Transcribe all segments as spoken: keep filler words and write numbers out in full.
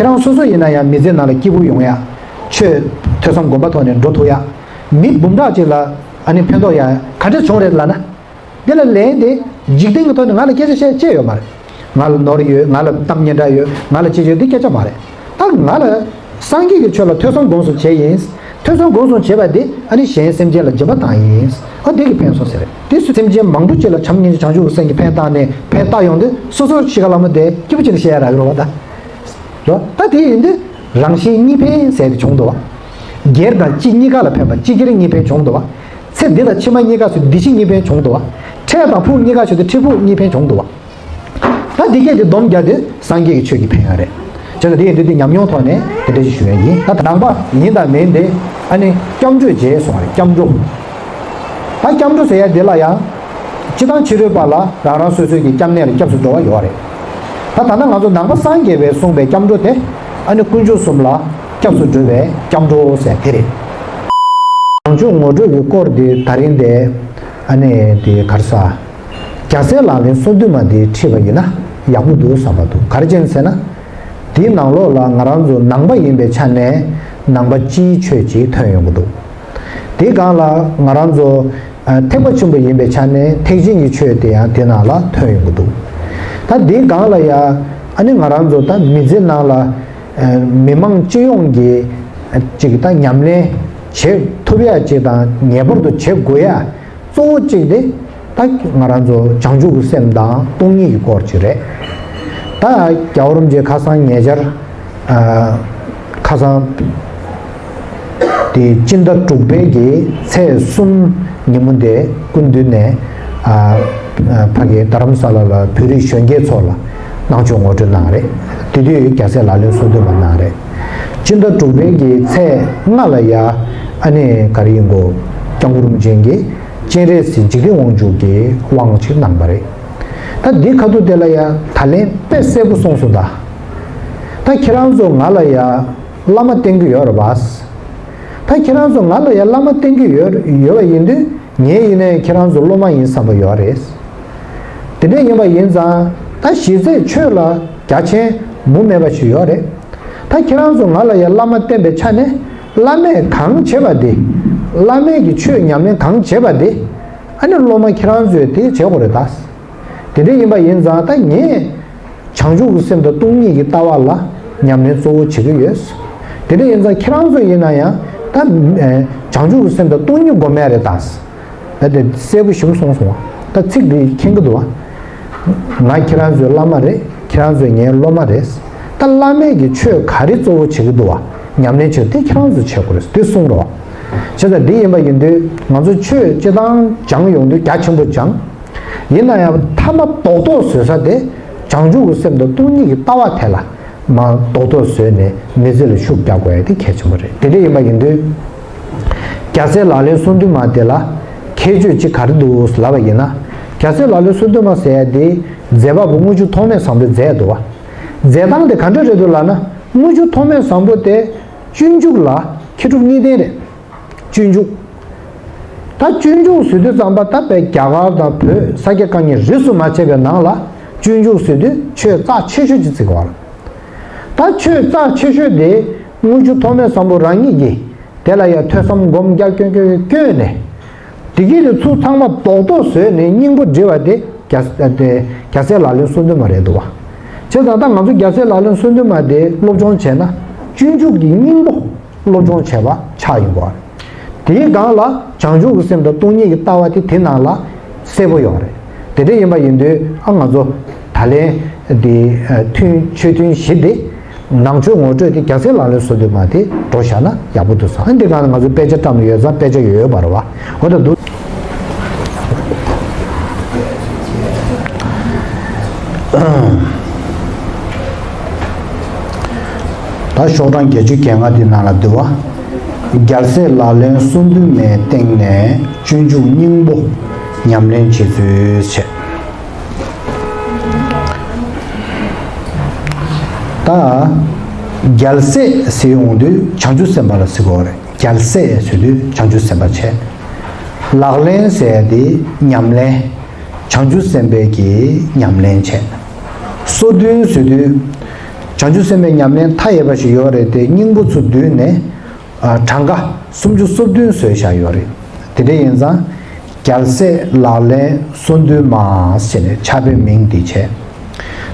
ཁྱེད་རང་སོ་སོ་ཡིན་ན་ཡང་མི་ཚེ་ནང་ལ་སྐྱིད་པོ་ཡོང་ཡ། ཆོས་ཐོས་བསམ་སྒོམ་པ་ཐོག་ནས་འགྲོ་ཐུབ་ཡ། མི་འབུམ་ཕྲག་ཅིག་ལ་ཨ་ནི་ཕན་ཐོགས་ཡ་ག་འདྲ་བྱུང་རེད་ལབ་ན། འདི་ལ་ལན་དེ་འཇིག་རྟེན་གྱི་ཐོག་ནས་ང་ལ་སྐད་ཆ་བཤད་ཅེས་ཡོད་མ་རེད། ང་ལ་ནོར་ཡོད། ང་ལ་གཏམ་སྙན་གྲགས་ཡོད། ང་ལ་ཅི་ཡོད། འདི་སྐད་ཆ་མ་རེད། ད་ང་ལ་སངས་རྒྱས་ཀྱི་ཆོས་ལ་ཐོས་བསམ་སྒོམ་གསུམ་བྱས་ཡིན། ཐོས་བསམ་སྒོམ་གསུམ་བྱས་པ་འདི་ཨ་ནི་གཞན་སེམས་ཅན་ལ་སྦྱིན་པ་བཏང་ཡིན། ཨ་འདི་གིས་ཕན་སོང་ཟེར་རེད། དེ་སུ་སེམས་ཅན་མང་པོ་ཅིག་ལ་བྱམས་སྙིང་རྗེ་བྱང་ཆུབ་ཀྱི་སེམས་ཀྱིས་ཕན་བཏང་ནས་ཕན་བཏགས་ཡོང་དུས་སོ་སོར་ཤི་ཁ་ལ་མོ་དེ་སྐྱིད་པོ་ཅིག་ལ་བཤད་ཡ་རག་གི་རེད་བ་ད། རོ། ད་དེ་ཡིན་དུས་རང་གཞན་གཉིས་ཕན་ཟེར་དེ་བྱུང་འདུག་བ། སྒེར་དང་སྤྱི་གཉིས་ཀ་ལ་ཕན་པ་སྤྱི་སྒེར་གཉིས་ཕན་བྱུང་འདུག་བ། ཚེ་འདི་དང་ཕྱི་མ་གཉིས་ཀ་སུ་འདི་ཕྱི་གཉིས་ཕན་བྱུང་འདུག་བ། འཕྲལ་དང་ཕུགས་གཉིས་ཀ་ཆུ་དེ་འཕྲལ་ཕུགས་གཉིས་ཕན་བྱུང་འདུག་བ། ད་འདི་སྐད་དེ་སྡོམ་རྒྱག་དུས་སངས་རྒྱས་ཀྱི་ཆོས་ཀྱི་ཕན་ཡོན་རེད། བྱས་ཙང་འདི་ཡིན་དུས་འདི་ཉམས་མྱོང་ཐོག་ནས་དེ་འདྲ་ཞིག་ཞུ་ཡ་ཡིན། ད་ནང་པ་ཡིན་དང་མིན་དེ་ཨ་ནི་སྐྱབས་འགྲོ་བྱས་སོང་བ་རེད། སྐྱབས་འགྲོ། ད་སྐྱབས་འགྲོ་ཟེར་ཡ་འདི་ལ་ཡང་། སྤྱི་དང་ཕྱི་རོལ་པ་ལ་རང་རང་སོ་སོའི་གི་སྐྱབས་གནས་ལ་སྐྱབས་སུ་འགྲོ་བ་ཡོད་རེད། ད་ད་ལྟ་ང་ཚོ་ནང་པ་སངས་རྒྱས་པས་གསུངས་པའི་སྐྱབས་འགྲོ་དེ་ཨ་ནི་དཀོན་མཆོག་གསུམ་ལ་སྐྱབས་སུ་འགྲོ་བའི་སྐྱབས་འགྲོ་ཟེར་དེ་རེད། བྱང་ཆུབ་ངོ་སྤྲོད་ཀྱི་སྐོར་དེ་ད་རིང་དེ་ཨ་ནི་དེ་ག་རེ་ཟ། རྒྱལ་སྲས་ལག་ལེན་སོ་བདུན་མ་དེ་ཁྲིད་པ་ཡིན་ན་ཡག་པོ་འདུག་བསམ་པ་འདུག་ག་རེ་བྱས་ཟེར་ན། དེའི་ནང་ལོགས་ལ་ང་རང་ཚོ་ནང་པ་ཡིན་པའི་ཆ་ནས་ནང་པ་སྤྱིའི་ཆོས་ཅིག་ཐོན་ཡོང་གི་འདུག་དེའི་སྒང་ལ་ང་རང་ཚོ་ཨ་ཐེག་པ་ཆེན་པོ་ཡིན་པའི་ཆ་ནས་ཐེག་ཆེན་གྱི་ཆོས་དེ་ཡང་དེ་ནང་ལ་ཐོན་ཡོང་གི་འདུག་ད་དེའི་སྒང་ལ་ཡ་ཨ་ནི་ང་རང་ཚོ་ད་མི་ཚེ་ནང་ལ་ཨ་མི་མང་སྤྱི་ཡོངས་ཀྱི་ཨ་ཅིག་ད་ཉམས་ལེན་བྱེད་ཐུབ་ཡ་ཅིག་དང་ངེས་པར་དུ་བྱེད་དགོས་ཡ། གཙོ་བོ་གཅིག་དེ་ད་ང་རང་ཚོ་བྱང་ཆུབ་ཀྱི་སེམས་དང་སྟོང་ཉིད་ཀྱི་སྐོར་གཅིག་རེད། ད་རྒྱལ་བ་རིན་པོ་ཆེ་ཁ་སང་ཉེ་ཆར་ཨ་ཁ་སང་དེ་སྤྱི་ཟླ་དྲུག་པའི་གི་ཚེས་གསུམ་ཉིན་མོ་དེ་སྐུ་མདུན་ནས་ཨ་ཨ་ཕ་གི་རྡ་རམ་ས་ལ་ལ་བོད་རིགས་གཞོན་སྐྱེས་ཚོ་ལ་གནང་ཕྱོགས་ངོ་སྤྲོད་གནང་རེད། དེ་དུས་རྒྱལ་སྲས་ལག་ལེན་སོ་བདུན་མ་གནང་རེད། སྤྱི་ཟླ་དྲུག་པའི་གི་ཚེས་ལྔ་ལ་ཡ་ཨ་ནི་ག་རེ་ཡིན་གོ། སྐྱབས་མགོན་རིན་པོ་ཆེ་གིས་སྤྱན་རས་གཟིགས་འཇིག་རྟེན་དབང་ཕྱུག་གི་དབང་ཅིག་གནང་པ་རེད། ད་འདི་ཁ་ཐུག་དེ་ལ་ཡ་ད་ལན་དཔེ་གསལ་པོ་གསུངས་སོང་ད། ད་ཁྱེད་རང་ཚོ་ང་ལ་ཡ་བླ་མ་བསྟེན་གི་ཡོད་རེད་པ། ད་ཁྱེད་རང་ཚོ་ང་ལ་ཡ་བླ་མ་བསྟེན་གི་ཡོད་ཡོད་པ་ཡིན་དུས་ངས་ཡིན་ནའི་ཁྱེད་རང་ཚོ་སློབ་མ་ཡིན་བསམ་པ་ཡོད་རེད། དེ་འདྲ་ཡིན་པ་ཡིན་ཙང་ད་གཞི་རྩའི་ཆོས་ལ་རྒྱ་ཆེན་མུ་མེད་པ་ཞིག་ཡོད་རེད། ད་ཁྱེད་རང་ཚོ་ང་ལ་ཡ་བླ་མ་བསྟེན་པའི་ཆ་ནས་བླ་མས་གང་བྱེད་པ་དེ། བླ་མས་ཀྱི་ཆོས་ཉམས་ལེན་གང་བྱེད་པ་དེ། ཨ་ནི་སློབ་མ་ཁྱེད་རང་ཚོས་དེ་བྱེད་དགོས་རེད་ད། དེ་འདྲ་ཡིན་པ་ཡིན་ཙང་ད་ངས་བྱང་ཆུབ་ཀྱི་སེམས་དང་སྟོང་ཉིད་ཀྱི་ལྟ་བ་ལ་ཉམས་ལེན་གཙོ་བོ་བྱེད་ཀྱི་ཡོད། དེ་འདྲ་ཡིན་ཙང་ཁྱེད་རང་ཚོ་ཡིན་ན་ཡང་ད་བྱང་ཆུབ་ཀྱི་སེམས་དང་སྟོང་ཉིད་སྒོམ་ཡ་རེད་ད། ད་དེ་གསལ་པོ་ཞིག་གསུངས་སོང་བ། ད་ཚིག་འདི་མཁྱེན་གྱི་འདུག་བ། ང་ཁྱེད་རང་ཚོའི་བླ་མ་རེད། ཁྱེད་རང་ཚོ་ངའི་སློབ་མ་རེད། ད་བླ་མས་ཀྱི་ཆོས་ག་རེ་གཙོ་བོ་བྱེད་ཀྱི་འདུག་བ། ཉམས་ལེན་བྱེད་དེ་ཁྱེད་རང་ཚོ་བྱེད་དགོས་རེད་དེ་གསུངས་རོགས། བྱས་ཙང་འདི་ཡིན་པ་ཡིན་དུས་ང་ཚོ་ཆོས་སྤྱི་བཏང་སྦྱང་ཡོང་དུས་རྒྱ་ཆེན་པོ་སྦྱང་། ཡིན་ན་ཡང་མཐའ་མ་རྡོག་རྡོག་བཟོ་ས་དེ་བྱང་ཆུབ་ཀྱི་སེམས་དང་སྟོང་ཉིད་ཀྱི་ལྟ་བ་དེ་ལ་མ་རྡོག་རྡོག་བཟོས་ནས་མི་ཚེ་ལ་ཤུགས་རྒྱག་དགོས་ཡ་དེ་གལ་ཆེན་པོ་རེད། དེ་འདྲ་ཡིན་པ་ཡིན་དུས། རྒྱལ་སྲས་ལག་ལེན་སོ་བདུན་མ་དེ་ལ་ཁྱད་ཆོས་ཅིག་ག་རེ་འདུག་ལབ་པ་ཡིན་ན། རྒྱལ་སྲས་ལག་ལེན་སོ་བདུན་མ་ཟེར་ཡ་དེ་མཛད་པ་པོ་དངུལ་ཆུ་ཐོགས་མེད་བཟང་པོས་མཛད་འདུག་བ། མཛད་སྟངས་དེ་ག་འདྲ་རེད་འདུག་ལབ་ན་དངུལ་ཆུ་ཐོགས་མེད་བཟང་པོ་དེ་སྤྱོད་འཇུག་ལ་མཁས་གྲུབ་གཉིས་ལྡན་རེད། སྤྱོད་འཇུག་ད་སྤྱོད་འཇུག་ཟེར་དུས་ཙམ་པ་ད་དཔེ་རྒྱ་གར་དང་བོད་ས་སྐྱ་དཀར་ཉེ་རིས་སུ་མ་ཆད་པའི་ནང་ལ་སྤྱོད་འཇུག་ཟེར་དུས་ཆོས་རྩ་ཆེ་ཤོས་ཅིག་བརྩི་དགོས་པ་ལ། ད་ཆོས་རྩ་ཆེ་ཤོས་དེ་དངུལ་ཆུ་ཐོགས་མེད་བཟང་པོ་རང་ཉིད་ཀྱིས་དེ་ལ་ཡང་ཐོས་བསམ་སྒོམ་རྒྱག་སྐྱོན་སྐྱོན་སྐྱོན་ནས། དེ་གི་ནི་ཚུར་ཚང་མ་རྡོག་རྡོག་བཟོས་ནས་སྙིང་པོ་འབྲི་བ་དེ་རྒྱ་དེ་རྒྱལ་སྲས་ལག་ལེན་སོ་བདུན་མ་རེད་འདུག་བ། བྱས་ཙང་ད་ང་ཚོ་རྒྱལ་སྲས་ལག་ལེན་སོ་བདུན་མ་དེ་སློབ་སྦྱོང་བྱས་ན་སྤྱོད་འཇུག་གི་སྙིང་པོ་སློབ་སྦྱོང་བྱས་པ་ཆགས་ཡོང་གི་རེད། དེའི་སྒང་ལ་བྱང་ཆུབ་ཀྱི་སེམས་དང་སྟོང་ཉིད་ཀྱི་ལྟ་བ་དེ་དེ་ནང་ལ་གསལ་པོ་ཡོད་རེད། དེ་འདྲ་ཡིན་པ་ཡིན་དུས་ཨ་ང་ཚོ་ད་ལན་འདི་མཐུན་ཆོས་མཐུན་བཞི་འདི་ནང་ཆོས་ངོ་སྤྲོད་དེ་རྒྱལ་སྲས་ལག་ལེན་སོ་བདུན་མ་དེ་འགྲོ་བཞག་ན་ཡག་པོ་འདུག་བསམ། ཨ་འདི་སྒང་ལ་ང་ཚོ་དཔེ་ཆ་བཀྲམ་ཡོད་ཙང་དཔེ་ཆ་ཡོད་ཡོད་པ་རེད་བ། འོ་ད་འདུག་ད་ཤོག་གྲངས་བརྒྱད་ཅུ་གྱ་ལྔ་འདི་ནང་ལ་འདུག་བ། རྒྱལ་སྲས་ལག་ལེན་སོ་བདུན་མའི་སྟེང་ནས་སྤྱོད་འཇུག་སྙིང་པོ་ཉམས་ལེན་བྱེད་ཚུལ་བྱས། ད་རྒྱལ་སྲས་ཟེར་ཡོང་དུས་བྱང་ཆུབ་སེམས་དཔའ་ལ་ཟེར་དགོས་རེད། རྒྱལ་སྲས་ཟེར་དུས་བྱང་ཆུབ་སེམས་དཔའ་བྱས། ལག་ལེན་ཟེར་ཡ་དེ་ཉམས་ལེན། བྱང་ཆུབ་སེམས་དཔའི་གི་ཉམས་ལེན་བྱས། སོ་བདུན་ཟེར་དུས་ བྱང་ཆུབ་སེམས་དཔའི་ཉམས་ལེན་མཐའ་ཡས་པ་ཞིག་ཡོད་རེད་དེ། སྙིང་པོ་ཚུར་བསྡུས་ནས་ཨ་གྲངས་ཀ་སུམ་ཅུ་སོ་བདུན་བཟོས་བཞག་ཡོད་རེད། དེ་འདྲ་ཡིན་ཙང་རྒྱལ་སྲས་ལག་ལེན་སོ་བདུན་མ་ཟེར་ནས་ཕྱག་དཔེའི་མིང་འདི་བྱས།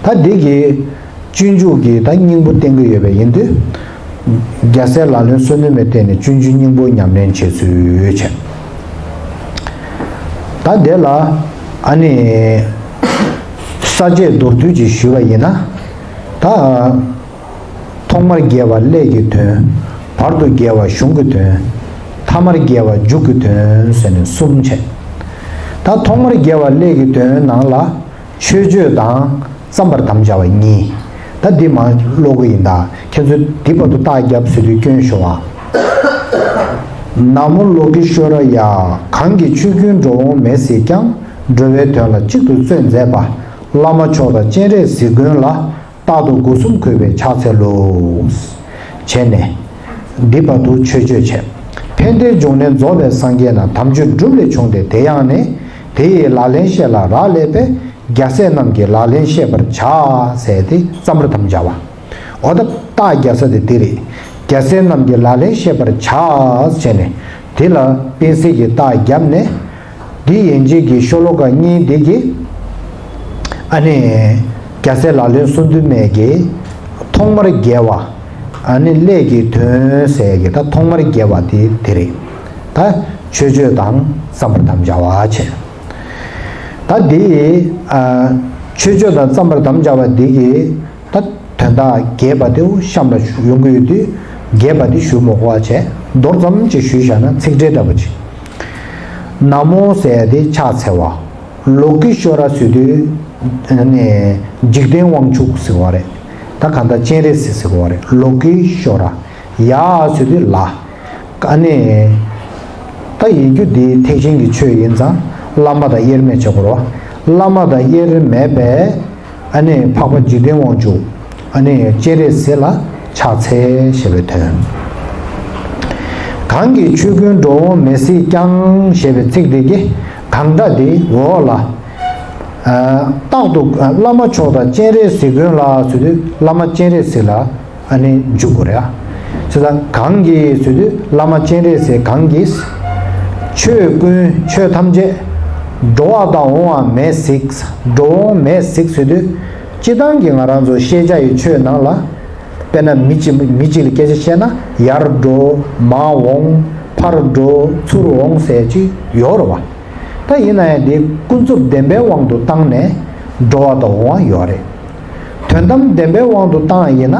ད་འདི་གི་སྤྱོད་འཇུག་གི་ད་སྙིང་པོ་བསྟན་གྱི་ཡོད་པ་ཡིན་དུས། རྒྱལ་སྲས་ལག་ལེན་སོ་བདུན་མའི་སྟེང་ནས་སྤྱོད་འཇུག་སྙིང་པོ་ཉམས་ལེན་བྱེད་ཚུལ་བྱས། ད་དེ་ལ་ཨ་ནི་ས་བཅད་མདོར་བསྡུས་ཅིག་ཞུས་པ་ཡིན་ན། ད་ཐོག་མར་དགེ་བ་ཀླད་ཀྱི་དོན། བར་དུ་དགེ་བ་གཞུང་གི་དོན། ཐ་མར་དགེ་བ་མཇུག་གི་དོན་ཟེར་ནས་གསུམ་བྱས། ད་ཐོག་མར་དགེ་བ་ཀླད་ཀྱི་དོན་ནང་ལ་མཆོད་བརྗོད་དང་། བརྩམ་པར་དམ་བཅའ་བ་གཉིས། ད་འདི་མ་ཀློག་གི་ཡིན། ད་ཁྱེད་ཚོས་འདི་བར་དུ་རྟགས་བརྒྱབ་ཟེར་དུས་སྐྱོན་ཤོར་བ། ན་མོ་ལོ་ཀི་ཤྭ་ར་ཡ། གང་གིས་ཆོས་ཀུན་འགྲོ་འོང་མེད་སྲིད་ཀྱང་། འགྲོ་བའི་དོན་ལ་གཅིག་ཏུ་བརྩོན་མཛད་པ། བླ་མ་མཆོག་དང་སྤྱན་རས་གཟིགས་མགོན་ལ། རྟག་ཏུ་སྒོ་གསུམ་གུས་པས་ཕྱག་འཚལ་ལོ། བྱས་ནས་འདི་བར་དུ་མཆོད་བརྗོད་བྱས། ཕན་བདེའི་འབྱུང་གནས་རྫོགས་པའི་སངས་རྒྱས་རྣམས། དམ་ཆོས་སྒྲུབ་ལས་བྱུང་སྟེ་དེ་ཡང་ནི། དེ་ཡི་ལག་ལེན་བཤད་ལ་རག་ལས་པས། རྒྱལ་སྲས་རྣམས་ཀྱི་ལག་ལེན་བཤད་པར་བྱ། ཟེར་ཏེ་བརྩམ་པར་དམ་བཅའ་བ། འོ་ད་རྟགས་རྒྱག་ས་དེ་འདི་རེད། རྒྱལ་སྲས་རྣམས་ཀྱི་ལག་ལེན་བཤད་པར་བྱ་ཟེར་ནས་དེ་ལ་བསྟན་སྲིད་ཀྱི་རྟགས་བརྒྱབ་ནས། འདི་ཡན་ཆད་ཀྱི་ཤོ་ལོ་ཀ་གཉིས་འདི་གི་ཨ་ནི་རྒྱལ་སྲས་ལག་ལེན་སོ་བདུན་མའི་གི་ཐོག་མར་དགེ་བ། ཨ་ནི་ཀླད་ཀྱི་དོན་ཟེར་གི་ད་ཐོག་མར་དགེ་བ་དེ་དེ་རེད། ད་མཆོད་བརྗོད་དང་བརྩམ་པར་དམ་བཅའ་བ་བྱས། ད་འདི་ཨ་མཆོད་བརྗོད་དང་བརྩམ་པར་དམ་བཅའ་བ་འདི་གི་ད་དོན་དག་རྒྱས་པ་དེ་གཤམ་ལ་ཞུ་ཡོང་གི་ཡོད་དུས། རྒྱས་པ་འདི་ཞུ་མི་དགོས་པ་བྱས། མདོར་ཙམ་ཅིག་ཞུས་བཞག་ན་ཚིག་འགྲེལ་འདྲ་པོ་ཅིག་ན་མོ་ཟེར་ཡ་དེ་ཕྱག་འཚལ་བ། ལོ་ཀི་ཤྭ་ར་ཟེར་དུས་ནི་འཇིག་རྟེན་དབང་ཕྱུག་ཟེར་བ་རེད། ད་གང་ལྟར་སྤྱན་རས་གཟིགས་ཟེར་བ་རེད། ལོ་ཀི་ཤྭ་ར། ཡ་ཟེར་དུས་ལ། ཨ་ནི་ད་ཡིན་རྒྱུ་འདི་ཐེག་ཆེན་གྱི་ཆོས་ཡིན་ཙང་བླ་མ་དང་དབྱེར་མེད་བྱེད་དགོས་རེད་བ། བླ་མ་དང་དབྱེར་མེད་པའི་ཨ་ནི་འཕགས་པ་འཇིག་རྟེན་དབང་ཕྱུག་ཨ་ནི་སྤྱན་རས་གཟིགས་ལ་ཕྱག་འཚལ་ཞེས་པའི་དོན། གང་གིས་ཆོས་ཀུན་འགྲོ་འོང་མེད་སྲིད་ཀྱང་ཞེས་པའི་ཚིག་འདི་གི་གང་ལྟར་འདི་འོག་ལ། ཨ་རྟག་ཏུ་ཨ་བླ་མ་མཆོག་དང་སྤྱན་རས་གཟིགས་མགོན་ལ་ཟེར་དུས་བླ་མ་སྤྱན་རས་གཟིགས་ལ་ཨ་ནི་འཇུག་དགོས་རེད་ཨ། བྱས་ཙང་གང་གིས་ཟེར་དུས་བླ་མ་སྤྱན་རས་གཟིགས་གང་གིས། ཆོས་ཀུན་ཆོས་ཐམས་ཅད་འགྲོ་བ་དང་འོང་བ་མེད་གཟིགས། འགྲོ་འོང་མེད་གཟིགས་ཟེར་དུས། སྤྱིར་བཏང་གི་ང་རང་ཚོ་ཤེས་བྱ་ཡི་ཆོས་ནང་ལ། དཔེར་ན་མི་གཅིག་མི་གཅིག་ལ་སྐད་ཆ་བཤད་ན་ཡར་འགྲོ། མར་འོང་། ཕར་འགྲོ། ཚུར་འོང་ཟེར་ཅིག་ཡོད་རེད་བ། ད་ཡིན་ན་ཡང་དེ་ཀུན་རྫོབ་བདེན་པའི་དབང་དུ་བཏང་ནས་འགྲོ་བ་དང་འོང་བ་ཡོད་རེད། དོན་དམ་བདེན་པའི་དབང་དུ་བཏང་ཡིན་ན་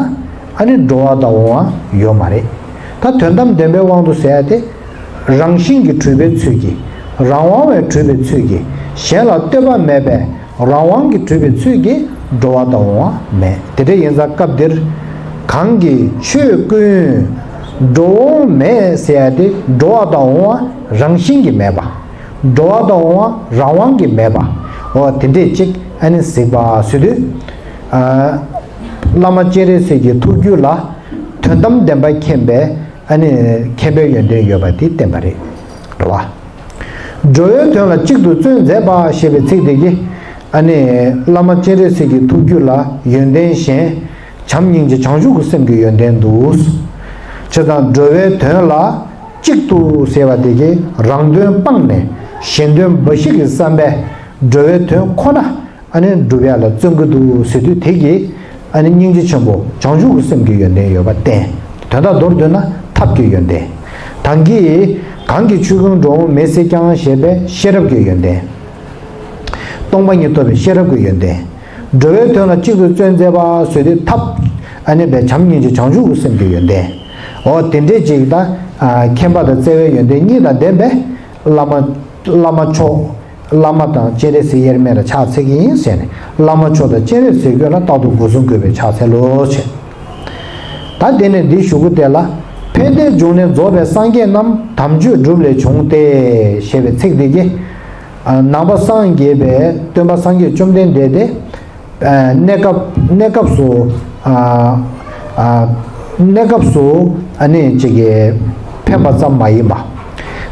ཨ་ནི་འགྲོ་བ་དང་འོང་བ་ཡོད་མ་རེད། ད་དོན་དམ་བདེན་པའི་དབང་དུ་ཟེར་ཡ་དེ། རང་བཞིན་གྱིས་གྲུབ་པའི་ཚུལ་གྱིས། རང་དབང་བས་གྲུབ་པའི་ཚུལ་གྱིས། གཞན་ལ་ལྟོས་པ་མེད་པའི་རང་དབང་གིས་གྲུབ་པའི་ཚུལ་གྱིས་འགྲོ་བ་དང་འོང་བ་མེད། དེ་འདྲ་ཡིན་ཙང་སྐབས་འདིར། གང་གིས་ཆོས་ཀུན་འགྲོ་འོང་མེད་ཟེར་ཡ་དེ་འགྲོ་བ་དང་འོང་བ་རང་བཞིན་གྱིས་མེད་པ། འགྲོ་བ་དང་འོང་བ་རང་དབང་གིས་མེད་པ། འོ་དེ་འདྲས་ཅིག་ཨ་ནི་གཟིགས་པ་ཟེར་དུས། ཨ་བླ་མ་སྤྱན་རས་གཟིགས་ཀྱི་ཐུགས་རྒྱུད་ལ་དོན་དམ་བདེན་པ་མཁྱེན་པའི་ཨ་ནི་མཁྱེན་པའི་ཡོན་ཏན་ཡོད་པ་དེ་བསྟན་པ་རེད། རེད་བ། འགྲོ་བའི་དོན་ལ་གཅིག་ཏུ་བརྩོན་མཛད་པ་ཞེས་པའི་ཚིག་དེ་གིས་ཨ་ནི་བླ་མ་སྤྱན་རས་གཟིགས་ཀྱི་ཐུགས་རྒྱུད་ལ་ཡོན་ཏན་གཞན་བྱམས་སྙིང་རྗེ་བྱང་ཆུབ་ཀྱི་སེམས་ཀྱི་ཡོན་ཏན་འདུག་བྱས་ཙང་འགྲོ་བའི་དོན་ལ་གཅིག་ཏུ་ཟེར་བ་དེ་གིས་རང་དོན་སྤངས་ནས་གཞན་དོན་འབའ་ཞིག་གི་བསམ་པས་འགྲོ་བའི་དོན་ཁོ་ན། ཨ་ནི་སྒྲུབ་ཡ་ལ་བརྩོན་གྱི་འདུག་ཟེར་དུས་དེ་གིས་ཨ་ནི་སྙིང་རྗེ་ཆེན་པོ་བྱང་ཆུབ་ཀྱི་སེམས་ཀྱི་ཡོན་ཏན་ཡོད་པ་བསྟན། དོན་དག་མདོར་བསྡུས་ན་ཐབས་ཀྱི་ཡོན་ཏན། ད་གིན་གང་གིས་ཆོས་ཀུན་འགྲོ་འོང་མེད་སྲིད་ཀྱང་ཞེས་པའི་ཤེས་རབ་ཀྱི་ཡོན་ཏན། སྟོང་པ་ཉིད་རྟོགས་པའི་ཤེས་རབ་ཀྱི་ཡོན་ཏན། འགྲོ་བའི་དོན་ལ་གཅིག་ཏུ་བརྩོན་མཛད་པ་ཟེར་དུས་ཐབས་ཨ་ནི་བའི་བྱམས་སྙིང་རྗེ་བྱང་ཆུབ་ཀྱི་སེམས་ཀྱི་ཡོན་ཏན། འོ་དེ་འདྲས་ཅིག་ད་མཁྱེན་པ་དང་བརྩེ་བའི་ཡོན་ཏན་གཉིས་དང་ལྡན་པའི་བླ་མ་བླ་མ་མཆོག་བླ་མ་དང་སྤྱན་རས་གཟིགས་དབྱེར་མེད་ལ་ཕྱག་འཚལ་གྱི་ཡིན་ཟེར་ནས་བླ་མ་མཆོག་དང་སྤྱན་རས་གཟིགས་མགོན་ལ་རྟག་ཏུ་སྒོ་གསུམ་གུས་པས་ཕྱག་འཚལ་ལོ་ཞེས། ད་དེ་ནས་འདི་ཞུ་གི་དེ་ལ་ཕན་བདེའི་འབྱུང་གནས་རྫོགས་པའི་སངས་རྒྱས་རྣམས་དམ་ཆོས་སྒྲུབ་ལས་བྱུང་སྟེ་ཞེས་པའི་ཚིག་འདི་གིས། ནང་པ་སངས་རྒྱས་པའི་སྟོན་པ་སངས་རྒྱས་བཅོམ་ལྡན་འདས་དེ། གནས་སྐབས་གནས་སྐབས་སུ་གནས་སྐབས་སུ་ཨ་ནི་ཅིག་གི་ཕན་པ་ཙམ་མ་ཡིན་པ།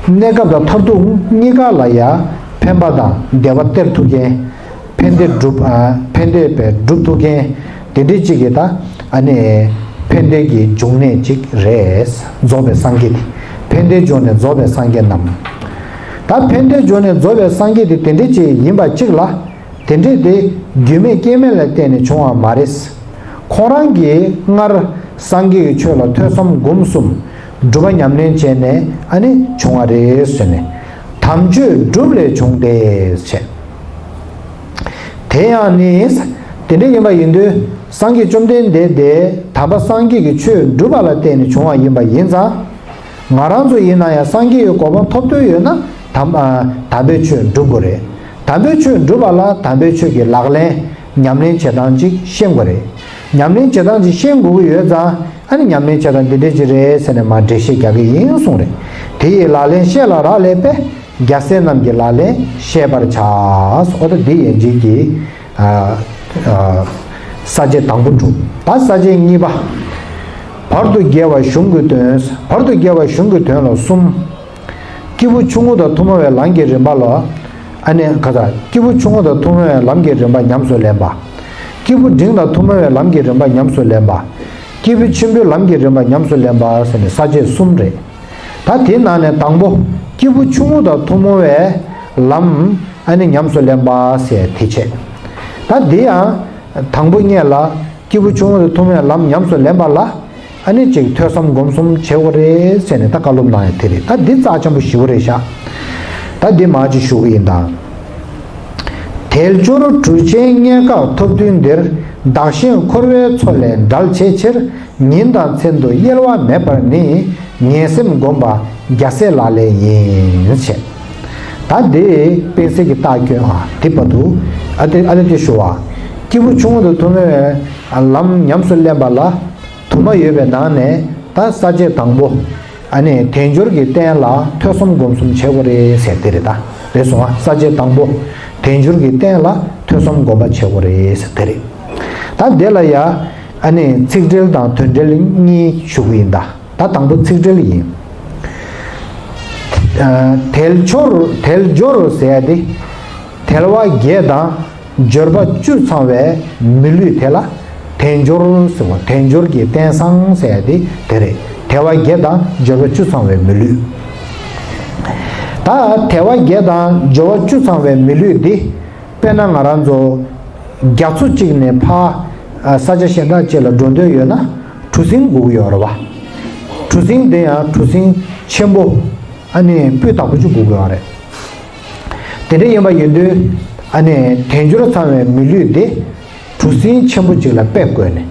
གནས་སྐབས་དང་མཐར་ཐུག་གཉིས་ཀ་ལ་ཡང་ཕན་པ་དང་བདེ་བ་སྟེར་ཐུབ་མཁན། ཕན་བདེ་སྒྲུབ་ཨ་ཕན་བདེ་བས་སྒྲུབ་ཐུབ་མཁན་དེ་འདྲའི་ཅིག་གི་ད་ ཨ་ནི་ཕན་བདེ་གི་འབྱུང་གནས་གཅིག་རེད། རྫོགས་པའི་སངས་རྒྱས་དེ། ཕན་བདེའི་འབྱུང་གནས་རྫོགས་པའི་སངས་རྒྱས་རྣམས། ད་ཕན་བདེའི་འབྱུང་གནས་རྫོགས་པའི་སངས་རྒྱས་དེ་དེ་འདྲ་ཅིག་ཡིན་པ་གཅིག་ལ། དེ་འདྲས་དེ་རྒྱུ་མེད་རྐྱེན་མེད་ལ་བརྟེན་ནས་བྱུང་བ་མ་རེད། ཁོང་རང་གིས་སྔར་སངས་རྒྱས་ཀྱི་ཆོས་ལ་ཐོས་བསམ་སྒོམ་གསུམ་སྒྲུབ་པ་ཉམས་ལེན་བྱས་ནས་ཨ་ནི་བྱུང་བ་རེད་ཟེར་ནས། དམ་ཆོས་སྒྲུབ་ལས་བྱུང་སྟེ་བྱས། དེ་ཡང་ནི། དེ་འདྲ་ཡིན་པ་ཡིན་དུས་སངས་རྒྱས་བཅོམ་ལྡན་འདས་དེ་དམ་པ་སངས་རྒྱས་ཀྱི་ཆོས་སྒྲུབ་པ་ལ་བརྟེན་ནས་བྱུང་བ་ཡིན་པ་ཡིན་ཙང་། ང་རང་ཚོ་ཡིན་ན་ཡང་སངས་རྒྱས་ཀྱི་གོ་འཕང་ཐོབ་འདོད་ཡོད་ན་དམ་ཨ་དམ་པའི་ཆོས་སྒྲུབ་དགོས་རེད། དམ་པའི་ཆོས་སྒྲུབ་པ་ལ་དམ་པའི་ཆོས་ཀྱི་ལག་ལེན་ཉམས་ལེན་བྱེད་སྟངས་ཅིག་ཤེས་དགོས་རེད། ཉམས་ལེན་བྱེད་སྟངས་ཅིག་ཤེས་དགོས་ཀྱི་ཡོད་ཙང་ཨ་ནི་ཉམས་ལེན་བྱེད་སྟངས་འདི་འདྲས་ཅིག་རེད་ཟེར་ནས་མར་འགྲེལ་བཤད་རྒྱག་གི་ཡིན་གསུངས་རེད། དེ་ཡི་ལག་ལེན་བཤད་ལ་རག་ལས་པས། རྒྱལ་སྲས་རྣམས་ཀྱི་ལག་ལེན་བཤད་པར་བྱ། འོ་ད་འདི་ཡན་ཆད་ཀྱི་ཨ་ཨ་ས་བཅད་དང་པོ་གྲུབ། ད་ས་བཅད་གཉིས་པ། བར་དུ་དགེ་བ་གཞུང་གི་དོན། བར་དུ་དགེ་བ་གཞུང་གི་དོན་ལ་གསུམ། སྐྱེས་བུ་ཆུང་ངུ་དང་ཐུན་མོང་བའི་ལམ་གྱི་རིམ་པ་ལ། ཨ་ནི་ག་ས་སྐྱེས་བུ་ཆུང་ངུ་དང་ཐུན་མོང་བའི་ལམ་གྱི་རིམ་པ་ཉམས་སུ་ལེན་པ། སྐྱེས་བུ་འབྲིང་དང་ཐུན་མོང་བའི་ལམ་གྱི་རིམ་པ་ཉམས་སུ་ལེན་པ། སྐྱེས་བུ་ཆེན་པོའི་ལམ་གྱི་རིམ་པ་ཉམས་སུ་ལེན་པ་ཟེར་ནས་ས་བཅད་གསུམ་རེད། ད་དེའི་ནང་ནས་དང་པོ་སྐྱེས་བུ་ཆུང་ངུ་དང་ཐུན་མོང་བའི་ལམ་ཨ་ནི་ཉམས་སུ་ལེན་པ་ཟེར་དེ་བྱས། ད་འདི་ཡང་དང་པོ་ཉིད་ལ་སྐྱེས་བུ་ཆུང་ངུ་དང་ཐུན་མོང་བའི་ལམ་ཉམས་སུ་ལེན་པ་ལ་ཨ་ནི་ཅིག་ཐོས་བསམ་སྒོམ་གསུམ་བྱེད་དགོས་རེད་ཟེར་ནས་ད་བཀའ་སློབ་གནང་ཡ་དེ་རེད། ད་འདི་རྩ་ཆེན་པོ་ཞེ་པོ་རེད་ཤག་ད་འདི་མར་ཅིག་ཞུ་གི་ཡིན་ད། དལ་འབྱོར་གྲུ་ཆེན་རྙེད་དཀའ་ཐོབ་དུས་འདིར། བདག་གཞན་འཁོར་བའི་མཚོ་ལས་བསྒྲལ་བྱའི་ཕྱིར། ཉིན་དང་མཚན་དུ་གཡེལ་བ་མེད་པར་ནི། ངན་སེམས་བསྒོམ་པ་རྒྱལ་སྲས་ལག་ལེན་ཡིན། ཞེས། ད་འདི་དཔེ་གསལ་གྱི་རྟགས་སྐྱོན་ཨ་དེ་བར་དུ་ཨ་ཏི་ཨ་ཏི་ཏི་ཞུ་བ། སྐྱེས་བུ་ཆུང་ངུ་དང་ཐུན་མོང་བའི་ལམ་ཉམས་སུ་ལེན་པ་ལ་དུ་མ་ཡོད་པའི་ནང་ནས་ད་ས་བཅད་དང་པོ། ཨ་ནི་དལ་འབྱོར་གྱི་རྟེན་ལ་ཐོས་བསམ་སྒོམ་གསུམ་བྱེད་དགོས་རེད་ཟེར་དེ་རེད་ད། རེད་སོང་ང་། ས་བཅད་དང་པོ། དལ་འབྱོར་གྱི་རྟེན་ལ་ཐོས་བསམ་སྒོམ་པ་བྱེད་དགོས་རེད་ཟེར་དེ་རེད། ད་དེ་ལ་ཡ་ཨ་ནི་ཚིག་འགྲེལ་དང་དོན་འགྲེལ་གཉིས་ཞུ་གི་ཡིན་ད། ད་དང་པོ་ཚིག་འགྲེལ་ཡིན། ཨ་དལ་འབྱོར་དལ་འབྱོར་ཟེར་ཡ་དེ་དལ་བ་བརྒྱད་དང་། འབྱོར་པ་བཅུ་ཚང་བའི་མི་ལུས་དེ་ལ་དལ་འབྱོར་ཟེར་བ། དལ་འབྱོར་གྱི་རྟེན་བཟང་ཟེར་ཡ་དེ་དེ་རེད། དལ་བ་བརྒྱད་དང་འབྱོར་པ་བཅུ་ཚང་བའི་མི་ལུས། ད་དལ་བ་བརྒྱད་དང་འབྱོར་པ་བཅུ་ཚང་བའི་མི་ལུས་འདི་དཔེར་ན་ང་རང་ཚོ་རྒྱ་མཚོ་གཅིག་ནས་ཕར་ས་ཆ་གཞན་དག་ཅིག་ལ་འགྲོ་འདོད་ཡོད་ན་གྲུ་གཟིངས་དགོས་ཀྱི་ཡོད་རེད་བ། གྲུ་གཟིངས་དེ་ཡང་གྲུ་གཟིངས་ཆེན་པོ་ཨ་ནི་སྤུས་དག་པོ་ཅིག་དགོས་ཀྱི་ཡོད་རེད། དེ་འདྲ་ཡིན་པ་ཡིན་དུས་ཨ་ནི་དལ་འབྱོར་ཚང་བའི་མི་ལུས་དེ་གྲུ་གཟིངས་ཆེན་པོ་གཅིག་ལ་དཔེ་བཀོད་ནས།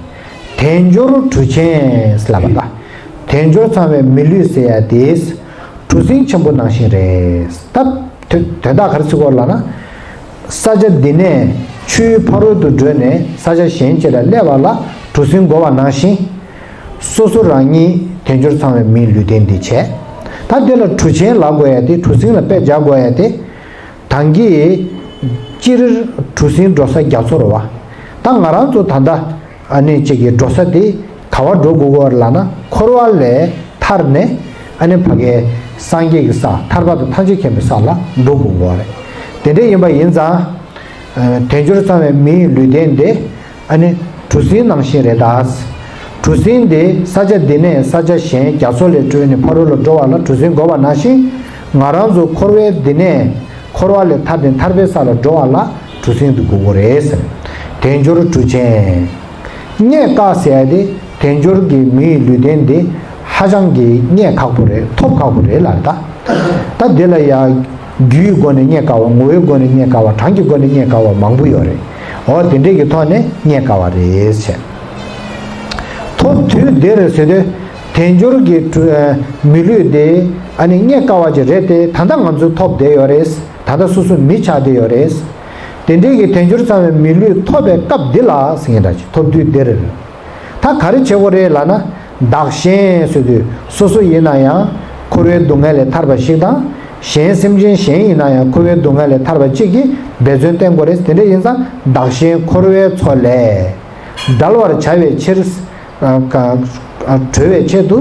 དལ་འབྱོར་གྲུ་ཆེན་ལབ་པ་ད། དལ་འབྱོར་ཚང་བའི་མི་ལུས་ཟེར་ཡ་དེ་གྲུ་གཟིངས་ཆེན་པོ་ནང་བཞིན་རེད། ད་དོན་དོན་དག་ག་རེ་ཚིག་གོ་ལབ་ན། ས་ཆ་འདི་ནས་ཆུའི་ཕ་རོལ་ཏུ་བགྲོད་ནས་ས་ཆ་གཞན་ཅིག་ལ་སླེབས་པ་ལ་གྲུ་གཟིངས་དགོས་པ་ནང་བཞིན། སོ་སོ་རང་ཉིད་དལ་འབྱོར་ཚང་བའི་མིའི་ལུས་རྟེན་འདི་བྱས། ད་འདི་ལ་གྲུ་ཆེན་ལབ་དགོས་ཡ་དེ་གྲུ་གཟིངས་ལ་དཔེ་སྦྱར་དགོས་ཡ་དེ། ད་གིན་སྤྱིར་གྲུ་གཟིངས་འགྲོ་ས་རྒྱ་མཚོ་རེད་བ། ད་ང་རང་ཚོ་ད་ལྟ་ཨ་ནི་གཅིག་གི་འགྲོ་ས་དེ་ག་བ་འགྲོ་དགོས་ཀྱི་ཡོད་རེད་ལབ་ན་འཁོར་བ་ལས་ཐར་ནས་ཨ་ནི་ཕ་གའི་སངས་རྒྱས་ཀྱི་ས་ཐར་པ་དང་ཐམས་ཅད་མཁྱེན་པའི་ས་ལ་འགྲོ་དགོས་ཀྱི་ཡོད་རེད། དེ་འདྲ་ཡིན་པ་ཡིན་ཙང་། དལ་འབྱོར་ཚང་བའི་མིའི་ལུས་རྟེན་དེ་ཨ་ནི་གྲུ་གཟིངས་ནང་བཞིན་རེད་ད། གྲུ་གཟིངས་དེ་ས་ཆ་འདི་ནས་ས་ཆ་གཞན་རྒྱ་མཚོ་ལས་བགྲོད་ནས་ཕ་རོལ་ལ་འགྲོ་བ་ལ་གྲུ་གཟིངས་དགོས་པ་ནང་བཞིན། ང་རང་ཚོ་འཁོར་བའི་འདི་ནས་འཁོར་བ་ལས་ཐར་ཏེ་ཐར་པའི་ས་ལ་འགྲོ་བ་ལ་གྲུ་གཟིངས་དེ་དགོས་ཀྱི་རེད་ཟེར། དལ་འབྱོར་གྲུ་ཆེན། རྙེད་དཀའ་ཟེར་ཡ་དེ་དལ་འབྱོར་གྱི་མིའི་ལུས་རྟེན་དེ་ཧ་ཅང་གི་རྙེད་ཁག་པོ་རེད། ཐོབ་ཁག་པོ་རེད་ལབ་ད། ད་དེ་ལ་ཡ། རྒྱུའི་སྒོ་ནས་རྙེད་དཀའ་བ། ངོ་བོའི་སྒོ་ནས་རྙེད་དཀའ་བ། གྲངས་ཀྱི་སྒོ་ནས་རྙེད་དཀའ་བ་མང་པོ་ཡོད་རེད། འོ་དེ་འདྲས་ཀྱི་ཐོག་ནས་རྙེད་དཀའ་བ་རེད་ཟེར། ཐོབ་དུས་འདིར་ཟེར་དུས་དལ་འབྱོར་གྱི་གྲུ་མི་ལུས་དེ་ཨ་ནི་རྙེད་དཀའ་བ་ཅིག་རེད་དེ། ད་ལྟ་ང་ཚོ་ཐོབ་བསྡད་ཡོད་རེད། ད་ལྟ་སོ་སོ་མི་ཆགས་བསྡད་ཡོད་རེད། དེ་འདྲས་ཀྱི་དལ་འབྱོར་ཚང་བའི་མི་ལུས་ཐོབ་པའི་སྐབས་འདི་ལ་ཟེར་མཁན་འདྲ་ཅིག་ཐོབ་དུས་འདིར། ད་ག་རེ་བྱེད་དགོས་རེད་ལབ་ན། བདག་གཞན་ཟེར་དུས་སོ་སོ་ཡིན་ན་ཡང་འཁོར་བའི་སྡུག་བསྔལ་ལས་ཐར་པ་ཞིག་དང་། གཞན་སེམས་ཅན་གཞན་ཡིན་ན་ཡང་འཁོར་བའི་སྡུག་བསྔལ་ལས་ཐར་པ་གཅིག་གི་འབད་བརྩོན་བསྟེན་དགོས་རེད། དེ་འདྲ་ཡིན་ཙང་བདག་གཞན་འཁོར་བའི་མཚོ་ལས་བསྒྲལ་བར་བྱ་བའི་ཕྱིར། ཨ་ཀ་ཨ་གྲོལ་བའི་ཆེད་དུ།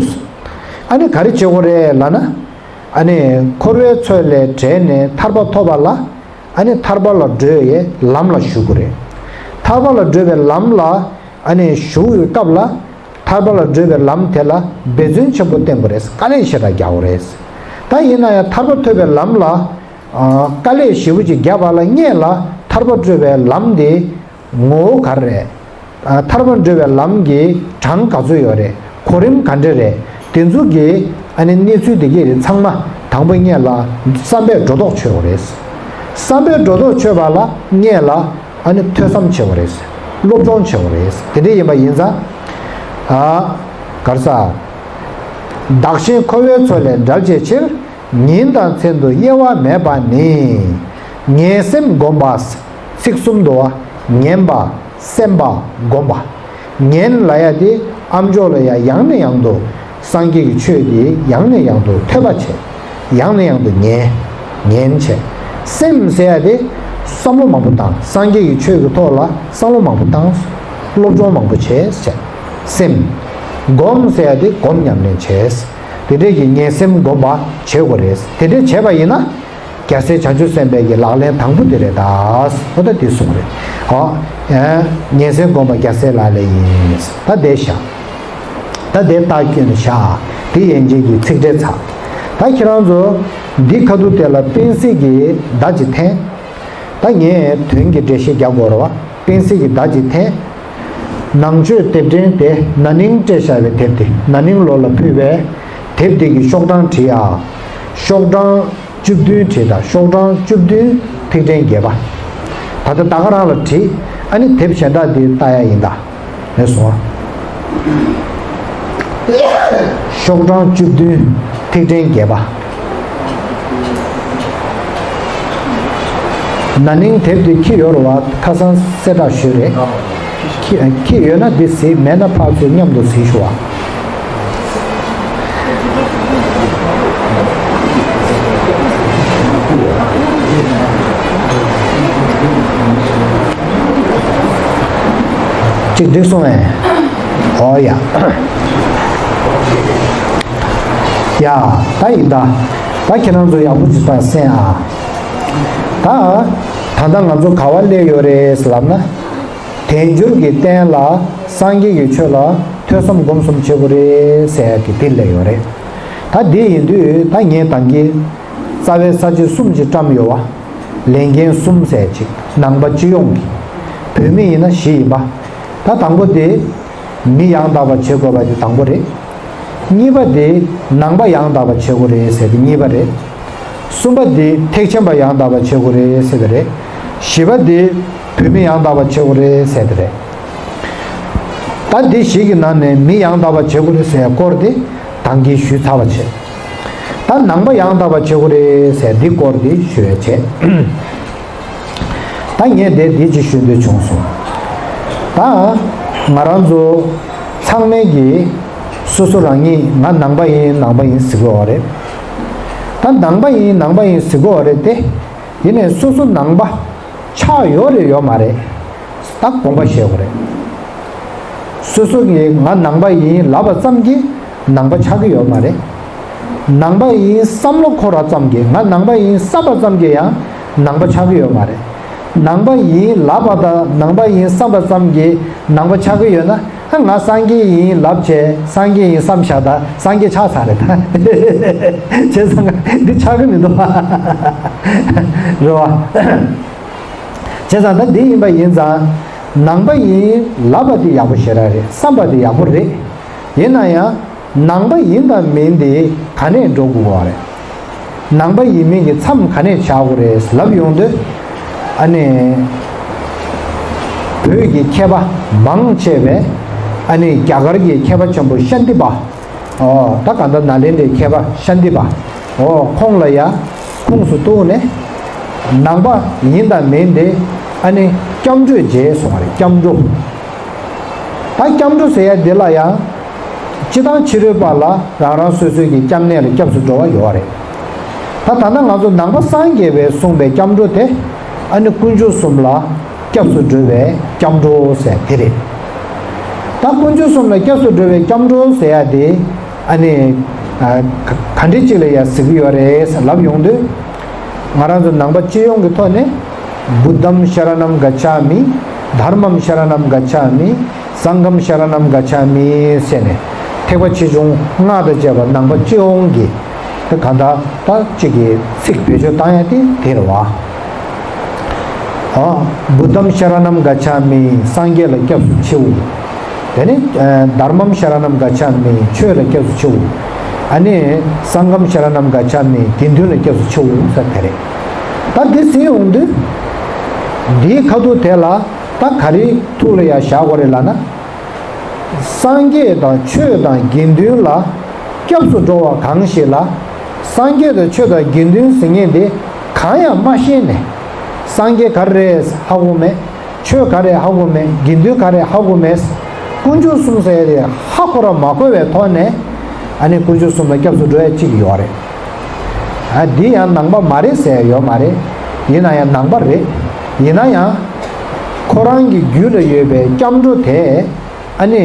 ཨ་ནི་ག་རེ་བྱེད་དགོས་རེད་ལབ་ན། ཨ་ནི་འཁོར་བའི་མཚོ་ལས་བསྒྲལ་ནས་ཐར་པ་ཐོབ་པ་ལ། ཨ་ནི་ཐར་པ་ལ་བགྲོད་ཡའི་ལམ་ལ་ཞུགས་དགོས་རེད། ཐར་པ་ལ་བགྲོད་པའི་ལམ་ལ། ཨ་ནི་ཞུ་བའི་སྐབས་ལ་ཐར་པ་ལ་བགྲོད་པའི་ལམ་དེ་ལ་འབད་བརྩོན་ཆེན་པོ་བསྟེན་དགོས་རེད། དཀའ་ལས་ཞེ་དྲག་རྒྱག་དགོས་རེད། ད་ཡིན་ན་ཡང་ཐར་པ་ཐོབ་པའི་ལམ་ལ་ཨ་དཀའ་ལས་ཞེ་པོ་ཅིག་བརྒྱབ་པ་ལ་སྔོན་ལ་ཐར་པ་བགྲོད་པའི་ལམ་དེ་ངོ་བོ་ག་རེ་རེད། ཨ་ཐར་པ་བགྲོད་པའི་ལམ་གྱི་གྲངས་ག་ཚོད་ཡོད་རེད། གོ་རིམ་ག་འདྲ་རེད། དེ་ཚོ་གི་ཨ་ནི་གནས་ཚུལ་དེ་གས་རེད། ཚང་མ་དང་པོ་སྔོན་ལ་བསམ་པས་སྒྲོ་འདོགས་ཆོད་དགོས་རེད། བསམ་པས་སྒྲོ་འདོགས་ཆོད་པ་ལ་སྔོན་ལ་ཨ་ནི་ཐོས་བསམ་བྱེད་དགོས་རེད། སློབ་སྦྱོང་བྱེད་དགོས་རེད། དེ་འདྲ་ཡིན་པ་ཡིན་ཙང་ཨ་ག་རེ་ཟ། བདག་གཞན་འཁོར་བའི་མཚོ་ལས་བསྒྲལ་བྱའི་ཕྱིར། ཉིན་དང་མཚན་དུ་དབྱེ་བ་མེད་པ་ནི། ངན་སེམས་བསྒོམ་པ། ཚིག་གསུམ་དུ་བ། ངན་པ། སེམས་པ། བསྒོམ་པ། ངན་ལབ་ཡ་དེ་ཨ་མཆོག་ལ་ཡ་ཡང་ནས་ཡང་དུ་སངས་རྒྱས་ཀྱི་ཆོས་དེ་ཡང་ནས་ཡང་དུ་ཐོས་པ་བྱས། ཡང་ནས་ཡང་དུ་ཉན། ཉན་བྱས། སེམས་ཟེར་ཡ་དེ་བསམ་བློ་མང་པོ་བཏང་། སངས་རྒྱས་ཀྱི་ཆོས་ཀྱི་ཐོག་ལ་བསམ་བློ་མང་པོ་བཏང་། སློབ་སྦྱོང་མང་པོ་བྱས་བྱས། སེམས། སྒོམ་ཟེར་ཡ་དེ་སྒོམ་ཉམས་ལེན་བྱས། དེ་འདྲས་ཀྱི་ངན་སེམས་སྒོམ་པ་བྱེད་དགོས་རེད། དེ་འདྲས་བྱས་པ་ཡིན་ན། རྒྱལ་སྲས་བྱང་ཆུབ་སེམས་དཔའི་གི་ལག་ལེན་དང་པོ་དེ་རེད་ད། ཨོ་ད་དེ་གསུངས་རེད། ཨོ། ཨེ། ངན་སེམས་སྒོམ་པ་རྒྱལ་སྲས་ལག་ལེན་ཡིན། ད་དེ་བཞག་ད་དེ་རྟགས་ཀུན་བཞག་དེ་ཡན་ཆད་ཀྱི་ཚིག་ཕྲད་ཚར། ད་ཁྱེད་རང་ཚོ་འདི་ཁ་ཐུག་དེ་ལ་སྤེན་སྲིད་ཀྱི་བརྡ་ཅིག་འཐེན། ད་ངས་དོན་གྱི་འགྲེལ་བཤད་རྒྱག་དགོས་རེད་བ། སྤེན་སྲིད་ཀྱི་བརྡ་ཅིག་འཐེན། ནང་ཆོས་དེབ་ཕྲེང་དེ་ན་ནིང་སྤྲད་བཞག་པའི་དེབ་དེ། ན་ནིང་ལོ་ལ་ཕུལ་བའི་དེབ་དེ་གི་ཤོག་གྲངས་བྲིས་ཨ། ཤོག་གྲངས་བཅུ་བདུན་བྲིས་དང་། ཤོག་གྲངས་བཅུ་བདུན་ཐིག་ཕྲེང་བརྒྱད་པ། ད་ལྟ་ད་ག་རང་ལ་བྲིས། ཨ་ནི་དེབ་གཞན་དག་དེ་ལྟ་ཡ་ཡིན་ད། ལགས་སོ། ཤོག་གྲངས་བཅུ་བདུན་ཐིག་ཕྲེང་བརྒྱད་པ། ན་ནིང་དེབ་དེ་འཁྱེར་ཡོད་རེད་བ། ཁ་སང་གསལ་བསྒྲགས་ཞུས་རེད། འཁྱེར་འཁྱེར་ཡོད་ན་འདི་གཟིགས། མེད་ན་ཕར་ཚུར་མཉམ་དུ་གཟིགས་ཞུ་བ། ཅིག་འགྲིག་སོང་ངས། ཨོ་ཡ། ཡ། ད་ཡིན་ད། ད་ཁྱེད་རང་ཚོ་ཡག་པོ་ཅིག་ཕར་གསན་ཨ། ད། ད་ལྟ་ང་ཚོ་ག་བ་སླེབས་ཡོད་རེད་ལབ་ན། དལ་འབྱོར་གྱི་རྟེན་ལ་སངས་རྒྱས་ཀྱི་ཆོས་ལ་ཐོས་བསམ་སྒོམ་གསུམ་བྱེད་དགོས་རེད་ཟེར་ཡ་གི་དེ་སླེབས་ཡོད་རེད། ད་དེ་ཡིན་དུས་ད་ངས་ད་གིན་རྩ་བའི་ས་བཅད་གསུམ་ཅིག་བཀྲམ་ཡོད་བ། ལས་འགན་གསུམ་ཟེར་ཅིག་ནང་པ་སྤྱི་ཡོངས་ཀྱི། བོད་མི་ཡིན་ན་བཞི་ཡིན་པ། ད་དང་པོ་དེ། མི་ཡང་དག་པ་བྱེད་དགོས་པ་དེ་དང་པོ་རེད། གཉིས་པ་དེ་ནང་པ་ཡང་དག་པ་བྱེད་དགོས་རེད་ཟེར་དེ་གཉིས་པ་རེད། གསུམ་པ་དེ་ཐེག་ཆེན་པ་ཡང་དག་པ་བྱེད་དགོས་རེད་ཟེར་དེ་རེད། བཞི་པ་དེ་བོད་མི་ཡང་དག་པ་བྱེད་དགོས་རེད་ཟེར་དེ་རེད། ད་འདི་བཞི་གི་ནང་ནས་མི་ཡང་དག་པ་བྱེད་དགོས་རེད་ཟེར་སྐོར་དེ་ད་གིན་ཞུས་ཚར་བ་བྱས། ད་ནང་པ་ཡང་དག་པ་བྱེད་དགོས་རེད་ཟེར་འདི་སྐོར་དེ་ཞུ་ཡ་བྱས། ད་ངས་དེ་འདི་ཅིག་ཞུ་འདོད་བྱུང་སོང་། ད་ང་རང་ཚོ་ཚང་མས་ཀྱི་སོ་སོ་རང་ཉིད་ང་ནང་པ་ཡིན་ནང་པ་ཡིན་ཟེར་གི་ཡོད་རེད། ད་ནང་པ་ཡིན་ནང་པ་ཡིན་ཟེར་གི་ཡོད་རེད་དེ། ཡིན་ནའི་སོ་སོ་ནང་པ་ཆགས་ཡོད་རེད་ཡོད་མ་རེད། ད་དགོངས་པ་བཞེས་དགོས་རེད། སོ་སོ་གིས་ང་ནང་པ་ཡིན་ལབ་པ་ཙམ་གྱིས་ནང་པ་ཆགས་ཀྱི་ཡོད་མ་རེད། ནང་པ་ཡིན་བསམ་བློ་འཁོར་བ་ཙམ་གྱིས། ང་ནང་པ་ཡིན་བསམ་པ་ཙམ་གྱིས་ཡང་ནང་པ་ཆགས་ཀྱི་ཡོད་མ་རེད། ནང་པ་ཡིན་ལབ་པ་དང་ནང་པ་ཡིན་བསམ་པ་ཙམ་གྱིས་ནང་པ་ཆགས་ཀྱི་ཡོད་ན། ཨ། ང་སངས་རྒྱས་ཡིན་ལབ་བྱས་སངས་རྒྱས་ཡིན་བསམ་བཞག་ད་སངས་རྒྱས་ཆགས་ཚར་རེད་ད། བྱས་ཙང་འདི་ཆགས་ཀྱི་མི་འདུག་རེད་བ། བྱས་ཙང་ད་འདི་ཡིན་པ་ཡིན་ཙང་། ནང་པ་ཡིན་ལབ་པ་དེ་ཡག་པོ་ཞེ་དྲག་རེད། བསམ་པ་དེ་ཡག་པོ་རེད། ཡིན་ན་ཡང་ནང་པ་ཡིན་དང་མིན་དེ་ག་ནས་འགྲོ་དགོས་པ་རེད། ནང་པ་ཡིན་མིན་གྱི་མཚམས་ག་ནས་བཞག་དགོས་རེད་ལབ་ཡོང་དུས། ཨ་ནི་བོད་ཀྱི་མཁས་པ་མང་ཆེ་བས། ཨ་ནི་རྒྱ་གར་གྱི་མཁས་པ་ཆེན་པོ་ཤཱནྟི་པ། ཨོ། ད་ག་ད་ནཱ་ལེནྡྲའི་མཁས་པ་ཤཱནྟི་པ། ཨོ། ཁོང་ལ་ཡ་ཁུངས་སུ་གཏུགས་ནས། ནང་པ་ཡིན་དང་མིན་དེ་ཨ་ནི་སྐྱབས་འགྲོས་བྱས་སོང་བ་རེད། སྐྱབས་འགྲོ། ད་སྐྱབས་འགྲོ་ཟེར་ཡ་འདི་ལ་ཡང་། སྤྱི་དང་ཕྱི་རོལ་པ་ལ་རང་རང་སོ་སོའི་གི་སྐྱབས་གནས་ལ་སྐྱབས་སུ་འགྲོ་བ་ཡོད་རེད། ད་ད་ལྟ་ང་ཚོ་ནང་པ་སངས་རྒྱས་པས་གསུངས་པའི་སྐྱབས་འགྲོ་དེ། ཨ་ནི་དཀོན་མཆོག་གསུམ་ལ་སྐྱབས་སུ་འགྲོ་བའི་སྐྱབས་འགྲོ་ཟེར་དེ་རེད། ད་དཀོན་མཆོག་གསུམ་ལ་སྐྱབས་སུ་འགྲོ་བའི་སྐྱབས་འགྲོ་ཟེར་ཡ་དེ། ཨ་ནི། ཨ། ག་ག་འདྲ་ཅིག་ལ་ཡ་ཟེར་གི་ཡོད་རེད་ལབ་ཡོང་དུས། ང་རང་ཚོ་ནང་པ་སྤྱི་ཡོངས་ཀྱི་ཐོག་ནས། བུདྡྷམ་ཤ་ར་ནམ་ག་ཆ་མི། དྷརྨམ་ཤ་ར་ནམ་ག་ཆ་མི། སངྒཾ་ཤ་ར་ཎཾ་ག་ཆ་མི་ཟེར་ནས་ཐེག་པ་ཆེ་ཆུང་སྔགས་དང་བཅས་པ་ནང་པ་སྤྱི་ཡོངས་ཀྱི་དེ་གང་ལྟར་ད་གཅིག་གི་ཚིག་བེད་སྤྱོད་བཏང་ཡ་དེ་དེ་རེད་བ། ཨ། བུདྡྷཾ་ཤ་ར་ཎཾ་ག་ཆ་མི། སངས་རྒྱས་ལ་སྐྱབས་སུ་མཆིའོ། དེ་ནས་ཨ་དྷརྨཾ་ཤ་ར་ཎཾ་ག་ཆ་མི། ཆོས་ལ་སྐྱབས་སུ་མཆིའོ། ཨ་ནི་སངྒཾ་ཤ་ར་ཎཾ་ག་ཆ་མི། དགེ་འདུན་ལ་སྐྱབས་སུ་མཆིའོ་ཟེར་དེ་རེད། ད་འདི་ཟིན་ཡོང་དུས་འདིའི་ཁ་ཐུག་དེ་ལ་ད་ག་རེ་ཐུགས་ལ་ཡ་བཞག་དགོས་རེད་ལབ་ན། སངས་རྒྱས་དང་ཆོས་དང་དགེ་འདུན་ལ་སྐྱབས་སུ་འགྲོ་བ་གང་ཞིག་ལ། སངས་རྒྱས་དང་ཆོས་དང་དགེ་འདུན་ཟེར་མཁན་དེ་གང་ཡང་མ་ཤེས་ནས། སངས་རྒྱས་ག་རེ་རེད་ཧ་གོ་མེད། ཆོས་ག་རེ་ཧ་གོ་མེད། དགེ་འདུན་ག་རེ་ཧ་གོ་མེད། དཀོན་མཆོག་གསུམ་ཟེར་ཡ་དེ་ཧ་གོ་ར་མ་གོ་བའི་ཐོག་ནས། ཨ་ནི་དཀོན་མཆོག་གསུམ་ལ་སྐྱབས་སུ་འགྲོ་ཡ་གཅིག་ཡོད་རེད། ཨ་འདི་ཡང་ནང་པ་མ་རེད་ཟེར་ཡ་ཡོད་མ་རེད། ཡིན་ན་ཡང་ནང་པ་རེད། ཡིན་ན་ཡང་ཁོ་རང་གི་རྒྱུད་ལ་ཡོད་པའི་སྐྱབས་འགྲོ་དེ་ཨ་ནི་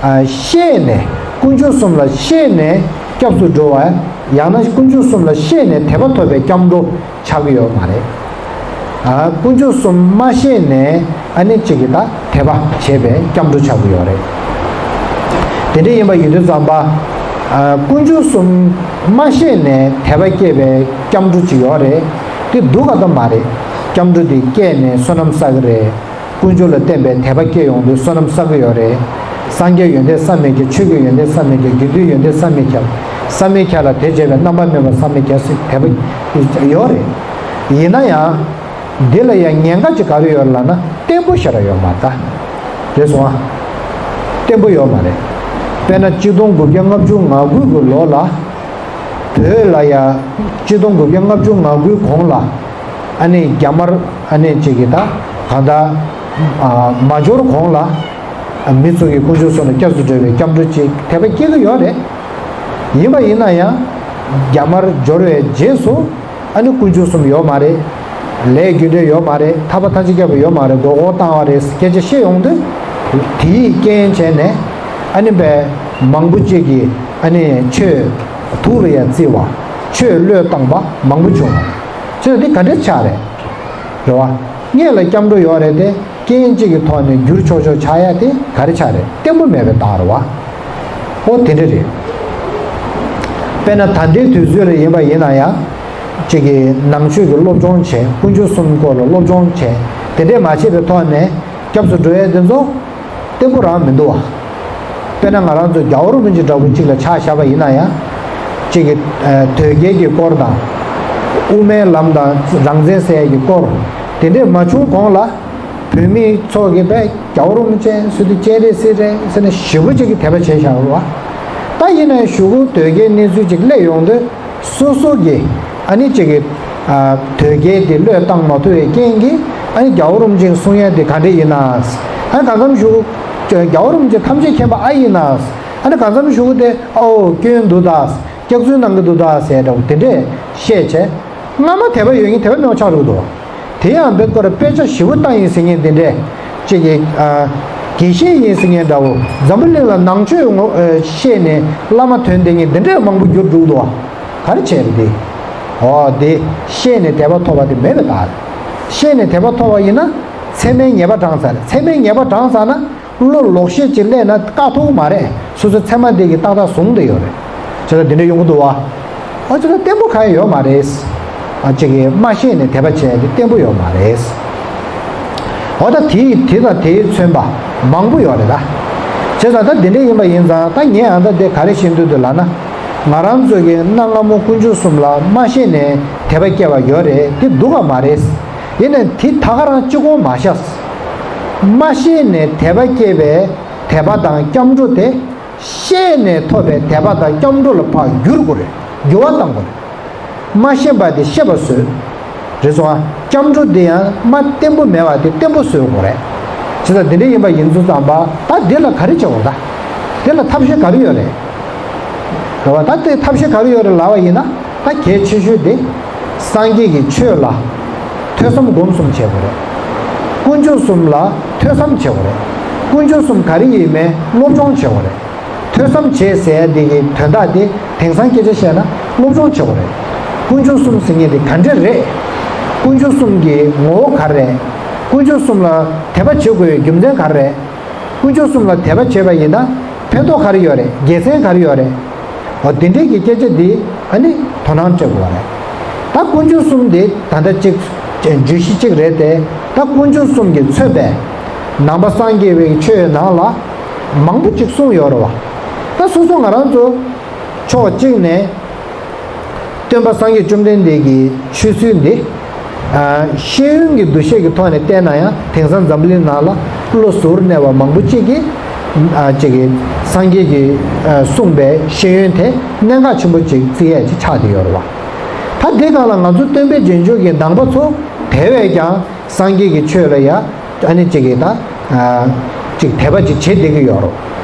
ཨ་ཤེས་ནས་དཀོན་མཆོག་གསུམ་ལ་ཤེས་ནས་སྐྱབས་སུ་འགྲོ་བ། ཡང་ན་དཀོན་མཆོག་གསུམ་ལ་ཤེས་ནས་དད་པ་ཐོབ་པའི་སྐྱབས་འགྲོ་ཆགས་ཀྱི་ཡོད་མ་རེད། ཨ་དཀོན་མཆོག་གསུམ་མ་ཤེས་ནས་ཨ་ནི་གཅིག་གིས་ད་དད་པ་བྱས་པའི་སྐྱབས་འགྲོ་ཆགས་ཀྱི་ཡོད་རེད། དེ་འདྲ་ཡིན་པ་ཡིན་དུས་ཙམ་པ། ཨ་དཀོན་མཆོག་གསུམ་མ་ཤེས་ནས་དད་པ་སྐྱེས་པའི་སྐྱབས་འགྲོ་ཅིག་ཡོད་རེད། དེ་སྡུག་ག་ད་མ་རེད། སྐྱབས་འགྲོ་དེ་སྐྱེས་ནས་བསོད་ནམས་བསགས་ཀྱི་རེད། དཀོན་མཆོག་ལ་བརྟེན་པའི་དད་པ་སྐྱེ་ཡོང་དུས་བསོད་ནམས་བསགས་ཀྱི་ཡོད་རེད། སངས་རྒྱས་ཡོན་ཏན་བསམ་མི་ཁྱབ། ཆོས་ཀྱི་ཡོན་ཏན་བསམ་མི་ཁྱབ། དགེ་འདུན་ཡོན་ཏན་བསམ་མི་ཁྱབ། བསམ་མི་ཁྱབ་ལ་དད་བྱས་པའི་རྣམ་པར་སྨིན་པ་བསམ་མི་ཁྱབ་ཟེར་དད་པ་ཡོད་རེད། ཡིན་ན་ཡང་། འདི་ལ་ཡང་ཉེན་ཁ་ཅིག་ག་རེ་ཡོད་ལབ་ན་བརྟན་པོ་ཞེ་དྲག་ཡོད་མ་རེད་ད། རེད་སོང་ཨ། བརྟན་པོ་ཡོད་མ་རེད། དཔེར་ན་གཅིག་སྟོང་དགུ་བརྒྱ་ལྔ་བཅུ་ང་དགུ་གི་ལོ་ལ། བོད་ལ་ཡ་གཅིག་སྟོང་དགུ་བརྒྱ་ལྔ་བཅུ་ང་དགུའི་གོང་ལ། ཨ་ནི་རྒྱ་དམར་ཨ་ནི་གཅིག་གིས་ད་གང་ལྟར་ཨ་མ་འབྱོར་གོང་ལ། ཨ་མི་ཚོ་གིས་དཀོན་མཆོག་གསུམ་ལ་སྐྱབས་སུ་འགྲོ་བའི་སྐྱབས་འགྲོ་ཅིག་དད་པ་སྐྱེ་གི་ཡོད་རེད། ཡིན་པ་ཡིན་ན་ཡང་། རྒྱ་དམར་འབྱོར་བའི་རྗེས་སུ། ཨ་ནི་དཀོན་མཆོག་གསུམ་ཡོད་མ་རེད། ལས་རྒྱུ་འབྲས་ཡོད་མ་རེད། ཐར་པ་ཐམས་ཅད་མཁྱེན་པ་ཡོད་མ་རེད། མགོ་སྐོར་བཏང་བ་རེད་སྐད་ཆ་བཤད་ཡོང་དུས། དེའི་རྐྱེན་བྱས་ནས་ཨ་ནི་བས་མང་པོ་ཅིག་གིས་ཨ་ནི་ཆོས་དུག་ལ་ཡང་བརྩི་བ། ཆོས་བློས་བཏང་བ་མང་པོ་བྱུང་བ། ཆོས་འདི་ག་འདྲ་ཆགས་རེད། རེད་བ། སྔོན་ལ་སྐྱབས་འགྲོ་ཡོད་རེད་དེ། རྐྱེན་གཅིག་གི་ཐོག་ནས་འགྱུར་ཆོག་ཆོག་ཆགས་ཡ་དེ་ག་རེ་ཆགས་རེད། བརྟན་པོ་མེད་པའི་རྟགས་རེད་བ། ཨོ་དེ་འདྲ་རེད། དཔེར་ན་ད་ལྟའི་དུས་ཚོད་ལ་ཡིན་པ་ཡིན་ན་ཡང་། གཅིག་གིས་ནང་ཆོས་ཀྱི་སློབ་སྦྱོང་བྱས། དཀོན་མཆོག་གསུམ་སྐོར་ལ་སློབ་སྦྱོང་བྱས། དེ་འདྲས་མ་བྱས་པའི་ཐོག་ནས་སྐྱབས་སུ་འགྲོ་ཡ་དེ་ཚོ་བརྟན་པོ་རང་མི་འདུག་བ། དཔེར་ན་ང་རང་ཚོ་རྒྱལ་བ་རིན་པོ་ཆེ་འདྲ་བོ་གཅིག་ལ་ཆ་བཞག་པ་ཡིན་ན་ཡང་། གཅིག་གིས་ཨ་དོལ་རྒྱལ་གྱི་སྐོར་དང་། དབུ་མའི་ལམ་དང་རང་བཙན་ཟེར་ཡ་གི་སྐོར། དེ་འདྲས་མ་བྱུང་གོང་ལ། བོད་མི་ཚོ་གིས་པས་རྒྱལ་བ་རིན་པོ་ཆེ་སུ་དེ་སྤྱན་རས་གཟིགས་རེད་ཟེར་ནས་ཞེ་པོ་ཅིག་གིས་དད་པ་བྱས་བཞག་རེད་བ། ད་ཡིན་ནའི་གཞུག་གུ་དོལ་རྒྱལ་གནས་ཚུལ་ཅིག་སླེབས་ཡོང་དུས་སོ་སོ་གིས་ཨ་ནི་ཅིག་གིས་ཨ་དོལ་རྒྱལ་དེ་བློས་བཏང་མ་ཐུབ་པའི་རྐྱེན་གྱིས་ཨ་ནི་རྒྱལ་བ་རིན་པོ་ཆེ་གསུང་ཡ་དེ་ག་འདྲ་ཡིན་ན། ཨ་ནི་གང་འཚམ་གཞུག་གུ་རྒྱལ་བ་རིན་པོ་ཆེ་ཐམས་ཅད་མཁྱེན་པ་ཨ་ཡིན་ན། ཨ་ནི་གང་འཚམ་གཞུག་གུ་དེ་ཨོ་སྐྱོན་འདུག་ད། སྐྱག་རྫུན་གནང་གི་འདུག་ད་ཟེར་འདྲ་བོ་དེ་འདྲས་བཤད་བྱས། སྔ་མ་དད་པ་ཡོད་མཁན་དད་པ་མེད་པ་ཆགས་འགྲོ་གི་འདུག་དེ་ཡང་བེད་སྐོར་དཔེ་ཆ་ཞིབ་པོ་བཏང་ཡིན་ཟེར་མཁན་དེ་འདྲས་ཅིག་གིས་ཨ་དགེ་བཤེས་ཡིན་ཟེར་མཁན་འདྲ་བོ། འཛམ་བུ་གླིང་ལ་ནང་ཆོས་ངོ་ཨ་བཤད་ནས་བླ་མ་ཐོན་བསྡད་མཁན་དེ་འདྲས་མང་པོ་གྱུར་འགྲོ་གི་འདུག་ག་རེ་བྱས་རེད་དེ། འོ་དེ་བཤད་ནས་དད་པ་ཐོབ་པ་དེ་མེད་པའི་རྟགས་རེད། བཤད་ནས་དད་པ་ཐོབ་པ་ཡིན་ན་ཚད་མའི་ཉེས་པ་དྲངས་ཚར་རེད། ཚད་མའི་ཉེས་པ་དྲངས་ཚར་ན། བློ་ལོག་ཤེས་ཅིག་སླེབས་ན་བཀག་ཐུབ་ཀྱི་མ་རེད། སོ་སོའི་ཚད་མ་དེ་གིས་ཏག་ཏག་བཟུང་བསྡད་ཡོད་རེད། བྱས་ཙང་དེ་འདྲ་ཡོང་གི་འདུག་བ། ཨ་ཙི་ལ་བརྟན་པོ་གང་ཡང་ཡོད་མ་རེད། ཨ་ཅིག་གིས་མ་ཤེས་ནས་དད་པ་བྱས་ཏེ་བརྟན་པོ་ཡོད་མ་རེད། འོ་ད་དེ་དེ་དང་དེས་མཚོན་པ་མང་པོ་ཡོད་རེད་ད། བྱས་ཙང་ད་དེ་འདྲ་ཡིན་པ་ཡིན་ཙང་ད་ངས་ཨ་ད་དེ་ག་རེ་ཤེས་འདོད་འདུག་ལབ་ན། ང་རང་ཚོ་གིས་གནའ་སྔ་མོ་དཀོན་མཆོག་གསུམ་ལ་མ་ཤེས་ནས་དད་པ་སྐྱེ་བ་ཡོད་རེད། དེ་སྡུག་ག་མ་རེད། ཡིན་ནའི་དེ་ད་ག་རང་གཅིག་པོ་མ་བཞག་མ་ཤེས་ནས་དད་པ་སྐྱེས་པའི་དད་པ་དང་སྐྱབས་འགྲོ་དེ། ཤེས་ནས་ཐོབ་པའི་དད་པ་དང་སྐྱབས་འགྲོ་ལ་ཕར་བསྒྱུར་དགོས་རེད། འགྱུར་བ་གཏང་དགོས་རེད། མ་ཤེས་པ་དེ་ཤེས་པ་བཟོས། རེད་སོང་ཨ། སྐྱབས་འགྲོ་དེ་ཡང་མ་བརྟན་པོ་མེད་པ་དེ་བརྟན་པོ་བཟོ་དགོས་རེད། ཇི་ལྟར་འདི་འདྲ་ཡིན་པ་ཡིན་ཚུལ་ཙམ་པ་ད་འདི་ལ་ག་རེ་བྱེད་དགོས་ད། འདི་ལ་ཐབས་ཤེས་ག་རེ་ཡོད་རེད། རེད་བ། ད་དེ་ཐབས་ཤེས་ག་རེ་ཡོད་རེད་ལབ་པ་ཡིན་ན། ད་གལ་ཆེ་ཤོས་དེ། སངས་རྒྱས་ཀྱི་ཆོས་ལ་ཐོས་བསམ་སྒོམ་གསུམ་བྱེད་དགོས་རེད། དཀོན་མཆོག་གསུམ་ལ་ཐོས་བསམ་བྱེད་དགོས་རེད། དཀོན་མཆོག་གསུམ་ག་རེ་ཡིན་མིན་སློབ་སྦྱོང་བྱེད་དགོས་རེད། ཐོས་བསམ་བྱེད་ཟེར་ཡ་འདི་གི་དོན་དག་དེ་དེང་སང་སྐད་ཆ་བཤད་ན་སློབ་སྦྱོང་བྱེད་དགོས་རེད། དཀོན་མཆོག་གསུམ་ཟེར་མཁན་དེ་ག་འདྲ་རེད། དཀོན་མཆོག་གསུམ་གྱི་ངོ་བོ་ག་རེ་རེད། དཀོན་མཆོག་གསུམ་ལ་དད་པ་བྱེད་དགོས་པའི་རྒྱུ་མཚན་ག་རེ་རེད། དཀོན་མཆོག་གསུམ་ལ་དད་པ་བྱས་པ་ཡིན་ན་ཕན་ཐོགས་ག་རེ་ཡོད་རེད། དགེ་མཚན་ག་རེ་ཡོད་རེད། འོ་དེ་འདྲའི་གི་སྐད་ཆ་འདི་ཨ་ནི་དོ་སྣང་སྤྲད་དགོས་པ་རེད། ད་དཀོན་མཆོག་གསུམ་དེ་ད་ལྟ་གཅིག་བརྗོད་གཞི་གཅིག་རེད་དེ། ད་དཀོན་མཆོག་གསུམ་གྱི་མཚོན་པའི་ནང་པ་སངས་རྒྱས་པའི་ཆོས་ནང་ལ་མང་པོ་ཅིག་གསུངས་ཡོད་རེད་བ། ད་སོ་སོ་ང་རང་ཚོ་ཕྱོགས་གཅིག་ནས་སྟོན་པ་སངས་རྒྱས་བཅོམ་ལྡན་འདས་ཀྱི་ཆོས་ཚུལ་འདི་ཤེས་ཡོན་གྱི་འདུ་ཤེས་ཀྱི་ཐོག་ནས་བལྟས་ན་ཡང་དེང་སང་འཛམ་བུ་གླིང་ནང་ལ་བློ་གཟུར་གནས་པ་མང་པོ་ཅིག་གིས་ཅིག་གིས་སངས་རྒྱས་ཀྱིས་གསུངས་པའི་ཤེས་ཡོན་དེ་གནད་འགག་ཆེན་པོ་ཅིག་བརྩི་ཡས་ཅིག་ཆགས་བསྡད་ཡོད་རེད་བ། ད་དེ་སྒང་ལ་ང་ཚོ་སྟོན་པའི་རྗེས་འཇུག་གི་ནང་པ་ཚོ་དེ་བས་ཀྱང་སངས་རྒྱས་ཀྱི་ཆོས་ལ་ཡ་ཨ་ནི་ཅིག་གིས་ད་ཅིག་དད་པ་ཅིག་བྱེད་བསྡད་ཀྱི་ཡོད་རེད།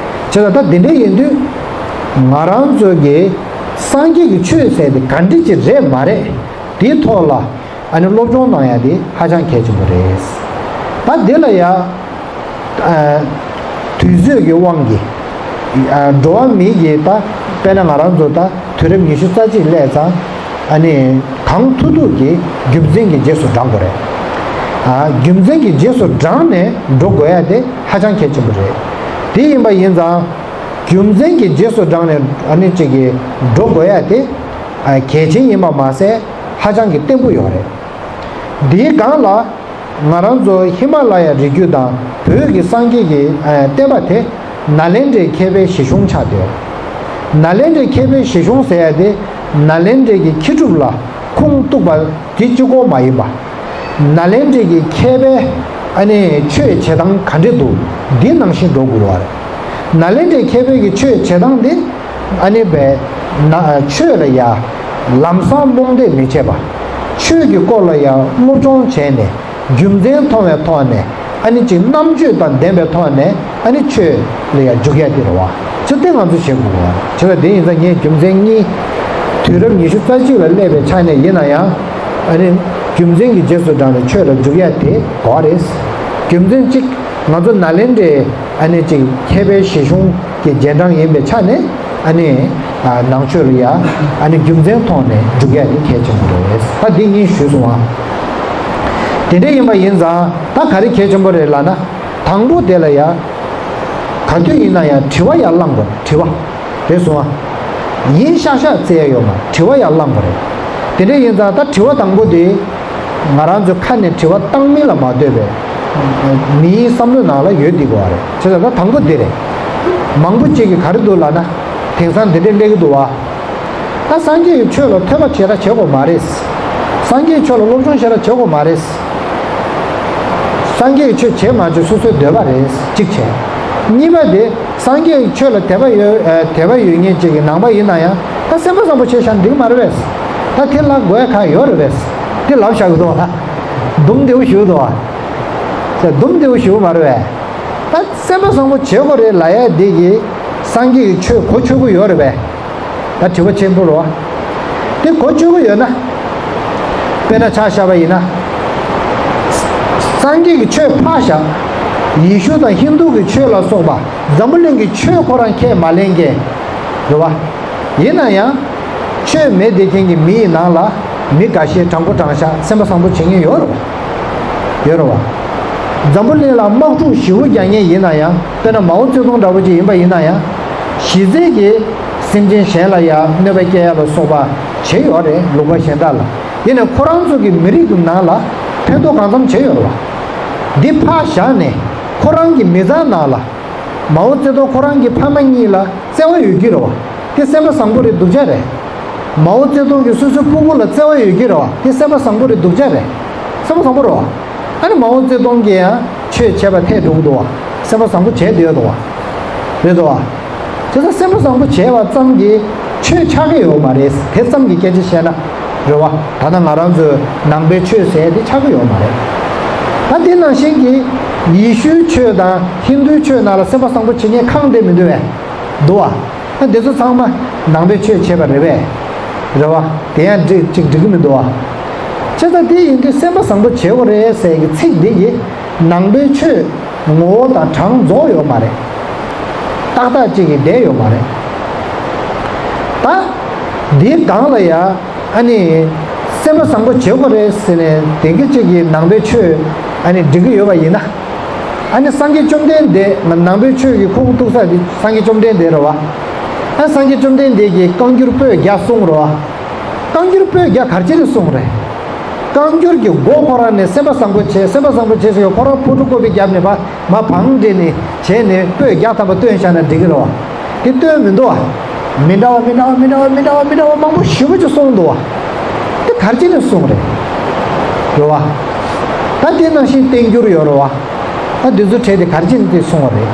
བྱས་ཙང་ད་དེ་འདྲ་ཡིན་དུས་ང་རང་ཚོ་གིས་སངས་རྒྱས་ཀྱི་ཆོས་ཟེར་དེ་ག་འདྲ་ཅིག་རེད་མ་རེད། དེའི་ཐོག་ལ་ཨ་ནི་སློབ་སྦྱོང་གནང་ཡ་དེ་ཧ་ཅང་གལ་ཆེན་པོ་རེད། ད་དེ་ལ་ཡ་དུས་ཚོད་ཀྱི་དབང་གིས་འགྲོ་བ་མི་གི་ད་དཔེར་ན་ང་རང་ཚོ་ད་དུས་རབས་ཉི་ཤུ་རྩ་གཅིག་སླེབས་ཙང་ཨ་ནི་གང་ཐུབ་ཐུབ་ཀྱིས་རྒྱུ་མཚན་གྱི་རྗེས་སུ་འབྲང་དགོས་རེད། རྒྱུ་མཚན་གྱི་རྗེས་སུ་འབྲངས་ནས་འགྲོ་དགོས་ཡ་དེ་ཧ་ཅང་གལ་ཆེན་པོ་རེད། དེ་ཡིན་པ་ཡིན་ཙང་རྒྱུ་མཚན་གྱི་རྗེས་སུ་འབྲངས་ནས་ཨ་ནི་ཅིག་གིས་འགྲོ་དགོས་ཡ་དེ་གལ་ཆེན་ཡིན་པ་མ་ཟད་ཧ་ཅང་གི་བརྟན་པོ་ཡོད་རེད། དེའི་སྒང་ལ་ང་རང་ཚོ་ཧི་མ་ལ་ཡ་རི་རྒྱུད་དང་བོད་ཀྱི་སངས་རྒྱས་ཀྱི་བསྟན་པ་དེ་ནཱ་ལེནྡྲའི་མཁས་པའི་གཞི་གཞུང་ཆགས་བསྡད་ཡོད། ནཱ་ལེནྡྲའི་མཁས་པའི་གཞི་གཞུང་ཟེར་ཡ་དེ་ནཱ་ལེནྡྲའི་གི་མཁས་གྲུབ་ལ་ཁུངས་གཏུགས་པ་དེ་གཅིག་པོ་མ་ཡིན་པ། ནཱ་ལེནྡྲའི་གི་མཁས་པའི་ཨ་ནི་ཆོས་བྱེད་སྟངས་ག་འདྲ་འདུག་འདི་ནང་བཞིན་འགྲོ་དགོས་པ་རེད། ནཱ་ལེནྡྲའི་མཁས་པའི་གི་ཆོས་བྱེད་སྟངས་འདི་ཨ་ནི་བས་ན་ཆོས་ལ་ཡ་ལམ་སང་རྨོངས་དད་མི་བྱེད་པ། ཆོས་ཀྱི་སྐོར་ལ་ཡ་སློབ་སྦྱོང་བྱས་ནས་རྒྱུ་མཚན་མཐོང་བའི་ཐོག་ནས་ཨ་ནི་ཅིག་རྣམ་དཔྱོད་དང་ལྡན་པའི་ཐོག་ནས་ཨ་ནི་ཆོས་ལ་ཡ་འཇུག་ཡ་དེ་རེད་བ། ཆོས་དེ་ང་ཚོ་བྱེད་དགོས་བ། བྱས་ཙང་དེ་ཡིན་ཙང་ངས་རྒྱུ་མཚན་གཉིས། དུས་རབས་ཉི་ཤུ་རྩ་གཅིག་ལ་སླེབས་པའི་ཆ་ནས་ཡིན་ན་ཡང་ཨ་ནི་རྒྱུ་མཚན་གྱི་རྗེས་སུ་འབྲངས་ནས་ཆོས་ལ་འཇུག་ཡ་དེ་གོ་བ་རེད། རྒྱུ་མཚན་གཅིག་ང་ཚོ་ནཱ་ལེནྡྲའི་ཨ་ནི་ཅིག་མཁས་པའི་གཞི་གཞུང་གི་རྗེས་འབྲང་ཡིན་པའི་ཆ་ནས་ཨ་ནི་ནང་ཆོས་ལ་ཡ་ཨ་ནི་རྒྱུ་མཚན་ཐོག་ནས་འཇུག་ཡ་དེ་གལ་ཆེན་པོ་རེད། ད་འདི་གཉིས་ཞུས་སོང་ཨ། དེ་འདྲ་ཡིན་པ་ཡིན་ཙང་ད་ག་རེ་གལ་ཆེན་པོ་རེད་ལབ་ན། དང་པོ་དེ་ལ་ཡ། ག་དུས་ཡིན་ན་ཡང་དྲི་བ་ཡར་བསླངས་དགོས་རེད། དྲི་བ། རེད་སོང་ཨ། ཡིན་ཤག་ཤག་བཙལ་ཡ་ཡོད་མ་རེད། དྲི་བ་ཡར་བསླངས་དགོས་རེད། དེ་འདྲ་ཡིན་ཙང་ད་དྲི་བ་དང་པོ་དེ། ང་རང་ཚོའི་ཁ་ནས་དྲི་བ་བཏང་མིན་ལ་མ་ལྟོས་པའི། མིའི་བསམ་བློའི་ནང་ལ་ཡོད་བསྡད་དགོས་པ་རེད། བྱས་ཙང་ད་དང་པོ་དེ་རེད། མང་པོ་ཅིག་གིས་ག་རེ་འདུག་ལབ་ན། དེང་སང་འདི་འདྲས་སླེབས་ཀྱི་འདུག་བ། ད་སངས་རྒྱས་ཀྱི་ཆོས་ལ་ཐོས་པ་ཞེ་དྲག་བྱེད་དགོས་མ་རེད། སངས་རྒྱས་ཀྱི་ཆོས་ལ་སློབ་སྦྱོང་ཞེ་དྲག་བྱེད་དགོས་མ་རེད། སངས་རྒྱས་ཀྱི་ཆོས་བྱེད་མ་བྱེད་སོ་སོའི་འདོད་པ་རེད། གཅིག་བྱས། གཉིས་པ་དེ་སངས་རྒྱས་ཀྱི་ཆོས་ལ་དད་པ་ཡོད་ཨ་དད་པ་ཡོད་མཁན་ཅིག་གི་ནང་པ་ཡིན་ན་ཡང་ད་སེམས་པ་བཟང་པོ་བྱས་བཞག་ན་འགྲིག་གི་མ་རེད་པས། ད་དེ་ལ་དགོས་ཡ་གང་ཡོད་རེད་པས། དེ་ལབ་བཞག་གི་འདུག་བ། སྡུག་བདེ་པོ་ཞུ་འདུག་བ། སྡུག་བདེ་པོ་ཞུ་གི་མ་རེད་པས། ད་སེམས་པ་བཟང་པོ་བྱེད་དགོས་རེད་ལབ་ཡ་འདི་གིས་སངས་རྒྱས་ཀྱི་ཆོས་གོ་ཆོད་ཀྱི་ཡོད་རེད་པས། ད་དྲི་བ་ཆེན་པོ་རེད་བ། དེ་གོ་ཆོད་ཀྱི་ཡོད་ན། དཔེར་ན་ཆ་བཞག་པ་ཡིན་ན། སངས་རྒྱས་ཀྱི་ཆོས་ཕར་བཞག་ཡེ་ཤུ་དང་ཧིན་དུ་གི་ཆོས་ལ་སོགས་པ་འཛམ་བུ་གླིང་གི་ཆོས་ཁོ་རང་ཁས་མ་ལེན་མཁན། རེད་བ། ཡིན་ན་ཡང་། ཆོས་མེད་བསྡད་མཁན་གྱི་མི་ཡི་ནང་ལ་མི་འགའ་ཤས་དྲང་པོ་དྲང་བཞག་སེམས་པ་བཟང་པོ་བྱེད་མཁན་ཡོད་རེད་བ། ཡོད་རེད་བ། འཛམ་བུ་གླིང་ལ་དམག་འཁྲུག་ཞེ་པོ་རྒྱག་མཁན་ཡིན་ན་ཡང་དཔེར་ན་མའོ་ཙེ་ཏུང་འདྲ་པོ་ཅིག་ཡིན་པ་ཡིན་ན་ཡང་། གཞི་རྩའི་གི་སེམས་ཅན་གཞན་ལ་ཡང་གནོད་པ་སྐྱེལ་ཡ་ལ་སོགས་པ་བྱས་ཡོད་རེད་ལུང་པ་གཞན་དག་ལ། ཡིན་ནའི་ཁོ་རང་ཚོ་གི་མི་རིགས་ཀྱི་ནང་ལ་ཕན་ཐོགས་གང་འཚམ་བྱས་ཡོད་རེད་བ། འདི་ཕར་བཞག་ནས་ཁོ་རང་གི་མི་ཚང་ནང་ལ། མའོ་ཙེ་ཏུང་ཁོ་རང་གི་ཕ་མ་གཉིས་ལ་བརྩེ་བ་ཡོད་ཀྱི་རེད་བ། དེ་སེམས་པ་བཟང་པོ་རེད་སྡུག་ཅག་རེད། མའོ་ཙེ་ཏུང་གི་སོ་སོའི་སྤུ་གུ་ལ་བརྩེ་བ་ཡོད་ཀྱི་རེད་བ། དེ་སེམས་པ་བཟང་པོ་རེད་སྡུག་ཅག་རེད། སེམས་པ་བཟང་པོ་རེད་བ། ཨ་ནི་མའོ་ཙེ་ཏུང་གིས་ཡང་ཆོས་བྱས་པ་ཐད་འགྲོ་གི་འདུག་བ། སེམས་པ་བཟང་པོ་བྱས་བསྡད་ཡོད་འདུག་བ། རེད་འདུག་བ། བྱས་ཙང་སེམས་པ་བཟང་པོ་བྱས་པ་ཙམ་གྱིས་ཆོས་ཆགས་ཀྱི་ཡོད་མ་རེད། དེ་ཙམ་གྱི་སྐད་ཆ་བཤད་ན། རེད་བ། ད་ལྟ་ང་རང་ཚོའི་ནང་པའི་ཆོས་ཟེར་དེ་ཆགས་ཀྱི་ཡོད་མ་རེད། ད་དེ་ནང་བཞིན་གྱི་ཡེ་ཤུའི་ཆོས་དང་ཧིན་དུའི་ཆོས་ནང་ལ་སེམས་པ་བཟང་པོ་བྱེད་མཁན་གང་དེ་མི་འདུག་བས། འདུག་བ། ད་དེ་ཚོ་ཚང་མ་ནང་པའི་ཆོས་བྱས་པ་རེད་བས། རེད་བ། དེ་ཡང་འགྲིག་ཅིག་འགྲིག་གི་མི་འདུག་བ། བྱས་ཙང་དེ་ཡིན་དུས་སེམས་པ་བཟང་པོ་བྱེད་དགོས་རེད་ཟེར་གྱི་ཚིག་འདི་གིས་ནང་པའི་ཆོས་ངོ་བོ་དང་གྲངས་རྫོགས་ཡོད་མ་རེད། ཏག་ཏག་ཅིག་གིས་བསྡད་ཡོད་མ་རེད། ད་འདིའི་སྒང་ལ་ཡ་ཨ་ནི་སེམས་པ་བཟང་པོ་བྱེད་དགོས་རེད་ཟེར་ནས་དེང་གི་ཅིག་གི་ནང་པའི་ཆོས་ཨ་ནི་འགྲིག་གི་ཡོད་པ་ཡིན་ན། ཨ་ནི་སངས་རྒྱས་བཅོམ་ལྡན་འདས་ང་ནང་པའི་ཆོས་ཀྱི་ཁུངས་གཏུགས་ས་དེ་སངས་རྒྱས་བཅོམ་ལྡན་འདས་རེད་བ། ཨ་སངས་རྒྱས་བཅོམ་ལྡན་འདས་ཀྱིས་བཀའ་འགྱུར་པོད་བརྒྱ་གསུངས་རེད་བ། བཀའ་འགྱུར་པོད་བརྒྱ་ག་རེ་བྱས་ནས་གསུངས་རེད། བཀའ་འགྱུར་གྱི་མགོ་ཁོ་རང་ནས་སེམས་པ་བཟང་པོ་བྱེད། སེམས་པ་བཟང་པོ་བྱེད་ཟེར་བའི་ཁོ་རང་ཕོ་ཊོ་ཀོ་པི་བརྒྱབ་ནས་ཕར་མར་བང་སྒྲིག་ནས་བྱས་ནས་པོད་བརྒྱ་ཐམ་པ་བཏོན་བཞག་ན་འགྲིག་གི་རེད་བ། དེ་བཏོན་མི་འདུག་བ། མི་འདྲ་བ་མི་འདྲ་བ་མི་འདྲ་བ་མི་འདྲ་བ་མི་འདྲ་བ་མང་པོ་ཞེ་པོ་ཅིག་གསུངས་འདུག་བ། དེ་ག་རེ་བྱས་ནས་གསུངས་རེད། རེད་བ། ད་དེ་ནང་བཞིན་བསྟན་འགྱུར་ཡོད་རེད་བ། ད་འདི་ཚོ་གྲས་དེ་ག་རེ་བྱས་ནས་དེ་གསུངས་པ་རེད།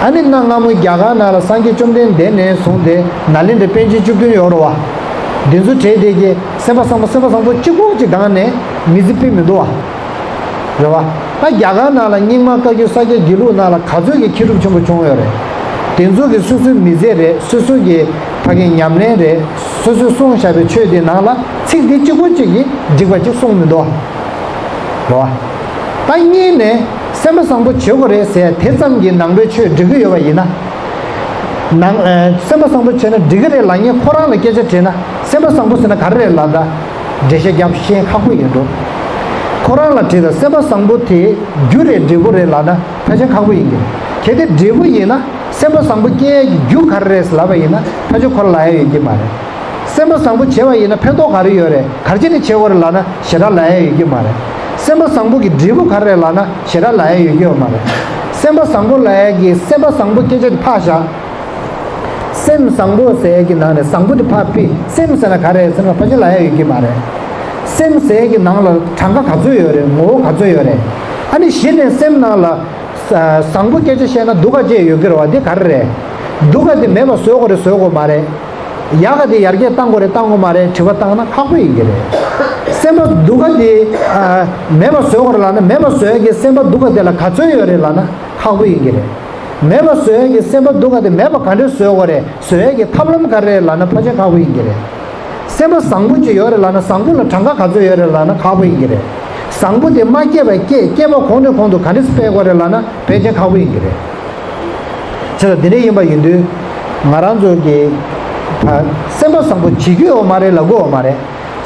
ཨ་ནི་གནའ་སྔ་མོ་རྒྱ་གར་ནང་ལ་སངས་རྒྱས་བཅོམ་ལྡན་འདས་ནས་བཟུང་སྟེ་ནཱ་ལེནྡྲ་པཎ་ཆེན་བཅུ་བདུན་ཡོད་རེད་བ། འདི་ཚོ་གྲས་དེ་གི་སེམས་པ་བཟང་པོ་སེམས་པ་བཟང་པོ་གཅིག་པོ་གཅིག་སྒང་ནས་མི་ཚེ་ཕུད་མི་འདུག་བ། རེད་བ། ད་རྒྱ་གར་ནང་ལ་རྙིང་མ་བཀའ་བརྒྱུད་ས་སྐྱ་དགེ་ལུགས་ནང་ལ་ག་ཚོད་ཀྱི་མཁས་གྲུབ་ཆེན་པོ་བྱུང་ཡོད་རེད། དེ་ཚོ་གི་སོ་སོའི་མི་ཚེ་རེད། སོ་སོ་གི་ཕ་གི་ཉམས་ལེན་རེད། སོ་སོས་གསུངས་བཞག་པའི་ཆོས་དེ་ནང་ལ་ཚིག་འདི་གཅིག་པོ་གཅིག་གིས་འགྲིག་པ་གཅིག་གསུངས་མི་འདུག་བ། རེད་བ། ད་གཉིས་ནས་སེམས་པ་བཟང་པོ་བྱེད་དགོས་རེད་ཟེར་དེ་ཙམ་གྱིས་ནང་པའི་ཆོས་འགྲིག་གི་ཡོད་པ་ཡིན་ན། ནང་ཨ་སེམས་པ་བཟང་པོ་བྱས་ན་འགྲིག་གི་རེད་ལབ་མཁན་ཁོ་རང་ལ་སྐད་ཆ་དྲིས་ན་སེམས་པ་བཟང་པོ་ཟེར་ན་ག་རེ་རེད་ལབ་ད། འགྲེལ་བཤད་རྒྱབ་ཤེས་ཁག་པོ་ཡིན་འགྲོ། ཁོ་རང་ལ་དྲིས་ན་སེམས་པ་བཟང་པོ་དེ་རྒྱུ་རེད་འབྲས་བུ་རེད་ལབ་ན་ཕལ་ཆེར་ཁག་པོ་ཡིན་གྱི་རེད། གལ་ཏེ་འབྲས་བུ་ཡིན་ན་སེམས་པ་བཟང་པོ་སྐྱེ་ཡས་ཀྱི་རྒྱུ་ག་རེ་རེད་ལབ་པ་ཡིན་ན་ཕལ་ཆེར་ཁོ་ལ་ལབ་ཡ་ཡོད་ཀྱི་མ་རེད། སེམས་པ་བཟང་པོ་བྱས་པ་ཡིན་ན་ཕན་ཐོགས་ག་རེ་ཡོད་རེད། ག་རེ་བྱས་ནས་བྱེད་དགོས་རེད་ལབ་ན་ཞེ་དྲག་ལབ་ཡ་ཡོད་ཀྱི་མ་རེད། སེམས་པ་བཟང་པོ་གི་འབྲས་བུ་ག་རེ་རེད་ལབ་ན་ཞེ་དྲག་ལབ་ཡ་ཡོད་ཀྱི་ཡོད་མ་རེད། སེམས་པ་བཟང་པོ་ལབ་ཡ་གི་སེམས་པ་བཟང་པོ་སྐད་ཆ་དེ་ཕར་བཞག་སེམས་བཟང་པོ་ཟེར་ཡ་གི་ནང་ནས་བཟང་པོ་དེ་ཕར་ཕུད། སེམས་ཟེར་ན་ག་རེ་རེད་ཟེར་ན་ཕལ་ཆེར་ལབ་ཡ་ཡོད་ཀྱི་མ་རེད། སེམས་ཟེར་ཡ་གི་ནང་ལ་གྲངས་ཀ་ག་ཚོད་ཡོད་རེད། ངོ་བོ་ག་ཚོད་ཡོད་རེད། ཨ་ནི་གཞི་ནས་སེམས་ནང་ལ་ས་བཟང་པོ་སྐད་ཆ་བཤད་ན་སྡུག་ག་བཅས་ཡོད་ཀྱི་རེད་བ། དེ་ག་རེ་རེད། སྡུག་ག་དེ་མེད་པ་བཟོ་དགོས་རེད་བཟོ་དགོས་མ་རེད། ཡག་ག་དེ་ཡར་རྒྱས་བཏང་དགོས་རེད་བཏང་དགོས་མ་རེད། དྲི་བ་བཏང་ན་ཁག་པོ་ཡིན་གྱི་རེད། སེམས་པ་སྡུག་ག་དེ་ཨ་མེད་པ་བཟོ་དགོས་རེད་ལབ་ན་མེད་པ་བཟོ་ཡ་གི་སེམས་པ་སྡུག་ག་དེ་ལ་ག་ཚོད་ཡོད་རེད་ལབ་ན་ཁག་པོ་ཡིན་གྱི་རེད། མེད་པ་བཟོ་ཡ་གི་སེམས་པ་སྡུག་ག་དེ་མེད་པ་ག་འདྲས་བཟོ་དགོས་རེད། བཟོ་ཡ་གི་ཐབས་ལམ་ག་རེ་རེད་ལབ་ན་ཕལ་ཆེར་ཁག་པོ་ཡིན་གྱི་རེད། སེམས་པ་བཟང་པོ་ཅིག་ཡོད་རེད་ལབ་ན་བཟང་པོ་ལ་གྲངས་ཀ་ག་ཚོད་ཡོད་རེད་ལབ་ན་ཁག་པོ་ཡིན་གྱི་རེད། བཟང་པོ་དེ་མ་སྐྱེས་པ་སྐྱེས། སྐྱེས་པ་གོང་ནས་གོང་དུ་ག་འདྲས་སྤེལ་དགོས་རེད་ལབ་ན་ཕལ་ཆེར་ཁག་པོ་ཡིན་གྱི་རེད། བྱས་ཙང་དེ་འདྲ་ཡིན་པ་ཡིན་དུས་ང་རང་ཚོ་གི་ཕ་སེམས་པ་བཟང་པོ་བྱེད་རྒྱུ་ཡོད་མ་རེད་ལབ་དགོས་ཡོད་མ་རེད།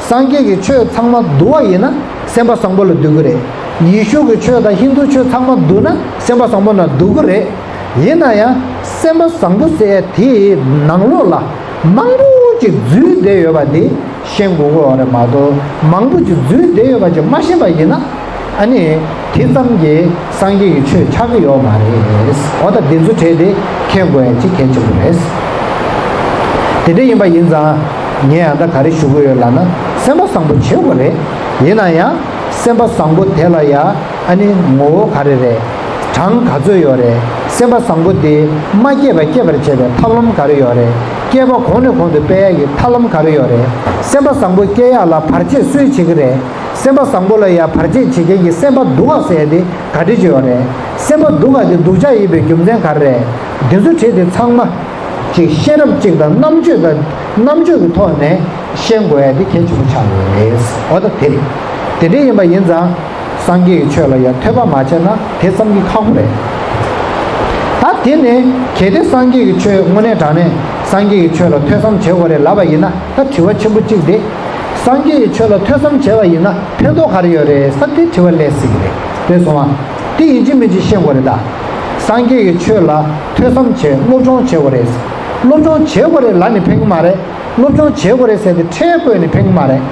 སངས་རྒྱས་ཀྱི་ཆོས་ཚང་མ་བསྡུ་བ་ཡིན་ན་སེམས་པ་བཟང་པོ་ལ་འདུ་གི་རེད། ཡེ་ཤུ་གི་ཆོས་དང་ཧིན་དུ་ཆོས་ཚང་མ་བསྡུ་ན་སེམས་པ་བཟང་པོ་ལ་འདུ་གི་རེད། ཡིན་ན་ཡང་སེམས་པ་བཟང་པོ་ཟེར་ཡ་དེའི་ནང་ལོགས་ལ་མང་པོ་ཅིག་འཛུལ་བསྡད་ཡོད་པ་དེ་ཤེས་དགོས་ཀྱི་ཡོད་རེད་མ་གཏོགས་མང་པོ་ཅིག་འཛུལ་བསྡད་ཡོད་པ་ཅིག་མ་ཤེས་པ་ཡིན་ན་ཨ་ནི་དེ་ཙམ་གྱིས་སངས་རྒྱས་ཀྱི་ཆོས་ཆགས་ཀྱི་ཡོད་མ་རེད། འོ་ད་འདི་ཚོ་གྲས་དེ་མཁྱེན་དགོས་ཡ་ཅིག་གལ་ཆེན་པོ་རེད། དེ་འདྲ་ཡིན་པ་ཡིན་ཙང་ངས་ཡང་ད་ག་རེ་ཞུ་གི་ཡོད་ལབ་ན་སེམས་པ་བཟང་པོ་བྱེད་དགོས་རེད། ཡིན་ན་ཡང་སེམས་པ་བཟང་པོ་དེ་ལ་ཡ་ཨ་ནི་ངོ་བོ་ག་རེ་རེད། གྲངས་ག་ཚོད་ཡོད་རེད། སེམས་པ་བཟང་པོ་དེ་མ་སྐྱེས་པ་སྐྱེས་པར་བྱེད་པའི་ཐབས་ལམ་ག་རེ་ཡོད་རེད། སྐྱེས་པ་གོང་ནས་གོང་དུ་སྤེལ་ཡག་གི་ཐབས་ལམ་ག་རེ་ཡོད་རེད། སེམས་པ་བཟང་པོ་སྐྱེ་ཡག་ལ་བར་ཆད་སུས་བྱེད་ཀྱི་རེད། སེམས་པ་བཟང་པོ་ལ་ཡ་བར་ཆད་བྱེད་མཁན་གྱི་སེམས་པ་སྡུག་པ་ཟེར་ཡ་དེ་ག་འདྲ་ཅིག་ཡོད་རེད། སེམས་པ་སྡུག་པ་དེ་སྡུག་ཅག་ཡིན་པའི་རྒྱུ་མཚན་ག་རེ་རེད། འདི་ཚོ་བྲིས་ཏེ་ཚང་མ་ཅིག་ཤེས་རབ་ཅིག་དང་རྣམ་དཔྱོད་དང་རྣམ་དཔྱོད་ཀྱི་ཐོག་ནས་ཤེས་དགོས་ཡ་དེ་གལ་ཆེན་པོ་ཆགས་ཡོད་རེད། འོ་ད་དེ་རེད། དེ་འདྲ་ཡིན་པ་ཡིན་ཙང་། སངས་རྒྱས་ཀྱི་ཆོས་ལ་ཡང་ཐོས་པ་མ་བྱས་ན་དེ་ཙམ་གྱིས་ཁག་པོ་རེད། ད་དེ་ནས་གལ་ཏེ་སངས་རྒྱས་ཀྱི་ཆོས་དངོས་གནས་དྲང་གནས་སངས་རྒྱས་ཀྱི་ཆོས་ལ་ཐོས་བསམ་བྱེད་དགོས་རེད་ལབ་པ་ཡིན་ན་ད་དྲི་བ་ཆེན་པོ་གཅིག་དེ། སངས་རྒྱས་ཀྱི་ཆོས་ལ་ཐོས་བསམ་བྱས་པ་ཡིན་ན་ཕན་ཐོགས་ག་རེ་ཡོད་རེད་ཟེར་དེ་དྲི་བ་སླེབས་སྲིད་ཀྱི་རེད། རེད་སོང་ང་། དེ་ཡིན་གཅིག་མིན་གཅིག་ཤེས་དགོས་རེད་ད། སངས་རྒྱས་ཀྱི་ཆོས་ལ་ཐོས་བསམ་བྱེད་སློབ་སྦྱོང་བྱེད་དགོས་རེད། སློབ་སྦྱོང་བྱེད་དགོས་རེད་ལབ་ནས་ཕན་གྱི་མ་རེད། སློབ་སྦྱོང་བྱེད་དགོས་རེད་ཟེར་ཏེ་ཁྲལ་བཀོད་ནས་ཕན་གྱི་མ་རེད།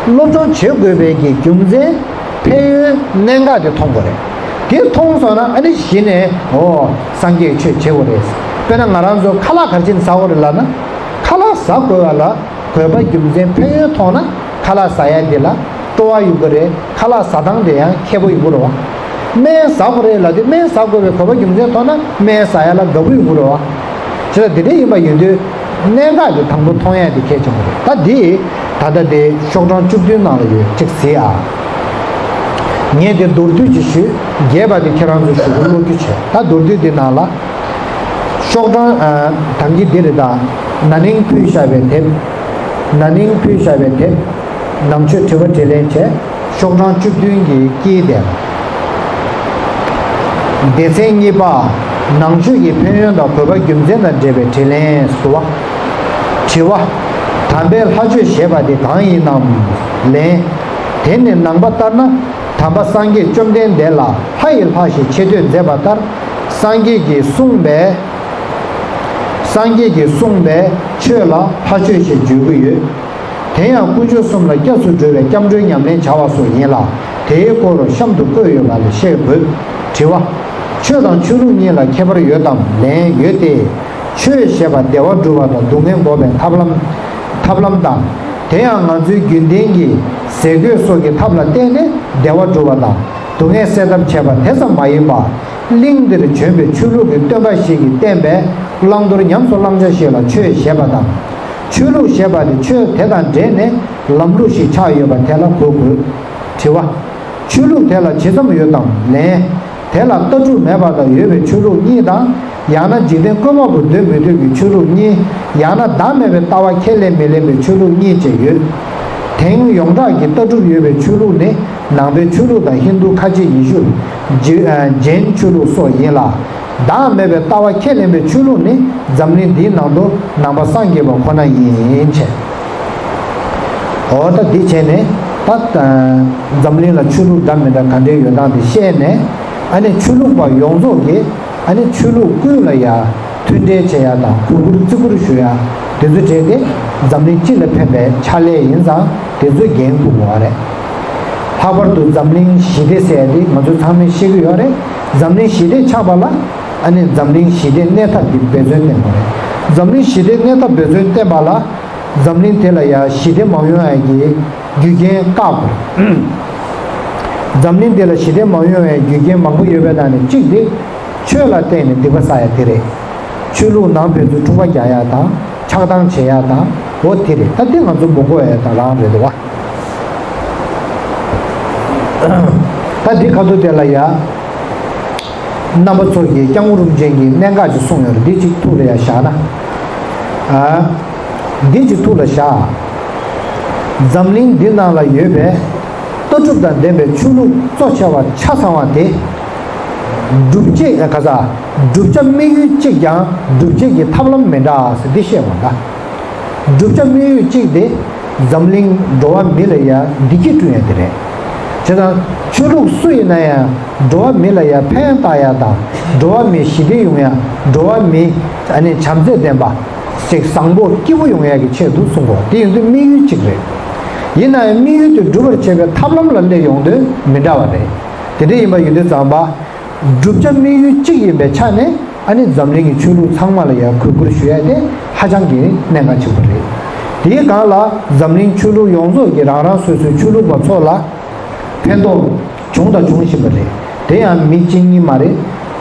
སློབ་སྦྱོང་བྱེད་དགོས་པའི་གི་རྒྱུ་མཚན་ཕན་ཡོན་གནད་འགག་དེ་མཐོང་དགོས་རེད། དེ་མཐོང་སོང་ན་ཨ་ནི་གཞི་ནས་འོ་སངས་རྒྱས་ཆོས་བྱེད་དགོས་རེད། དཔེར་ན་ང་རང་ཚོ་ཁ་ལག་ག་རེ་བྱས་ནས་ཟ་དགོས་རེད་ལབ་ན། ཁ་ལག་ཟ་དགོས་པ་ལ་དགོས་པ་རྒྱུ་མཚན་ཕན་ཡོན་མཐོང་ན་ཁ་ལག་ཟ་ཡ་དེ་ལ་སྤྲོ་བ་ཡོང་གི་རེད། ཁ་ལག་ཟ་སྟངས་དེ་ཡང་མཁས་པོ་ཡོང་གི་རེད་བ། སྨན་ཟ་དགོས་རེད་ལབ་དུས་སྨན་ཟ་དགོས་པའི་དགོས་པ་རྒྱུ་མཚན་མཐོང་ན་སྨན་ཟ་ཡ་ལ་དགའ་པོ་ཡོང་གི་རེད་བ། བྱས་ཙང་དེ་འདྲ་ཡིན་པ་ཡིན་དུས་གནད་འགག་དེ་དང་པོ་མཐོང་ཡ་དེ་གལ་ཆེན་པོ་རེད། ད་འདི་ད་ལྟ་དེ་ཤོག་གྲངས་བཅུ་བདུན་ནང་ལ་ཡོད་ཅིག་གཟིགས་ཨ། ངས་དེ་མདོར་བསྡུས་ཅིག་ཞུས། རྒྱས་པ་དེ་ཁྱེད་རང་ཚོ་ཞུ་གི་བློ་འགྱོད་བྱས། ད་མདོར་བསྡུས་དེ་ནང་ལ་ཤོག་གྲངས་ཨ་དང་གི་འདི་རེད་ད། ན་ནིང་ཕུལ་བཞག་པའི་དེབ། ན་ནིང་ཕུལ་བཞག་པའི་དེབ། ནང་ཆོས་དྲི་བ་དྲིས་ལན་བྱས། ཤོག་གྲངས་བཅུ་བདུན་གྱི་དཀྱིལ་དེར། སྡེ་ཚན་གཉིས་པ། ནང་ཆོས་ཀྱི་ཕན་ཡོན་དང་དགོས་པ་རྒྱུ་མཚན་དང་འབྲེལ་བའི་དྲིས་ལན་ཟུར་པ། དྲི་བ། དམ་པའི་ལྷ་ཆོས་ཞེས་པ་དེ་གང་ཡིན་ནམ། ལན། དེ་ནི་ནང་པ་ལྟར་ན་ དམ་པ་སངས་རྒྱས་བཅོམ་ལྡན་འདས་ལ་ལྷ་ཡི་ལྷ་ཞེས་ཆེ་བསྟོད་མཛད་པ་ལྟར། སངས་རྒྱས་ཀྱིས་གསུངས་པའི། སངས་རྒྱས་ཀྱིས་གསུངས་པའི་ཆོས་ལ་ལྷ་ཆོས་ཞེས་བརྗོད་ཀྱི་ཡོད། དེ་ཡང་དཀོན་མཆོག་གསུམ་ལ་སྐྱབས་སུ་འགྲོ་བའི་སྐྱབས་འགྲོའི་ཉམས་ལེན་བྱ་བ་སོགས་ཡིན་ལ། དེའི་སྐོར་གཤམ་དུ་བཀོད་ཡོད་པ་ལས་ཤེས་དགོས། དྲི་བ། ཆོས་དང་ཆོས་ལུགས་གཉིས་ལ་ཁྱད་པར་ཡོད་དམ། ལན། ཡོད་དེ། ཆོས་ཞེས་པ་བདེ་བ་སྒྲུབ་པ་དང་སྡུག་བསྔལ་འགོག་པའི་ཐབས་ལམ། ཐབས་ལམ་དང་། དེ་ཡང་ང་ཚོའི་རྒྱུན་ལྡན་གྱི་ཟས་གོས་སོགས་ཀྱི་ཐབས་ལ་བརྟེན་ནས་བདེ་བ་སྒྲུབ་པ་དང་སྡུག་བསྔལ་སེལ་ཐབས་བྱེད་པ་དེ་ཙམ་མ་ཡིན་པར། གླིང་འདིར་བྱོན་པའི་ཆོས་ལུགས་ཀྱི་སྟོན་པ་ཞིག་གིས་བསྟན་པའི་བླང་དོར་ཉམས་སུ་བླང་བྱ་ཞིག་ལ་ཆོས་ཞེས་པ་དང་། ཆོས་ལུགས་ཞེས་པ་དེ་ཆོས་དེ་དང་འབྲེལ་ནས་ལམ་ལུགས་ཤིག་ཆགས་ཡོད་པ་དེ་ལ་གོ་དགོས། དྲི་བ། ཆོས་ལུགས་དེ་ལ་ཇི་ཙམ་ཡོད་དམ། ལན། དེ་ལ་ལྟ་གྲུབ་མེད་པ་དང་ཡོད་པའི་ཆོས་ལུགས་གཉིས་དང་། ཡང་ན་འཇིག་རྟེན་བཀོད་པ་པོ་འདོད་མི་འདོད་ཀྱི་ཆོས་ལུགས་གཉིས། ཡང་ན་བདག་མེད་པའི་ལྟ་བ་ཁས་ལེན་མི་ལེན་པའི་ཆོས་ལུགས་གཉིས་བཅས་ཡོད། དེང་ཡོངས་གྲགས་ཀྱི་ལྟ་གྲུབ་ཡོད་པའི་ཆོས་ལུགས་ནི་ནང་པའི་ཆོས་ལུགས་དང་ཧིན་རྡུ་ཁ་ཆེ་ཡེ་ཤུ། ཇི་ཨ་ཇེན་ཆོས་ལུགས་སོགས་ཡིན་ལ། བདག་མེད་པའི་ལྟ་བ་ཁས་ལེན་པའི་ཆོས་ལུགས་ནི་འཛམ་གླིང་འདིའི་ནང་དུ་ནང་པ་སངས་རྒྱས་པ་ཁོ་ན་ཡིན་བྱས། འོ་ད་འདི་བྱས་ནས་ད་འཛམ་གླིང་ལ་ཆོས་ལུགས་འདྲ་མི་འདྲ་ག་འདྲའི་ཡོད་སྟངས་དེ་བཤད་ནས། ཨ་ནི་ཆོས་ལུགས་པ་ཡོངས་རྫོགས་ཀྱིས་ཨ་ནི་ཆོས་ལུགས་ཀུན་ལ་ཡ་མཐུན་འབྲེལ་བྱེད་ཡ་དང་གུས་བཀུར་བརྩི་བཀུར་ཞུ་ཡ་དེ་ཚོ་བྱས་ཏེ་འཛམ་གླིང་སྤྱི་ལ་ཕན་པའི་ཕྱག་ལས་ཡིན་ཙང་དེ་ཚོ་འགན་འཁུར་དགོས་པ་རེད། ལྷག་པར་དུ་འཛམ་གླིང་ཞི་བདེ་ཟེར་ཡ་དེ་ང་ཚོ་ཚང་མས་ཤེས་ཀྱི་ཡོད་རེད། འཛམ་གླིང་ཞི་བདེ་ཆགས་པ་ལ་ཨ་ནི་འཛམ་གླིང་ཞི་བདེ་གནས་ཐབས་ཀྱི་འབད་བརྩོན་བསྟེན་དགོས་རེད། འཛམ་གླིང་ཞི་བདེ་གནས་ཐབས་འབད་བརྩོན་བསྟེན་པ་ལ། འཛམ་གླིང་དེ་ལ་ཡང་ཞི་བདེ་མ་ཡོང་ཡ་གི་རྒྱུ་རྐྱེན་བཀག་དགོས། འཛམ་གླིང་དེ་ལ་ཞི་བདེ་མ་ཡོང་བའི་རྒྱུ་རྐྱེན་མང་པོ་ཡོད་པའི་ནང་ནས་གཅིག་དེ་ཆོས་ལ་བརྟེན་ནས་སྡིག་པ་བསགས་ཡ་དེ་རེད། ཆོས་ལུགས་ནང་ཕན་ཚུན་འཁྲུག་པ་རྒྱག་ཡ་དང་ཆགས་སྡང་བྱེད་ཡ་དང་འོ་དེ་རེད། ད་དེ་ང་ཚོ་མི་དགོས་ཡ་དང་རང་རེད་འདུག་བ། ད་འདི་ཁ་ཐུག་དེ་ལ་ཡ། རྣམ་པ་ཚོ་གིས་སྐྱབས་མགོན་རིན་པོ་ཆེ་གིས་གནད་འགག་ཅིག་གསུངས་ཡོད་རེད། འདི་གཅིག་ཐུགས་ལ་ཡ་བཞག་ན། ཨ། འདི་གཅིག་ཐུགས་ལ་བཞག་འཛམ་གླིང་འདི་ནང་ལ་ཡོད་པའི་ལྟ་གྲུབ་དང་ལྡན་པའི་ཆོས་ལུགས་གཙོ་ཆེ་བ་ཆ་ཚང་བ་དེ། སྒྲུབ་བྱེད་ག་ས། བསྒྲུབ་བྱ་དམིགས་ཡུལ་གཅིག་ཀྱང་སྒྲུབ་བྱེད་ཀྱི་ཐབས་ལམ་མི་འདྲ་ཟེར་འདི་བཤད་དགོས་འདྲ། བསྒྲུབ་བྱ་དམིགས་ཡུལ་གཅིག་དེ་འཛམ་གླིང་འགྲོ་བ་མི་ལ་ཡ་བདེ་སྐྱིད་བསྐྲུན་ཡ་དེ་རེད། བྱས་ཙང་ཆོས་ལུགས་སུ་ཡིན་ན་ཡང་འགྲོ་བ་མི་ལ་ཡ་ཕན་བཏགས་ཡ་དང་འགྲོ་བ་མི་ཞི་བདེ་ཡོང་ཡ། འགྲོ་བ་མི་ཨ་ནི་བྱམས་བརྩེ་ལྡན་པ་ཅིག་བཟང་པོ་སྐྱིད་པོ་ཡོང་ཡ་གི་ཆེད་དུ་གསུང་གོ་དེ་ཡིན་དུས་དམིགས་ཡུལ་གཅིག་རེད། ཡིན་ན་ཡང་དམིགས་ཡུལ་དེ་འགྲུབ་པར་བྱེད་པའི་ཐབས་ལམ་ལ་སླེབས་ཡོང་དུས་མི་འདྲ་བ་རེད། དེ་འདྲ་ཡིན་པ་ཡིན་དུས་ཙམ་པ། བསྒྲུབ་བྱ་དམིགས་ཡུལ་གཅིག་ཡིན་པའི་ཆ་ནས་ཨ་ནི་འཛམ་གླིང་གི་ཆོས་ལུགས་ཚང་མ་ལ་ཡང་གུས་བཀུར་ཞུ་ཡ་དེ་ཧ་ཅང་གི་གནད་འགག་ཆེན་པོ་རེད། དེའི་སྒང་ལ་འཛམ་གླིང་ཆོས་ལུགས་ཡོངས་རྫོགས་ཀྱི་རང་རང་སོ་སོའི་ཆོས་ལུགས་པ་ཚོ་ལ་ཕན་ཐོགས་བྱུང་དང་འབྱུང་བཞིན་པ་རེད། དེ་ཡང་མི་གཅིག་གཉིས་མ་རེད།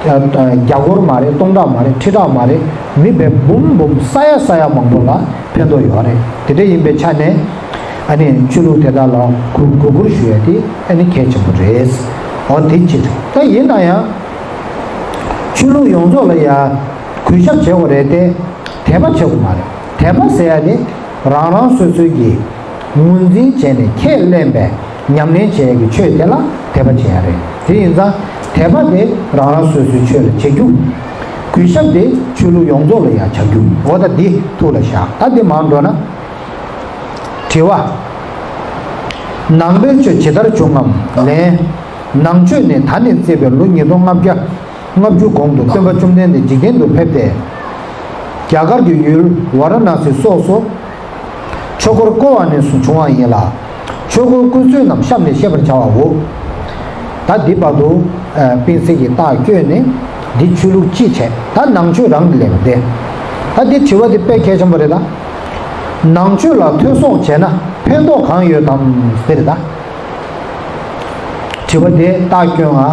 བརྒྱ་སྐོར་མ་རེད། སྟོང་ཕྲག་མ་རེད། ཁྲི་ཕྲག་མ་རེད། མི་འབུམ་འབུམ་ས་ཡ་ས་ཡ་མང་པོ་ལ་ཕན་ཐོགས་ཡོད་རེད། དེ་འདྲ་ཡིན་པའི་ཆ་ནས། ཨ་ནི་ཆོས་ལུགས་དེ་དག་ལ་གུས་གུས་བཀུར་ཞུ་ཡ་དེ་ཨ་ནི་གལ་ཆེན་པོ་རེད། འོ་དེ་གཅིག་རེད། ད་ཡིན་ན་ཡང་ཆོས་ལུགས་ཡོངས་རྫོགས་ལ་ཡ་གུས་ཞབས་བྱེད་དགོས་རེད་དེ། དད་པ་བྱེད་དགོས་མ་རེད། དད་པ་ཟེར་ཡ་དེ་རང་རང་སོ་སོའི་གི་ངོས་འཛིན་བྱས་ནས་ཁས་ལེན་པའི་ཉམས་ལེན་བྱེད་ཡ་གི་ཆོས་དེ་ལ་དད་པ་བྱེད་ཡ་རེད། དེ་ཡིན་ཙང་དད་པ་དེ་རང་རང་སོ་སོའི་ཆོས་ལ་བྱེད་རྒྱུ། གུས་ཞབས་དེ་ཆོས་ལུགས་ཡོངས་རྫོགས་ལ་ཡ་བྱ་རྒྱུ། འོ་ད་འདི་ཐུགས་ལ་བཞག་ད་འདི་མར་འགྲོ་ན། དྲི་བ། ནང་པའི་ཆོས་ཇི་ལྟར་བྱུང་ངམ། ལན། ནང་ཆོས་ནི་ད་ནས་བརྩིས་པའི་ལོ་ཉིས་སྟོང་ལྔ་བརྒྱ་ལྔ་བཅུ་གོང་དུ་སྟོན་པ་བཅོམ་ལྡན་འདས་འཇིག་རྟེན་དུ་ཕེབས་ཏེ། རྒྱ་གར་གྱི་ཡུལ་ཝཱ་ར་ཎཱ་སི་སོགས་སུ་ཆོས་འཁོར་བསྐོར་བ་ནས་བཟུང་བྱུང་བ་ཡིན་ལ། ཆོས་འཁོར་བསྐོར་ཚུལ་རྣམས་གཤམ་ནས་བཤད་པར་བྱའོ། ད་འདི་བར་དུ་ཨ་སྤེན་སྲེག་གི་རྟགས་བསྐྱོན་ནས་འདི་ཆོས་ལུགས་སྤྱི་བྱས། ད་ནང་ཆོས་རང་གི་ལས་པ་སྟེ། ད་འདི་དྲི་བ་འདི་དཔེ་གལ་ཆེན་པོ་རེད་ད། ནང་ཆོས་ལ་ཐོས་སོགས་བྱས་ན་ཕན་ཐོགས་གང་ཡོད་དམ་ཟེར་ད། དྲི་བ་དེ་རྟགས་བསྐྱོན་ཨ།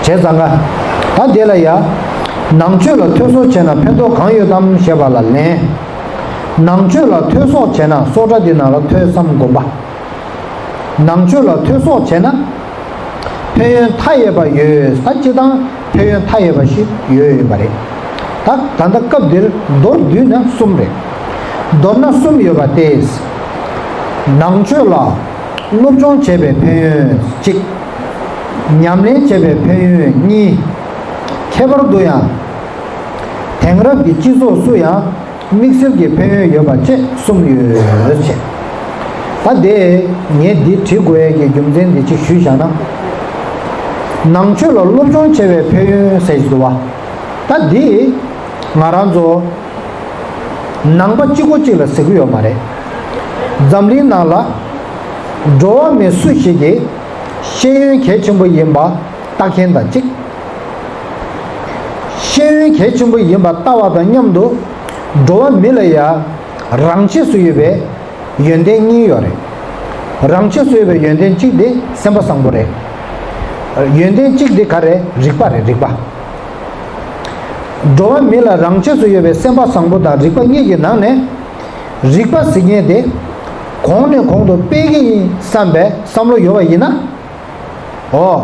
བྱས་ཙང་ཀ། ད་དེ་ལ་ཡ། ནང་ཆོས་ལ་ཐོས་སོགས་བྱས་ན་ཕན་ཐོགས་གང་ཡོད་དམ་ཞེས་པ་ལ་ལན། ནང་ཆོས་ལ་ཐོས་སོགས་བྱས་ན་སོགས་སྒྲ་འདི་ནང་ལ་ཐོས་བསམ་སྒོམ་པ། ནང་ཆོས་ལ་ཐོས་སོགས་བྱས་ན། ཕན་ཡོན་མཐའ་ཡས་པ་ཡོད་ས་སྤྱི་དང་ཕན་ཡོན་མཐའ་ཡས་པ་ཞིག་ཡོད་ཡོད་པ་རེད། ད་ད་ལྟ་སྐབས་འདིར་མདོར་བསྡུས་ན་གསུམ་རེད། མདོར་ན་གསུམ་ཡོད་པ་སྟེ། ནང་ཆོས་ལ་སློབ་སྦྱོང་བྱས་པའི་ཕན་ཡོན་གཅིག་ཉམས་ལེན་བྱས་པའི་ཕན་ཡོན་གཉིས། ཁྱད་པར་དུ་ཡང་། དེང་རབས་ཀྱི་སྤྱི་ཚོགས་སུ་ཡང་། དམིགས་བསལ་གྱི་ཕན་ཡོན་ཡོད་པ་བཅས་གསུམ་ཡོད་ཅེས། ད་དེ་ངས་འདི་བྲིས་དགོས་ཡས་ཀྱི་རྒྱུ་མཚན་འདི་གཅིག་ཞུས་བཞག་ན། ནང་ཆོས་ལ་སློབ་སྦྱོང་བྱེད་པའི་ཕན་ཡོན་ཟེར་གྱི་འདུག་བ། ད་འདི་ང་རང་ཚོ་ནང་པ་གཅིག་པོ་གཅིག་ལ་ཟེར་གྱི་ཡོད་མ་རེད། འཛམ་གླིང་ནང་ལ་འགྲོ་བ་མི་སུ་ཞིག་གིས་ཤེས་ཡོན་གལ་ཆེན་པོ་ཡིན་པ་ལྟ་མཁན་དང་གཅིག། ཤེས་ཡོན་གལ་ཆེན་པོ་ཡིན་པ་ལྟ་བ་དང་མཉམ་དུ་འགྲོ་བ་མི་ལ་ཡང་རང་ཆས་སུ་ཡོད་པའི་ཡོན་ཏན་གཉིས་ཡོད་རེད། རང་ཆས་སུ་ཡོད་པའི་ཡོན་ཏན་གཅིག་དེ་སེམས་པ་བཟང་པོ་རེད། ཡོན་ཏན་གཅིག་དེ་ག་རེ་རིག་པ་རེད། རིག་པ། འགྲོ་བ་མི་ལ་རང་ཆས་སུ་ཡོད་པའི་སེམས་པ་བཟང་པོ་དང་རིག་པ་གཉིས་ཀྱི་ནང་ནས་རིག་པ་ཟེར་མཁན་དེ་གོང་ནས་གོང་དུ་སྤེལ་གྱི་ཡིན་བསམ་པའི་བསམ་བློ་ཡོད་པ་ཡིན་ན། ཨོ།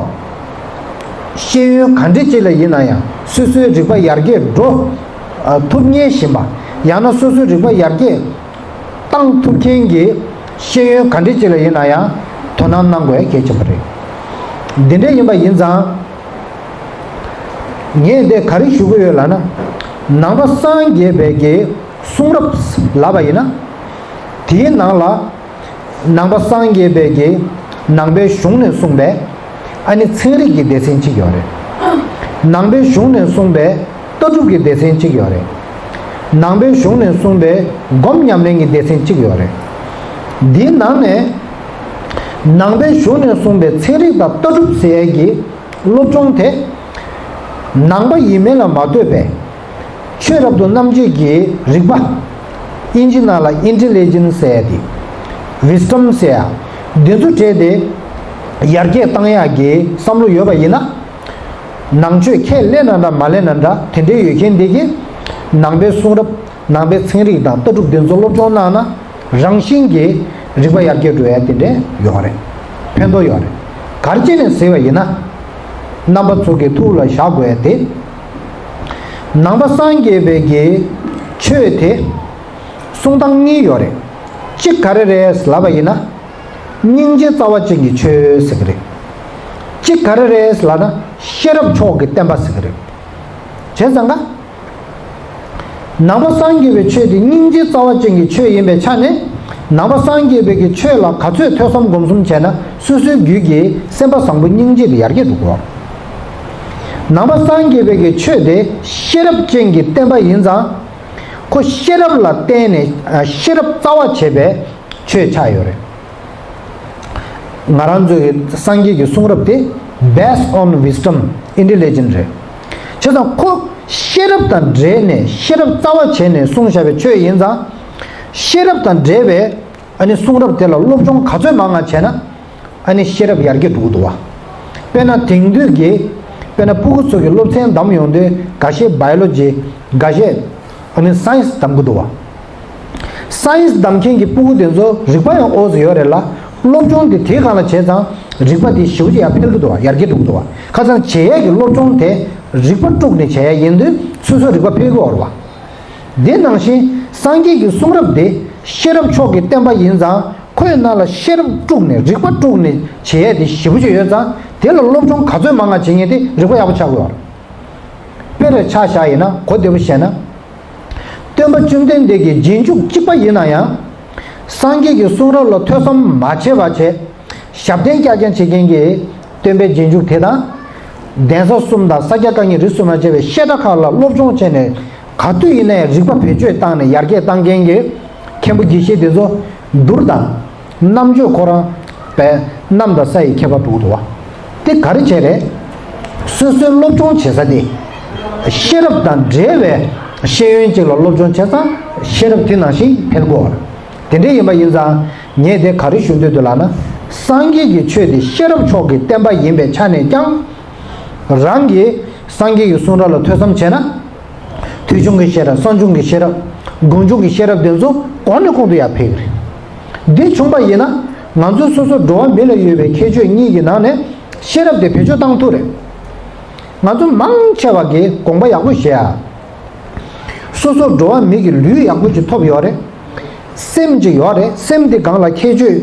ཤེས་ཡོན་ག་འདྲ་ཅིག་ལ་ཡིན་ན་ཡང་སོ་སོའི་རིག་པ་ཡར་རྒྱས་འགྲོ་ཨ་ཐུབ་ཉེན་བཞིན་པ། ཡང་ན་སོ་སོའི་རིག་པ་ཡར་རྒྱས་བཏང་ཐུབ་མཁན་གྱི་ཤེས་ཡོན་ག་འདྲ་ཅིག་ལ་ཡིན་ན་ཡང་དོ་སྣང་གནང་དགོས་གལ་ཆེན་པོ་རེད། འདི་འདྲ་ཡིན་པ་ཡིན་ཙང་། ངས་འདི་ག་རེ་ཞུ་གི་ཡོད་ལབ་ན། ནང་པ་སངས་རྒྱས་པའི་གི་གསུང་རབ་ལབ་པ་ཡིན་ན། དེའི་ནང་ལ་ནང་པ་སངས་རྒྱས་པའི་གི་ནང་པའི་གཞུང་ནས་གསུངས་པའི་ཨ་ནི་ཚན་རིག་གི་སྡེ་ཚན་གཅིག་ཡོད་རེད། ནང་པའི་གཞུང་ནས་གསུངས་པའི་ལྟ་གྲུབ་ཀྱི་སྡེ་ཚན་གཅིག་ཡོད་རེད། ནང་པའི་གཞུང་ནས་གསུངས་པའི་སྒོམ་ཉམས་ལེན་གྱི་སྡེ་ཚན་གཅིག་ཡོད་རེད། འདིའི་ནང་ནས་ནང་པའི་གཞུང་ནས་གསུངས་པའི་ཚན་རིག་དང་ལྟ་གྲུབ་ཟེར་ཡས་ཀྱི་སློབ་སྦྱོང་དེ་ནང་པ་ཡིན་མིན་ལ་མ་ལྟོས་པའི་ཆོས་རབ་ཏུ་རྣམ་འབྱེད་ཀྱི་རིག་པ། དབྱིན་ཇི་ནང་ལ་ཨིན་ཊེ་ལི་ཇེན་སི་ཟེར་ཡ་དེ། ཝིས་ཌམ་ཟེར་ཡ། འདི་ཚོ་བྲལ་ཏེ་ཡར་རྒྱས་བཏང་ཡག་གི་བསམ་བློ་ཡོད་པ་ཡིན་ན། ནང་ཆོས་ཁས་ལེན་ན་འདྲ་མ་ལེན་ན་འདྲ་དེ་འདྲའི་ཡོད་མཁན་འདི་གིས་ནང་པའི་གསུང་རབ། ནང་པའི་ཚན་རིག་དང་ལྟ་གྲུབ་འདི་ཚོ་སློབ་སྦྱོང་གནང་ན་རང་བཞིན་གྱིས་རིག་པ་ཡར་རྒྱས་འགྲོ་ཡ་དེ་འདྲ་ཡོད་རེད། ཕན་ཐོགས་ཡོད་རེད། ག་རེ་བྱས་ནས་ཟེར་བ་ཡིན་ན། རྣམ་པ་ཚོ་གི་ཐུགས་ལ་བཞག་དགོས་ཡ་དེ། ནང་པ་སངས་རྒྱས་པའི་གི་ཆོས་དེ་གསུང་སྟངས་གཉིས་ཡོད་རེད། གཅིག་ག་རེ་རེད་ལབ་པ་ཡིན་ན། སྙིང་རྗེ་རྩ་བ་ཅན་གྱི་ཆོས་ཟེར་གི་རེད། གཅིག་ག་རེ་རེད་ལབ་ན་ཤེས་རབ་མཆོག་གི་བསྟན་པ་ཟེར་གི་རེད། བྱས་ཙང་ཀ། ནང་པ་སངས་རྒྱས་པའི་ཆོས་དེ་སྙིང་རྗེ་རྩ་བ་ཅན་གྱི་ཆོས་ཡིན་པའི་ཆ་ནས། ནང་པ་སངས་རྒྱས་པའི་གི་ཆོས་ལ་ག་ཚོད་ཐོས་བསམ་སྒོམ་གསུམ་བྱས་ན་སོ་སོའི་རྒྱུད་ཀྱི་སེམས་པ་བཟང་པོ་སྙིང་རྗེ་དེ་ཡར་རྒྱས་འགྲོ་གི་རེད། ནང་པ་སངས་རྒྱས་པའི་གི་ཆོས་དེ་ཤེས་རབ་ཅན་གྱི་བསྟན་པ་ཡིན་ཙང་། ཁོ་ཤེས་རབ་ལ་བརྟེན་ནས་ཨ་ཤེས་རབ་རྩ་བ་བྱས་པའི་ཆོས་ཆགས་ཡོད་རེད། ང་རང་ཚོའི་སངས་རྒྱས་ཀྱི་གསུང་རབ་དེ་based on wisdom, intelligence རེད། བྱས་ཙང་ཁོ་ཤེས་རབ་དང་འབྲེལ་ནས་ཤེས་རབ་རྩ་བ་བྱས་ནས་གསུངས་བཞག་པའི་ཆོས་ཡིན་ཙང་། ཤེས་རབ་དང་འབྲེལ་བའི་ཨ་ནི་གསུང་རབ་དེ་ལ་སློབ་སྦྱོང་ག་ཚོད་མང་ང་བྱས་ན་ཨ་ནི་ཤེས་རབ་ཡར་རྒྱས་འགྲོ་གི་འདུག་བ། དཔེར་ན་དེང་དུས་ཀྱི་དཔེར་ན་སྤུ་གུ་ཚོ་གི་སློབ་ཚན་བདམས་ཡོང་དུས་འགའ་ཤས་biology འགའ་ཤས་ཨ་ནི་science བདམས་གི་འདུག་བ། སའེན་སི་བདམས་མཁན་གྱི་སྤུ་གུ་དེ་ཚོ་རིག་པ་ཡང་འོ་ཙམ་ཡོད་རེད་ལ། སློབ་སྦྱོང་དེ་དེའི་སྒང་ལ་བྱས་ཙང་རིག་པ་དེ་ཞེ་པོ་ཅིག་ཡར་འཕེལ་གྱི་འདུག་བ། ཡར་རྒྱས་འགྲོ་གི་འདུག་བ། ཁ་སང་བྱེད་ཡས་ཀྱི་སློབ་སྦྱོང་དེ་རིག་པ་དཀྲུགས་ནས་བྱེད་ཡས་ཡིན་དུས་སོ་སོའི་རིག་པ་འཕེལ་གྱི་ཡོད་རེད་བ། དེ་ནང་བཞིན་སངས་རྒྱས་ཀྱི་གསུང་རབ་དེ་ཤེས་རབ་མཆོག་གི་བསྟན་པ་ཡིན་ཙང་ཁོའི་ནང་ལ་ཤེས་རབ་དཀྲུགས་ནས་རིག་པ་དཀྲུགས་ནས་བྱེད་ཡས་དེ་ཞེ་པོ་ཅིག་ཡོད་ཙང་དེ་ལ་སློབ་སྦྱོང་ག་ཚོད་མང་ང་བྱེད་མཁན་དེ་རིག་པ་ཡག་པོ་ཆགས་ཀྱི་ཡོད་རེད། དཔེར་ཆ་བཞག་ཡིན་ན་གོ་བདེ་པོ་བཤད་ན། སྟོན་པ་བཅོམ་ལྡན་འདས་ཀྱི་རྗེས་འཇུག་གཅིག་པ་ཡིན་ན་ཡང་། སངས་རྒྱས་ཀྱི་གསུང་རབ་ལ་ཐོས་བསམ་མ་བྱས་པ་བྱས། ཞབས་བརྟན་རྐྱང་རྐྱང་བྱེད་མཁན་གྱི་སྟོན་པའི་རྗེས་འཇུག་དེ་དང་། གདན་ས་གསུམ་དང་ས་སྐྱ་བཀའ་རྙིང་རིས་སུ་མ་ཆད་པའི་བཤད་གྲྭ་ཁག་ལ་སློབ་སྦྱོང་བྱས་ནས་ག་དུས་ཡིན་ན་ཡང་རིག་པ་བེད་སྤྱོད་བཏང་ནས་ཡར་རྒྱས་བཏང་མཁན་གྱི་མཁན་པོ་དགེ་བཤེས་དེ་ཚོ་མདུར་དང་། རྣམ་དཔྱོད་ཁོ་རང་བས་གནམ་དང་ས་ཡི་ཁྱད་པར་འགྲོ་གི་འདུག་བ། དེ་ག་རེ་བྱས་རེད། སོ་སོའི་སློབ་སྦྱོང་བྱེད་ས་དེ། ཤེས་རབ་དང་འབྲེལ་བའི་ཤེས་ཡོན་ཅིག་ལ་སློབ་སྦྱོང་བྱས་ཙང་ཤེས་རབ་དེ་ནང་བཞིན་འཕེལ་དགོས་བ། དེ་འདྲ་ཡིན་པ་ཡིན་ཙང་ངས་དེ་ག་རེ་ཞུ་འདོད་འདུག་ལབ་ན། སངས་རྒྱས་ཀྱི་ཆོས་དེ་ཤེས་རབ་མཆོག་གི་བསྟན་པ་ཡིན་པའི་ཆ་ནས་ཀྱང་། རང་གིས་སངས་རྒྱས་ཀྱི་གསུང་རབ་ལ་ཐོས་བསམ་བྱས་ན། ཐོས་བྱུང་གི་ཤེས་རབ། གསང་བྱུང་གི་ཤེས་རབ། དགོངས་བྱུང་གི་ཤེས་རབ་དེ་ཚོ་གོང་ནས་གོང་དུ་ཡར་འཕེལ་གྱི་རེད། འདི་བྱུང་པ་ཡིན་ན་ང་ཚོ་སོ་སོ་འགྲོ་བ་མི་ལ་ཡོད་པའི་ཁྱད་ཆོས་གཉིས་ཀྱི་ནང་ནས་ཤེས་རབ་དེ་བེད་སྤྱོད་བཏང་ཐུབ་རེད། ང་ཚོ་མང་ཆེ་བ་གིས་དགོངས་པ་ཡག་པོ་བཞེས་ཨ། སོ་སོ་འགྲོ་བ་མི་གི་ལུས་ཡག་པོ་ཅིག་ཐོབ་ཡོད་རེད། སེམས་ཅིག་ཡོད་རེད། སེམས་དེ་སྒང་ལ་ཁྱད་ཆོས།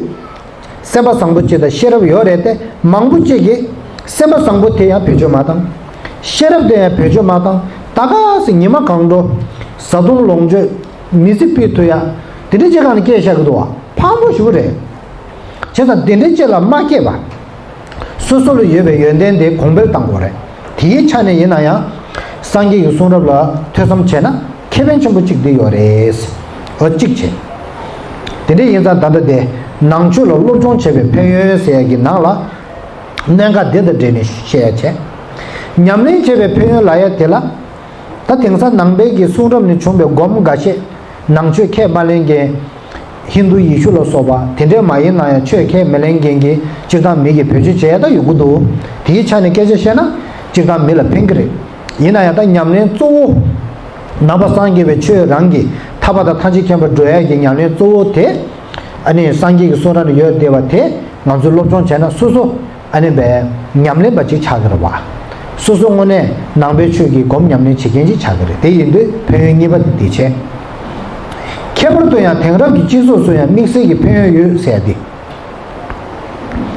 སེམས་པ་བཟང་པོ་ཅིག་དང་ཤེས་རབ་ཡོད་རེད་དེ། མང་པོ་ཅིག་གིས་སེམས་པ་བཟང་པོ་དེ་ཡང་བེད་སྤྱོད་མ་བཏང་། ཤེས་རབ་དེ་ཡང་བེད་སྤྱོད་མ་བཏང་། ད་ག་སེ་ཉི་མ་གང་དྲོ། བཟའ་བཏུང་ལོངས་སྤྱོད། མི་ཚེ་སྤེལ་ཐུབ་ཡ། དེ་འདྲ་ཅིག་སྒང་ནས་སྐྱེས་བཞག་གི་འདུག་བ། ཕངས་པོ་ཞེ་པོ་རེད། བྱས་ཙང་དེ་འདྲ་ཅིག་ལ་མ་སྐྱེས་པ། སོ་སོ་ལ་ཡོད་པའི་ཡོན་ཏན་དེ་གོང་འཕེལ་གཏང་དགོས་རེད། དེའི་ཆ་ནས་ཡིན་ན་ཡང་། སངས་རྒྱས་ཀྱི་གསུང་རབ་ལ་ཐོས་བསམ་བྱས་ན་ཁེ་ཕན་ཆེན་པོ་གཅིག་འདི་ཡོད་རེད། འོ་གཅིག་བྱས། དེ་འདྲ་ཡིན་ཙང་ད་ལྟ་དེ་ནང་ཆོས་ལ་སློབ་སྦྱོང་བྱས་པའི་ཕན་ཡོན་ཟེར་ཡ་གི་ནང་ལ། གནད་འགག་འདི་དང་འབྲེལ་ནས་བཤད་ཡ་བྱས། ཉམས་ལེན་བྱས་པའི་ཕན་ཡོན་ལབ་ཡ་དེ་ལ། ད་དེང་སང་ནང་པའི་གི་གསུང་རབ་ནས་བྱུང་བའི་སྒོམ་འགའ་ཤས། ནང་ཆོས་ཁས་མ་ལེན་མཁན། ཧིན་རྡུ་ཡེ་ཤུ་ལ་སོགས་པ་དེ་འདྲས་མ་ཡིན་ན་ཡང་ཆོས་ཁས་མི་ལེན་མཁན་གྱི་སྤྱིར་བཏང་མི་གི་བེད་སྤྱོད་བྱས་ད་ཡོང་གི་འདུག་དེའི་ཆ་ནས་སྐད་ཆ་བཤད་ན་སྤྱིར་བཏང་མི་ལ་ཕན་གི་རེད། ཡིན་ན་ཡང་ད་ཉམས་ལེན་གཙོ་བོ། ནང་པ་སངས་རྒྱས་པའི་ཆོས་རང་གི་ཐར་པ་དང་ཐམས་ཅད་མཁྱེན་པར་འགྲོ་ཡ་གི་ཉམས་ལེན་གཙོ་བོ་དེ། ཨ་ནི་སངས་རྒྱས་ཀྱི་གསུང་རབ་ནས་ཡོད་བསྡད་པ་དེ་ང་ཚོས་སློབ་སྦྱོང་བྱས་ན་སོ་སོ། ཨ་ནི་བས་ཉམས་ལེན་པ་ཅིག་ཆགས་ཀྱི་རེད་བ། སོ་སོ་དངོས་གནས་ནང་པའི་ཆོས་ཀྱི་སྒོམ་ཉམས་ལེན་བྱེད་མཁན་ཅིག་ཆགས་ཀྱི་རེད། དེ་ཡིན་དུས་ཕན་ཡོན་གཉིས་པ་དེ་དེ་བྱས། ཁྱད་པར་དུ་ཡང་དེང་རབས་ཀྱི་སྤྱི་ཚོགས་སུ་ཡང་དམིགས་བསལ་གྱི་ཕན་ཡོན་ཡོད་ཟེར་ཏེ།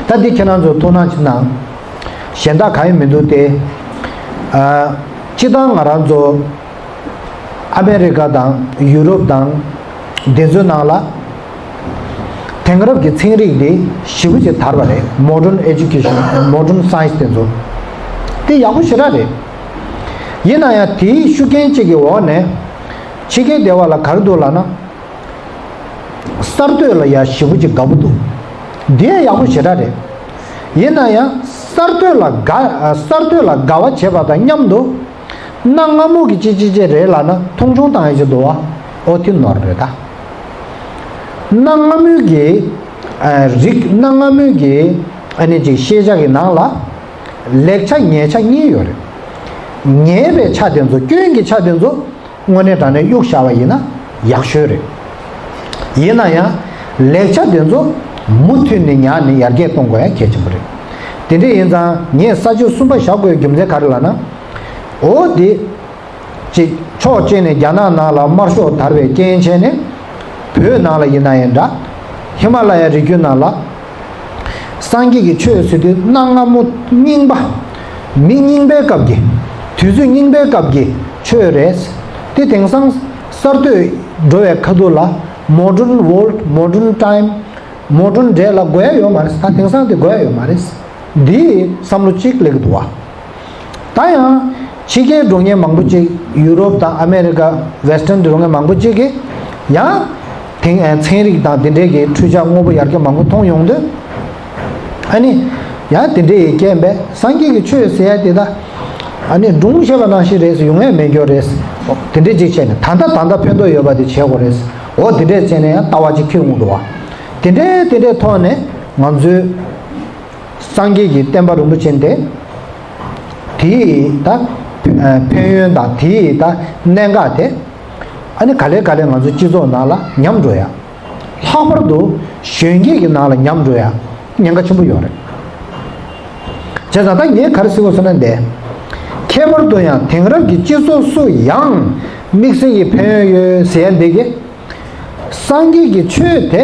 ད་འདི་ཁྱེད་རང་ཚོ་ཐུགས་སྣང་ཅིག་གནང་། གཞན་དག་གང་ཡང་མི་འདུག་སྟེ། ཨ། སྤྱིར་བཏང་ང་རང་ཚོ་ཨ་མེ་རི་ཀ་དང་ཡུ་རོབ་དང་དེ་ཚོའི་ནང་ལ། དེང་རབས་ཀྱི་ཚན་རིག་འདི་ཞེ་པོ་ཅིག་དར་བ་རེད། Modern Education, Modern Science དེ་ཚོ། དེ་ཡག་པོ་ཞེ་དྲག་རེད། ཡིན་ན་ཡང་དེའི་ཤུགས་རྐྱེན་གཅིག་གི་འོག་ནས་ཕྱི་རྒྱལ་སྡེ་བ་ལ་ག་རེ་འདུག་ལབ་ན། གསར་གཏོད་ལ་ཡ་ཞེ་པོ་ཅིག་དགའ་པོ་འདུག་འདི་ཡང་ཡག་པོ་ཞེ་དྲག་རེད། ཡིན་ན་ཡང་གསར་གཏོད་ལ་དགའ། གསར་གཏོད་ལ་དགའ་བ་བྱེད་པ་དང་མཉམ་དུ། གནའ་སྔ་མོ་གི་ཅི་ཅི་ཅི་རེད་ལབ་ན་མཐོང་ཆུང་བཏང་ཡ་ཅིག་འདུག་བ། ཨོ་དེ་ནོར་རེད་ད། གནའ་སྔ་མོའི་གི་ཨ་རིག་གནའ་སྔ་མོའི་གི་ཨ་ནི་ཅིག་ཤེས་བྱ་གི་ནང་ལ་ལེགས་ཆ་ཉེས་ཆ་གཉིས་ཡོད་རེད། ཉེས་པའི་ཆ་དེ་ཚོ་སྐྱོན་གྱི་ཆ་དེ་ཚོ་དངོས་གནས་དྲང་གནས་གཡུག་བཞག་པ་ཡིན་ན་ཡག་ཤོས་རེད། ཡིན་ན་ཡང་ལེགས་ཆ་དེ་ཚོ་མུ་མཐུད་ནས་ཉར་ནས་ཡར་རྒྱས་གཏོང་དགོས་ཡ་གལ་ཆེན་པོ་རེད། དེ་འདྲ་ཡིན་ཙང་ངས་ས་བཅད་གསུམ་པ་བཞག་དགོས་རྒྱུ་མཚན་ག་རེ་ལབ་ན། འོ་དེ། ཅིག་ཕྱོགས་གཅིག་ནས་རྒྱ་ནག་ནང་ལ་དམར་ཤོག་དར་བའི་རྐྱེན་བྱས་ནས། བོད་ནང་ལ་ཡིན་ན་ཡང་འདྲ། ཧི་མ་ལ་ཡའི་རི་རྒྱུད་ནང་ལ། སངས་རྒྱས་ཀྱི་ཆོས་ཟེར་དུས་གནའ་སྔ་མོ་རྙིང་པ། མི་རྙིང་པའི་སྐབས་ཀྱི། དུས་ཚོད་རྙིང་པའི་སྐབས་ཀྱི་ཆོས་རེད། དེ་དེང་སང་གསར་གཏོད་འགྲོ་བའི་ཁ་ཐུག་ལ། Modern World, Modern Time, Modern Day ལ་དགོས་ཡ་ཡོད་མ་རེད། ད་དེང་སང་དེ་དགོས་ཡ་ཡོད་མ་རེད། འདིའི་བསམ་བློ་གཅིག་སླེབས་ཀྱི་འདུག་བ། ད་ཡང་ཕྱི་རྒྱལ་འགྲོ་མཁན་མང་པོ་ཅིག་ཡུ་རོབ་དང་ཨ་མེ་རི་ཀ་Western འགྲོ་མཁན་མང་པོ་ཅིག་གིས་ཡང་དེང་ཨ་ཚན་རིག་དང་དེ་འདྲའི་གི་འཕྲུལ་ཆས་དངོས་པོ་ཡར་རྒྱས་མང་པོ་མཐོང་ཡོང་དུས། ཨ་ནི་ཡང་དེ་འདྲའི་ཡི་རྐྱེན་པས་སངས་རྒྱས་ཀྱི་ཆོས་ཟེར་ཡ་དེ་ད་ཨ་ནི་སྒྲུང་བཤད་པ་ནང་བཞིན་རེད། ཡོང་ཡ་མེད་རྒྱུ་རེད། དེ་འདྲའི་ཅིག་བྱས་ནས་ད་ལྟ་ད་ལྟ་ཕན་ཐོགས་ཡོད་པ་དེ་བྱེད་དགོས་རེད། འོ་དེ་འདྲས་བྱས་ནས་ཡང་ལྟ་བ་ཅིག་འཁྱེར་འོང་འདུག་བ། དེ་འདྲའི་དེ་འདྲའི་ཐོག་ནས་ང་ཚོའི། སངས་རྒྱས་ཀྱི་བསྟན་པ་རིན་པོ་ཆེ་འདི། དེའི་ད་ཕན་ཡོན་དང་དེའི་ད་གནད་འགག་དེ། ཨ་ནི་ག་ལེ་ག་ལེ་ང་ཚོ་སྤྱི་ཚོགས་ནང་ལ་ཉམས་འགྲོ་ཡ། ལྷག་པར་དུ་གཞོན་སྐྱེས་ཀྱི་ནང་ལ་ཉམས་འགྲོ་ཡ་ཉེན་ཁ་ཆེན་པོ་ཡོད་རེད། བྱས་ཙང་ད་ངས་ག་རེ་ཟེར་དགོས་ཟེར་ན་འདི། ཁྱད་པར་དུ་ཡང་དེང་རབས་ཀྱི་སྤྱི་ཚོགས་སུ་ཡང་དམིགས་བསལ་གྱི་ཕན་ཡོན་ཡོད་ཟེར་ཡ་འདི་གི། སངས་རྒྱས་ཀྱི་ཆོས་དེ།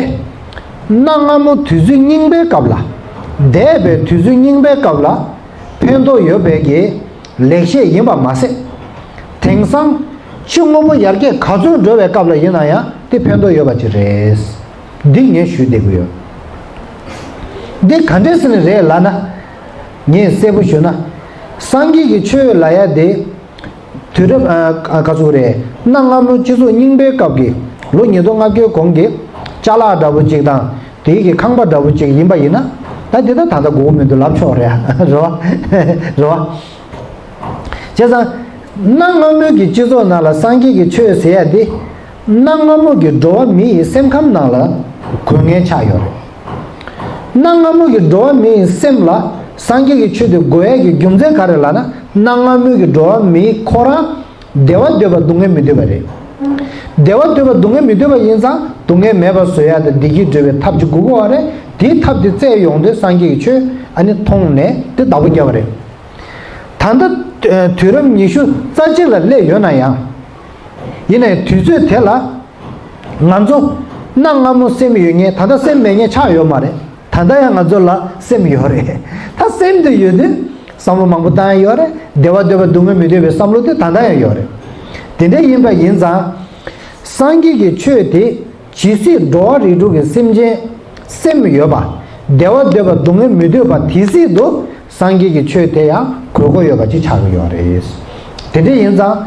གནའ་སྔ་མོ་དུས་ཚོད་རྙིང་པའི་སྐབས་ལ། འདས་པའི་དུས་ཚོད་རྙིང་པའི་སྐབས་ལ། ཕན་ཐོགས་ཡོད་པའི་གི་ལེགས་བཤད་ཡིན་པ་མ་ཟད། དེང་སང་ཕྱི་དངོས་པོ་ཡར་རྒྱས་ག་ཚོད་འགྲོ་བའི་སྐབས་ལ་ཡིན་ན་ཡང་དེ་ཕན་ཐོགས་ཡོད་པ་ཅིག་རེད། འདི་ངས་ཞུས་བསྡད་ཀྱི་ཡོད། འདི་ག་འདྲས་ཟེར་ནས་རེད་ལབ་ན། ངས་གསལ་པོ་ཞུས་ན། སངས་རྒྱས་ཀྱི་ཆོས་ལབ་ཡ་དེ། དུས་རབས་ཨ་ག་ཚོད་རེད། གནའ་སྔ་མོའི་སྤྱི་ཚོགས་རྙིང་པའི་སྐབས་ཀྱི་ལོ་ཉིས་སྟོང་ལྔ་བརྒྱའི་གོང་གི་ཅ་ལག་འདྲ་པོ་ཅིག་དང་དེའི་གི་ཁང་པ་འདྲ་པོ་ཅིག་ཡིན་པ་ཡིན་ན། ད་དེ་ད་ད་ལྟ་དགོས་མི་འདུག་ལབ་ཆོག་རེད། རེད་བ། རེད་བ། བྱས་ཙང་། གནའ་སྔ་མོའི་གི་སྤྱི་ཚོགས་ནང་ལ་སངས་རྒྱས་ཀྱི་ཆོས་ཟེར་ཡ་དེ། གནའ་སྔ་མོ་གི་འགྲོ་བ་མི་ཡི་སེམས་ཁམས་ནང་ལ་དགོས་ངེས་ཆགས་ཡོད་རེད། གནའ་སྔ་མོ་གི་འགྲོ་བ་མི་ཡི་སེམས་ལ་སངས་རྒྱས་ཀྱི་ཆོས་དེ་དགོས་ཡས་ཀྱི་རྒྱུ་མཚན་ག་རེ་ལབ་ན། གནའ་སྔ་མོ་གི་འགྲོ་བ་མི་ཁོ་རང་བདེ་བ་འདོད་པ་སྡུག་བསྔལ་མི་འདོད་པ་རེད། བདེ་བ་འདོད་པ་སྡུག་བསྔལ་མི་འདོད་པ་ཡིན་ཙང་སྡུག་བསྔལ་མེད་པ་བཟོ་ཡ་དང་བདེ་སྐྱིད་སྒྲུབ་པའི་ཐབས་ཅིག་དགོས་ཀྱི་ཡོད་རེད། དེའི་ཐབས་དེ་བཙལ་ཡོང་དུས་སངས་རྒྱས་ཀྱི་ཆོས་ཨ་ནི་མཐོང་ནས་དེ་བདག་པོ་རྒྱབ་པ་རེད། ད་ལྟ་དུས་རབས་ཉི་ཤུ་རྩ་གཅིག་ལ་སླེབས་ཡོད་ན་ཡང་། ཡིན་ནའི་དུས་ཚོད་དེ་ལ་ང་ཚོ་གནའ་སྔ་མོ་སེམས་ཡོད་མཁན་ད་ལྟ་སེམས་མེད་མཁན་ཆགས་ཡོད་མ་རེད། ད་ལྟ་ཡང་ང་ཚོ་ལ་སེམས་ཡོད་རེད། ད་སེམས་དེ་ཡོད་དུས་བསམ་བློ་མང་པོ་བཏང་ཡ་ཡོད་རེད། བདེ་བ་འདོད་པ་སྡུག་བསྔལ་མི་འདོད་པའི་བསམ་བློ་དེ་ད་ལྟ་ཡང་ཡོད་རེད། དེ་འདྲ་ཡིན་པ་ཡིན་ཙང་། སངས་རྒྱས་ཀྱི་ཆོས་དེ་ཇི་སྲིད་འགྲོ་བ་རིགས་དྲུག་གི་སེམས་ཅན་སེམས་ཡོད་པ། བདེ་བ་འདོད་པ་སྡུག་བསྔལ་མི་འདོད་པ་དེ་སྲིད་དུ་སངས་རྒྱས་ཀྱི་ཆོས་དེ་ཡང་དགོས་མཁོ་ཡོད་པ་ཅིག་ཆགས་ཀྱི་ཡོད་རེད། དེ་འདྲ་ཡིན་ཙང་།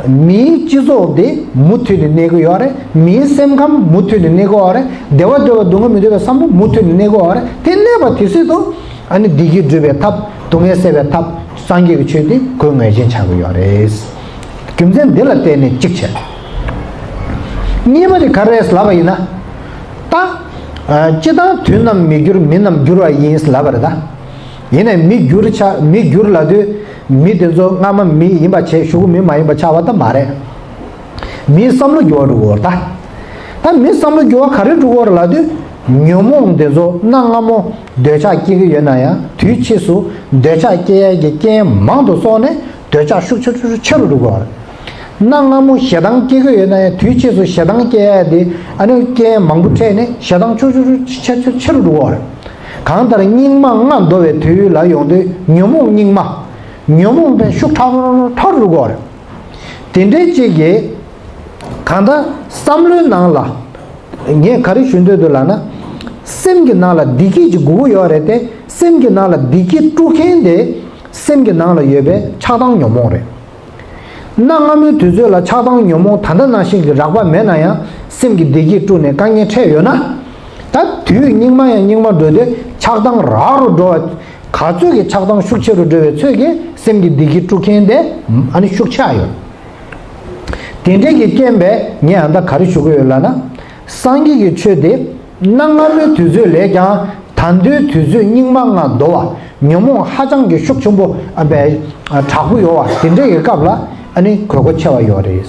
མིའི་སྤྱི་ཚོགས་དེ་མུ་མཐུད་ནས་གནས་ཀྱི་ཡོད་རེད། མིའི་སེམས་ཁམས་མུ་མཐུད་ནས་གནས་ཀྱི་ཡོད་རེད། བདེ་བ་འདོད་པ་སྡུག་བསྔལ་མི་འདོད་པའི་བསམ་བློ་མུ་མཐུད་ནས་གནས་ཀྱི་ཡོད་རེད། དེ་གནས་པ་དེ་སྲིད་དུ། ཨ་ནི་བདེ་སྐྱིད་སྒྲུབ་པའི་ཐབས། སྡུག་བསྔལ་སེལ་བའི་ཐབས། སངས་རྒྱས་ཀྱི་ཆོས་འདི་དགོས་ངེས་ཅན་ཆགས་ཀྱི་ཡོད་རེད། རྒྱུ་མཚན་འདི་ལ་བརྟེན་ནས་གཅིག་བྱས། གཉིས་པ་དེ་ག་རེ་རེད་ལབ་པ་ཡིན་ན། ད། ཨ། སྤྱིར་བཏང་དུས་རྣམས་མི་འགྱུར་མི་རྣམས་འགྱུར་བ་ཡིན་ལབ་པ་རེད་ད། ཡིན་ནའི་མི་འགྱུར་ཆ་མི་འགྱུར་ལབ་དུས། མི་དེ་ཚོ་སྔ་མ་མི་ཡིན་པ་བྱས་གཞུག་གུ་མི་མ་ཡིན་པ་ཆགས་པ་ད་མ་རེད། མིའི་བསམ་བློ་འགྱུར་བ་འགྲོ་གི་ཡོད་རེད་ད། ད་མིའི་བསམ་བློ་འགྱུར་བ་ག་རེ་འགྲོ་གི་ཡོད་རེད་ལབ་དུས། ཉོན་མོངས་དེ་ཚོ་གནའ་སྔ་མོ་འདོད་ཆགས་སྐྱེ་གི་ཡོད་ན་ཡང་དུས་ཕྱིས་སུ་འདོད་ཆགས་སྐྱེ་ཡས་ཀྱི་རྐྱེན་མང་དུ་སོང་ནས་འདོད་ཆགས་ཤུགས་ཆེ་ཆེ་ཆེ་རུ་འགྲོ་གི་ཡོད་རེད། གནའ་སྔ་མོ་ཞེ་སྡང་སྐྱེ་གི་ཡོད་ན་ཡང་དུས་ཕྱིས་སུ་ཞེ་སྡང་སྐྱེ་ཡས་དེ་ཨ་ནི་རྐྱེན་མང་པོ་འཕྲད་ནས་ཞེ་སྡང་ཆེ་ཆེ་ཆེ་ཆེ་ཆེ་རུ་འགྲོ་གི་ཡོད་རེད། གང་ལྟར་སྙིགས་མ་ལྔ་འདོར་བའི་དུས་ལ་ཡོང་དུས་ཉོན་མོངས་སྙིགས་མ། ཉོན་མོངས་པའི་ཤུགས་ཁྲག་ཁྲག་རུ་འགྲོ་གི་ཡོད་རེད། དེ་འདྲའི་གཅིག་གིས་གང་ལྟར་བསམ་བློའི་ནང་ལ་ངས་ག་རེ་ཞུ་འདོད་འདུག་ལབ་ན། སེམས་ཀྱི་ནང་ལ་བདེ་སྐྱིད་ཅིག་དགོས་ཀྱི་ཡོད་རེད་དེ། སེམས་ཀྱི་ནང་ལ་བདེ་སྐྱིད་དཀྲུག་མཁན་དེ་སེམས་ཀྱི་ནང་ལ་ཡོད་པའི་ཆགས་སྡང་ཉོན་མོངས་རེད། གནའ་སྔ་མོའི་དུས་ཚོད་ལ་ཆགས་སྡང་ཉོན་མོངས་ད་ལྟ་ནང་བཞིན་གྱི་རགས་པ་མེད་ན་ཡང་སེམས་ཀྱི་བདེ་སྐྱིད་དཀྲུག་ནས་དཀའ་ངལ་འཕྲད་ཡོད་ན། ད་དུས་སྙིགས་མ་ཡང་སྙིགས་མ་འགྲོ་དུས་ཆགས་སྡང་རགས་རུ་འགྲོ་བ། ག་ཚོད་ཀྱི་ཆགས་སྡང་ཤུགས་ཆེ་རུ་འགྲོ་བའི་ཚོད་ཀྱིས་སེམས་ཀྱི་བདེ་སྐྱིད་དཀྲུག་མཁན་དེ་ཨ་ནི་ཤུགས་ཆེ་ཡོད། དེ་འདྲའི་གི་རྐྱེན་པས་ངས་ཨ་ད་ག་རེ་ཞུ་གི་ཡོད་ལབ་ན། སངས་རྒྱས་ཀྱི་ཆོས་དེ་གནའ་སྔ་མོའི་དུས་ཚོད་ལས་ཀྱང་ད་ལྟའི་དུས་ཚོད་སྙིགས་མ་ལྔ་འདོར་བ། ཉོན་མོངས་ཧ་ཅང་གི་ཤུགས་ཆེན་པོ་ཨ་བའི་དྲག་པོ་ཡོད་བ་དེ་འདྲའི་གི་སྐབས་ལ་ཨ་ནི་དགོས་མཁོ་ཆེ་བ་ཡོད་རེད།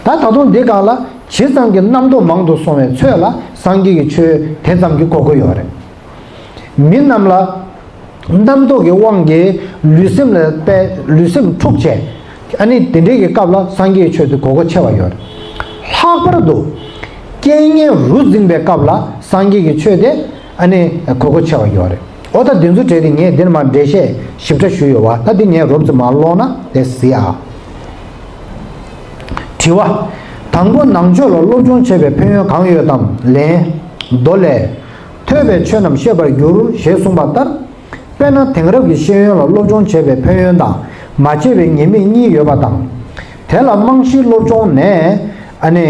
ད་ད་དུང་འདི་སྒང་ལ་ཇི་ཙམ་གྱི་རྣམ་རྟོག་མང་དུ་སོང་བའི་ཚོད་ལ་སངས་རྒྱས་ཀྱི་ཆོས་དེ་ཙམ་གྱི་དགོས་མཁོ་ཡོད་རེད། མི་རྣམས་ལ་རྣམ་རྟོག་གི་དབང་གིས་ལུས་སེམས་ལ་དཔེ་ལུས་སེམས་འཁྲུག་བྱས། ཨ་ནི་དེ་འདྲའི་གི་སྐབས་ལ་སངས་རྒྱས་ཀྱི་ཆོས་དེ་དགོས་མཁོ་ཆེ་བ་ཡོད་རེད། ལྷག་པར་དུ་རྐྱེན་ངན་རུ་འཛིངས་པའི་སྐབས་ལ་སངས་རྒྱས་ཀྱི་ཆོས་དེ་ཨ་ནི་དགོས་མཁོ་ཆེ་བ་ཡོད་རེད། འོ་ད་དེ་ཚོ་གྲས་དེ་ངས་འདིར་མར་འགྲེལ་བཤད་ཞིབ་ཕྲ་ཞུས་ཡོད་བ། ད་འདི་ངས་རོབ་ཙམ་མར་ཀློག་ན་དེ་གཟིགས་ཨ། དྲི་བ། དང་པོ་ནང་ཆོས་ལ་སློབ་སྦྱོང་བྱས་པའི་ཕན་ཡོན་གང་ཡོད་དམ། ལན། མདོ་ལས། ཐོས་པས་ཆོས་རྣམས་ཤེས་པར་འགྱུར་ཞེས་གསུངས་པ་ལྟར། དཔེར་ན་དེང་རབས་ཀྱི་ཤེས་ཡོན་ལ་སློབ་སྦྱོང་བྱས་པའི་ཕན་ཡོན་དང་མ་བྱས་པའི་ཉེས་དམིགས་གཉིས་ཡོད་པ་དང་། དེ་ལ་རྨང་གཞིའི་སློབ་སྦྱོང་ནས་ཨ་ནི།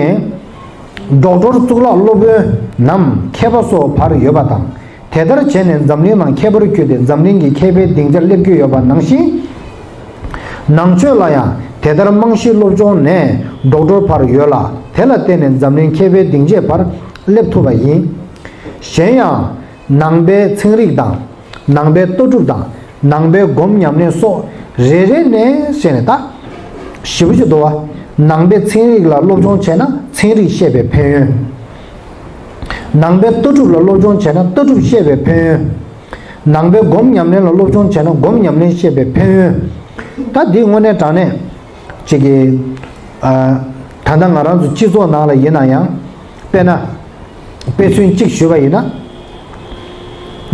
ཌོག་ཊར་གཙུག་ལག་སློབ་དཔོན་ནམ་མཁས་པ་སོགས་བར་ཡོད་པ་དང་། དེ་ལྟར་བྱས་ནས་འཛམ་གླིང་ནང་མཁས་པར་གྱུར་ཏེ་འཛམ་གླིང་གི་མཁས་པའི་སྡིངས་ཆར་སླེབས་ཀྱི་ཡོད་པ་ནང་བཞིན། ནང་ཆོས་ལ་ཡང་དེ་ལྟར་རྨང་གཞིའི་སློབ་སྦྱོང་ནས་ཌོག་ཊར་བར་ཡོད་ལ། དེ་ལ་བརྟེན་ནས་འཛམ་གླིང་མཁས་པའི་སྡིངས་ཆའི་བར་སླེབས་ཐུབ་པ་ཡིན། གཞན་ཡང་། ནང་པའི་ཚན་རིག་དང་། ནང་པའི་ལྟ་གྲུབ་དང་། ནང་པའི་སྒོམ་ཉམས་ལེན་སོགས་རེ་རེ་ནས་བཤད་ནས་ད། ཞིབ་པོ་ཅིག་འདུག་བ། ནང་པའི་ཚན་རིག་ལ་སློབ་སྦྱོང་བྱས་ན་ཚན་རིག་ཤེས་པའི་ཕན་ཡོན། ནང་པའི་ལྟ་གྲུབ་ལ་སློབ་སྦྱོང་བྱས་ན་ལྟ་གྲུབ་ཤེས་པའི་ཕན་ཡོན། ནང་པའི་སྒོམ་ཉམས་ལེན་ལ་སློབ་སྦྱོང་བྱས་ན་སྒོམ་ཉམས་ལེན་ཤེས་པའི་ཕན་ཡོན། ད་འདི་དངོས་གནས་དྲང་གནས་ཅིག་གི་ཨ། ད་ལྟ་ང་རང་ཚོ་སྤྱི་ཚོགས་ནང་ལ་ཡིན་ན་ཡང་། དཔེར་ན། དཔེ་མཚོན་གཅིག་ཞུས་པ་ཡིན་ན།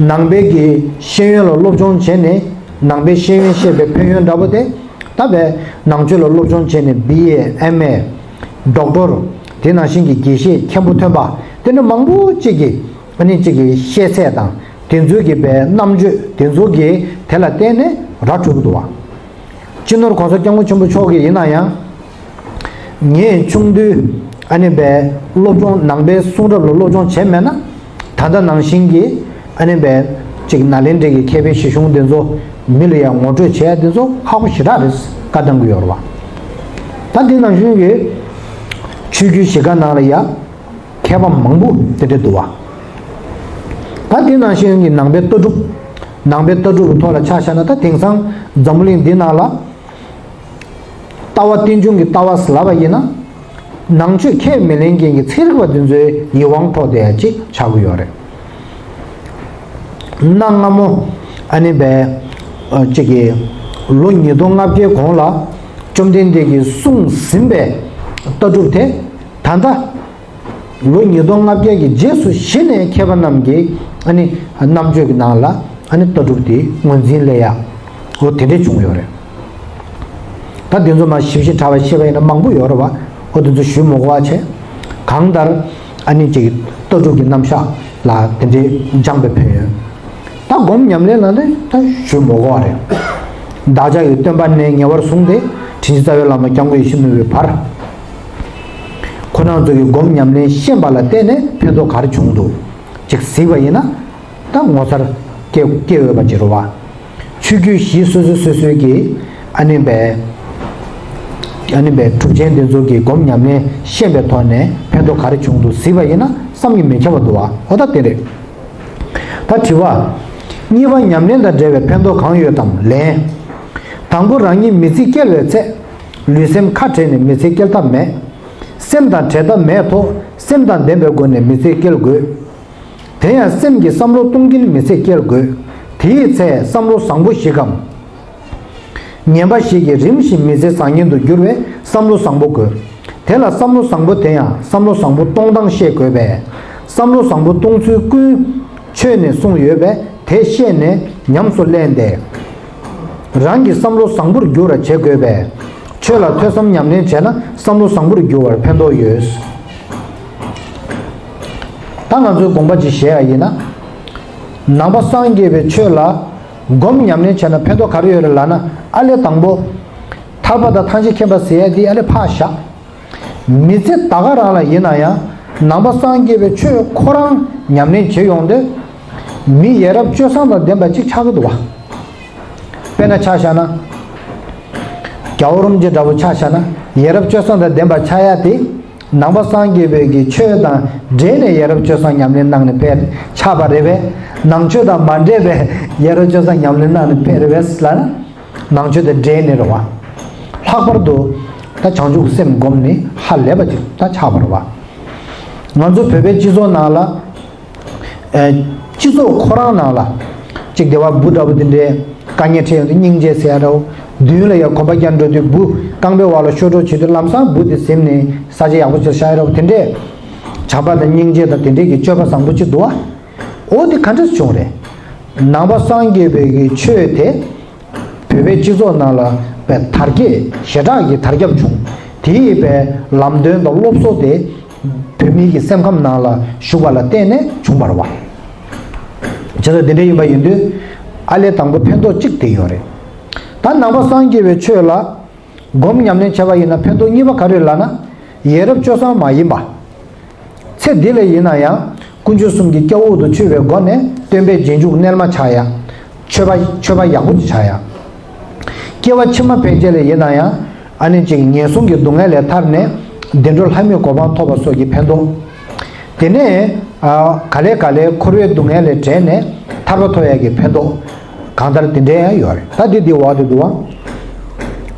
ནང་པའི་གི་ཤེས་ཡོན་ལ་སློབ་སྦྱོང་བྱས་ནས་ནང་པའི་ཤེས་ཡོན་ཤེས་པའི་ཕན་ཡོན་འདྲ་པོ་དེ། ད་བས་ནང་ཆོས་ལ་སློབ་སྦྱོང་བྱས་ནས་བི་ཨེ་ཨེམ་ཨེ། ཌོག་ཊར། དེ་ནང་བཞིན་གྱི་དགེ་བཤེས་མཁན་པོ་ཐོན་པ་དེ་འདྲ་མང་པོ་གཅིག་གིས་ཨ་ནི་གཅིག་གི་ཤེས་ཚད་དང་དེ་ཚོའི་གི་བའི་རྣམ་དཔྱོད་དེ་ཚོ་གི་དེ་ལ་བརྟེན་ནས་ར་འཕྲོད་ཀྱི་འདུག་བ། སྤྱི་ནོར་གོང་ས་སྐྱབས་མགོན་ཆེན་པོ་མཆོག་གིས་ཡིན་ན་ཡང་། ངས་ཆུང་དུས་ཨ་ནི་བའི་སློབ་སྦྱོང་ནང་པའི་གསུང་རབ་ལ་སློབ་སྦྱོང་བྱས་མེད་ན། ད་ལྟ་ནང་བཞིན་གྱི་ཨ་ནི་བའི་ཅིག་ནཱ་ལེནྡྲའི་གི་མཁས་པའི་བཞེད་གཞུང་འདི་ཚོ་མི་ལ་ཡང་ངོ་སྤྲོད་བྱས་འདི་ཚོ་ཁག་པོ་ཞེ་དྲག་རེད་བཀའ་གདམས་གི་ཡོད་རེད་བ། ད་འདི་ནང་བཞིན་གྱི་ཆོས་བརྒྱུད་བཞི་ཀ་ནང་ལ་ཡ། མཁས་པ་མང་པོ་དེ་འདྲ་འདུག་བ། ད་དེ་ནང་བཞིན་གྱི་ནང་པའི་ལྟ་གྲུབ། ནང་པའི་ལྟ་གྲུབ་ཀྱི་ཐོག་ལ་ཆ་བཞག་ན་ད་དེང་སང་འཛམ་བུ་གླིང་འདི་ནང་ལ། ལྟ་བ་རྟེན་འབྱུང་གི་ལྟ་བ་ཟེར་ལབ་པ་ཡིན་ན། ནང་ཆོས་ཁས་མི་ལེན་མཁན་གྱི་ཚན་རིག་པ་འདི་ཚོའི་ཡིད་དབང་འཕྲོག་བསྡད་ཡ་ཅིག་ཆགས་ཀྱི་ཡོད་རེད། གནའ་སྔ་མོ་ཨ་ནི་བའི་ཅིག་གི་ལོ་ཉིས་སྟོང་ལྔ་བརྒྱའི་གོང་ལ་བཅོམ་ལྡན་འདས་ཀྱིས་གསུངས་ཟིན་པའི་ལྟ་གྲུབ་དེ་ད་ལྟ། ལོ་ཉིས་སྟོང་ལྔ་བརྒྱ་གི་རྗེས་སུ་གཞི་ནས་མཁས་པ་རྣམས་ཀྱིས་ཨ་ནི་རྣམ་དཔྱོད་ཀྱི་ནང་ལ་ཨ་ནི་ལྟ་གྲུབ་དེ་ངོས་འཛིན་སླེབས་ཡ། འོ་དེ་འདྲས་བྱུང་ཡོད་རེད། ད་དེ་ཚོ་མ་ཞིབ་ཞིབ་ཕྲ་བ་བཤད་པ་ཡིན་ན་མང་པོ་ཡོད་རེད་བ། དེ་ཚོ་ཞུ་མི་དགོས་པ་བྱས། གང་ལྟར་ཨ་ནི་ཅིག་ལྟ་གྲུབ་ཀྱི་རྣམ་གཞག་ལ་དེ་འདྲའི་སྦྱངས་པའི་ཕན་ཡོན། ད་སྒོམ་ཉམས་ལེན་ལ་ནི་ད་ཞུ་མི་དགོས་པ་རེད། བདག་ཅག་གི་སྟོན་པ་ནས་ཉེ་བར་བཟུང་སྟེ་དྲིན་ཅན་རྩ་བའི་བླ་མ་སྐྱབས་མགོན་ཡིད་བཞིན་ནོར་བུའི་བར། ཁོ་རང་ཚོ་གིས་སྒོམ་ཉམས་ལེན་ཤེས་པ་ལ་བརྟེན་ནས་ཕན་ཐོགས་ག་རེ་བྱུང་འདུག་ཅིག་གཟིགས་པ་ཡིན་ན། ད་ངོ་མཚར་སྐྱེ་སྐྱེ་འོས་པ་ཅིག་རེད་བ། ཆོས་བརྒྱུད་བཞི་སོ་སོ་སོ་སོའི་གི་ཨ་ནི་བའི་ཨ་ནི་བའི་གྲུབ་ཆེན་དེ་ཚོ་གི་སྒོམ་ཉམས་ལེན་ཤེས་པའི་ཐོག་ནས་ཕན་ཐོགས་ག་རེ་བྱུང་འདུག་གཟིགས་པ་ཡིན་ན་བསམ་གྱིས་མི་ཁྱབ་པ་འདུག་བ། འོ་ད་དེ་རེད། ད་དྲི་བ། གཉིས་པ། ཉམས་ལེན་དང་འབྲེལ་བའི་ཕན་ཐོགས་གང་ཡོད་དམ། ལན། དང་པོ། རང་ཉིད་མི་ཚེ་སྐྱེལ་བའི་ཚེ། ལུས་སེམས་ཁ་བྲལ་ནས་མི་ཚེ་སྐྱེལ་ཐབས་མེད། སེམས་དང་བྲལ་ཐབས་མེད་དོ། སེམས་དང་ལྡན་པའི་སྒོ་ནས་མི་ཚེ་སྐྱེལ་དགོས། དེ་ཡང་སེམས་ཀྱི་བསམ་བློ་གཏོང་གིན་མི་ཚེ་སྐྱེལ་དགོས། དེའི་ཚེ་བསམ་བློ་བཟང་པོ་ཞིག་གམ། ངན་པ་ཞིག་གིས་རིམ་བཞིན་མི་ཚེ་བཟང་ངན་དུ་འགྱུར་བས་བསམ་བློ་བཟང་པོ་དགོས། དེ་ལ་བསམ་བློ་བཟང་པོ་དེ་ཡང་བསམ་བློ་བཟང་པོ་གཏོང་སྟངས་ཤེས་དགོས་པས། བསམ་བློ་བཟང་པོ་གཏོང་ཚུལ་ཀུན་ཆོས་ནས་གསུངས་ཡོད་པས་དེ་ཤེས་ནས་ཉམས་སུ་ལེན་ཏེ། རང་གི་བསམ་བློ་བཟང་པོར་འགྱུར་བར་བྱེད་དགོས་པས། ཆོས་ལ་ཐོས་བསམ་ཉམས་ལེན་བྱས་ན་བསམ་བློ་བཟང་པོར་འགྱུར་བར་ཕན་ཐོགས་ཡོད། ད་ང་ཚོའི་དགོངས་པ་ཅིག་བཞེས་ཡ་ཡིན་ན། ནང་པ་སངས་རྒྱས་པའི་ཆོས་ལ་སྒོམ་ཉམས་ལེན་བྱས་ན་ཕན་ཐོགས་ག་རེ་ཡོད་རེད་ལབ་ན། ཨ་ལས་དང་པོ། ཐར་པ་དང་ཐམས་ཅད་མཁྱེན་པ་ཟེར་ཡ་འདི་ཨ་ལས་ཕར་བཞག་མི་ཚེ་ད་ག་རང་ལ་ཡིན་ན་ཡང་ནང་པ་སངས་རྒྱས་པའི་ཆོས་ཁོ་རང་ཉམས་ལེན་བྱེད་ཡོང་དུས། མི་ཡ་རབས་སྤྱོད་བཟང་དང་ལྡན་པ་ཅིག་ཆགས་ཀྱི་འདུག་བ། དཔེར་ན་ཆ་བཞག་ན། རྒྱལ་བ་རིན་པོ་ཆེ་འདྲ་པོ་ཆ་བཞག་ན་ཡ་རབས་སྤྱོད་བཟང་དང་ལྡན་པ་ཆགས་ཡ་དེ། ནང་པ་སངས་རྒྱས་པའི་གི་ཆོས་དང་འབྲེལ་ནས་ཡ་རབས་སྤྱོད་བཟང་ཉམས་ལེན་གནང་ནས་ཕེབས་ཆགས་པ་རེད་པས། ནང་ཆོས་དང་མ་འབྲེལ་བའི་ཡ་རབས་སྤྱོད་བཟང་ཉམས་ལེན་གནང་ནས་ཕེབས་རེད་པས་ལབ་ན། ནང་ཆོས་དང་འབྲེལ་ནས་རེད་བ། ལྷག་པར་དུ་ད་བྱང་ཆུབ་སེམས་བསྒོམས་ནས་ཧ་ལས་པ་ཅིག་ད་ཆགས་པ་རེད་བ། ང་ཚོ་བོད་པའི་སྤྱི་ཚོགས་ནང་ལ། ཨེ། སྤྱི་ཚོགས་ཁོ་རང་ནང་ལ། གཅིག་སྡེ་བ་བུ་འདྲ་པོ་དེ་འདྲའི་དཀའ་ངལ་འཕྲད་ཡོང་དུས་སྙིང་རྗེ་ཟེར་ཡ་འདྲ་པོ། མདུན་ལ་ཡ་གོམ་པ་རྒྱག་འགྲོ་དུས་བུ་རྐང་པའི་བར་ལ་ཤོར་འགྲོ་བྱེད་དུས་ལམ་སང་བུ་དེ་ཟིན་ནས་ས་ཆ་ཡག་པོ་ཅིག་བཞག་ཡ་འདྲ་པོ་དེ་འདྲས། བྱམས་པ་དང་སྙིང་རྗེ་དང་དེ་འདྲས་ཀྱི་སྤྱོད་པ་བཟང་པོ་ཅིག་འདུག་བ། འོ་དེ་ག་འདྲས་བྱུང་རེད། ནང་པ་སངས་རྒྱས་པའི་གི་ཆོས་དེ། བོད་པའི་སྤྱི་ཚོགས་ནང་ལ་པའི་དར་རྒྱས་ཞེ་དྲག་གི་དར་ཁྱབ་བྱུང་། དེ་ཡིས་པའི་ལམ་སྟོན་དང་སློབ་གསོ་དེ་བོད་མིའི་གི་སེམས་ཁམས་ནང་ལ་ཞུགས་པ་ལ་བརྟེན་ནས་བྱུང་བ་རེད་བ། བྱས་ཙང་དེ་འདྲ་ཡིན་པ་ཡིན་དུས་ཨ་ལས་དང་པོ་ཕན་ཐོགས་གཅིག་དེ་ཡོད་རེད། ད་ནང་པ་སངས་རྒྱས་པའི་ཆོས་ལ་སྒོམ་ཉམས་ལེན་བྱས་པ་ཡིན་ན་ཕན་ཐོགས་གཉིས་པ་ག་རེ་ལབ་ན། ཡ་རབས་སྤྱོད་བཟང་མ་ཡིན་པ། ཚེ་འདི་ལ་ཡིན་ན་ཡང་དཀོན་མཆོག་གསུམ་གྱི་སྐྱབས་འོག་ཏུ་ཆུད་པའི་སྒོ་ནས་སྟོན་པའི་རྗེས་འཇུག་རྣལ་མ་ཆགས་ཡ། ཆོས་པ་ཆོས་པ་ཡག་པོ་ཅིག་ཆགས་ཡ། སྐྱེ་བ་ཕྱི་མ་ཕན་ཆད་ལ་ཡིན་ན་ཡང་ཨ་ནི་ཅིག་ངན་སོང་གི་སྡུག་བསྔལ་ལས་ཐར་ནས་བདེ་འགྲོ་ལྷ་མིའི་གོ་འཕང་ཐོབ་པ་སོགས་ཀྱི་ཕན་ཐོགས། དེ་ནས་ཨ་ག་ལེ་ག་ལེ་འཁོར་བའི་སྡུག་བསྔལ་ལས་བྲལ་ནས་ཐར་པ་ཐོབ་ཡ་གི་ཕན་ཐོགས། གང་ལྟར་དེ་འདྲའི་ཡང་ཡོད་རེད། ད་འདི་འདི་འོག་ཏུ་འདུག་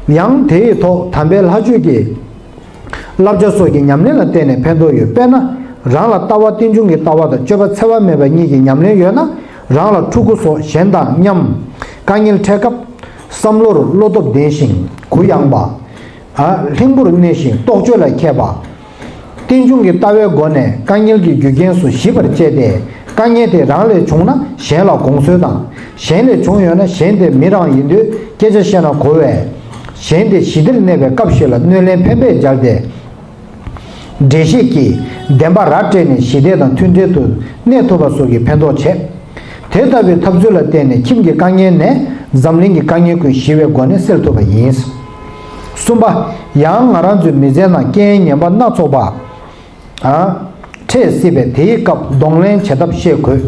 བ། ཡང་དེ་ཡི་ཐོག་དམ་པའི་ལྷ་ཆོས་ཀྱི་བསླབ་བྱ་སོགས་ཀྱི་ཉམས་ལེན་ལ་བརྟེན་ནས་ཕན་ཐོགས་ཡོད། དཔེར་ན། རང་ལ་ལྟ་བ་རྟེན་འབྱུང་གི་ལྟ་བ་དང་སྤྱོད་པ་འཚེ་བ་མེད་པ་གཉིས་ཀྱི་ཉམས་ལེན་ཡོད་ན། རང་ལ་ཕྲུ་གུ་སོགས་གཞན་དང་མཉམ། དཀའ་ངལ་འཕྲད་སྐབས། བསམ་བློར་བློ་སྟོབས་ལྡན་ཞིང་གུ་ཡངས་པ། ཨ། ལྷིང་པོར་གནས་ཤིང་རྟོག་དཔྱོད་ལ་མཁས་པ། རྟེན་འབྱུང་གི་ལྟ་བའི་སྒོ་ནས་དཀའ་ངལ་གྱི་རྒྱུ་རྐྱེན་སོགས་ཞིབ་པར་དཔྱད་དེ། དཀའ་ངལ་དེ་རང་ལས་བྱུང་ན་གཞན་ལ་དགོངས་གསོལ་དང་། གཞན་ལས་བྱུང་ཡོད་ན་གཞན་དེ་མི་རང་ཡིན་དུས་སྐད་ཆ་བཤད་ན་གོ་བས། གཞན་དེ་ཞི་བདེར་གནས་པའི་སྐབས་ཤིག་ལ་གནོད་ལན་ཕན་པས་སྦྱར་ཏེ། འགྲེལ་བཤད་ཀྱིས་བདེན་པ་ར་སྤྲད་ནས་ཞི་བདེ་དང་མཐུན་འབྲེལ་དུ་གནས་ཐུབ་པ་སོགས་ཀྱི་ཕན་ཐོགས་བྱེད། དེ་ལྟ་བུའི་ཐབས་ཚུལ་ལ་བརྟེན་ནས་ཁྱིམ་གྱི་དཀའ་ངལ་ནས་འཛམ་གླིང་གི་དཀའ་ངལ་ཀུན་ཞི་བའི་སྒོ་ནས་སེལ་ཐུབ་པ་ཡིན། གསུམ་པ། ཡང་ང་རང་ཚོའི་མི་ཚེའི་ནང་རྐྱེན་ངན་པ་སྣ་ཚོགས་པ། ཨ། འཕྲད་སྲིད་པས་དེའི་སྐབས་གདོང་ལེན་བྱེད་ཐབས་ཤེས་དགོས།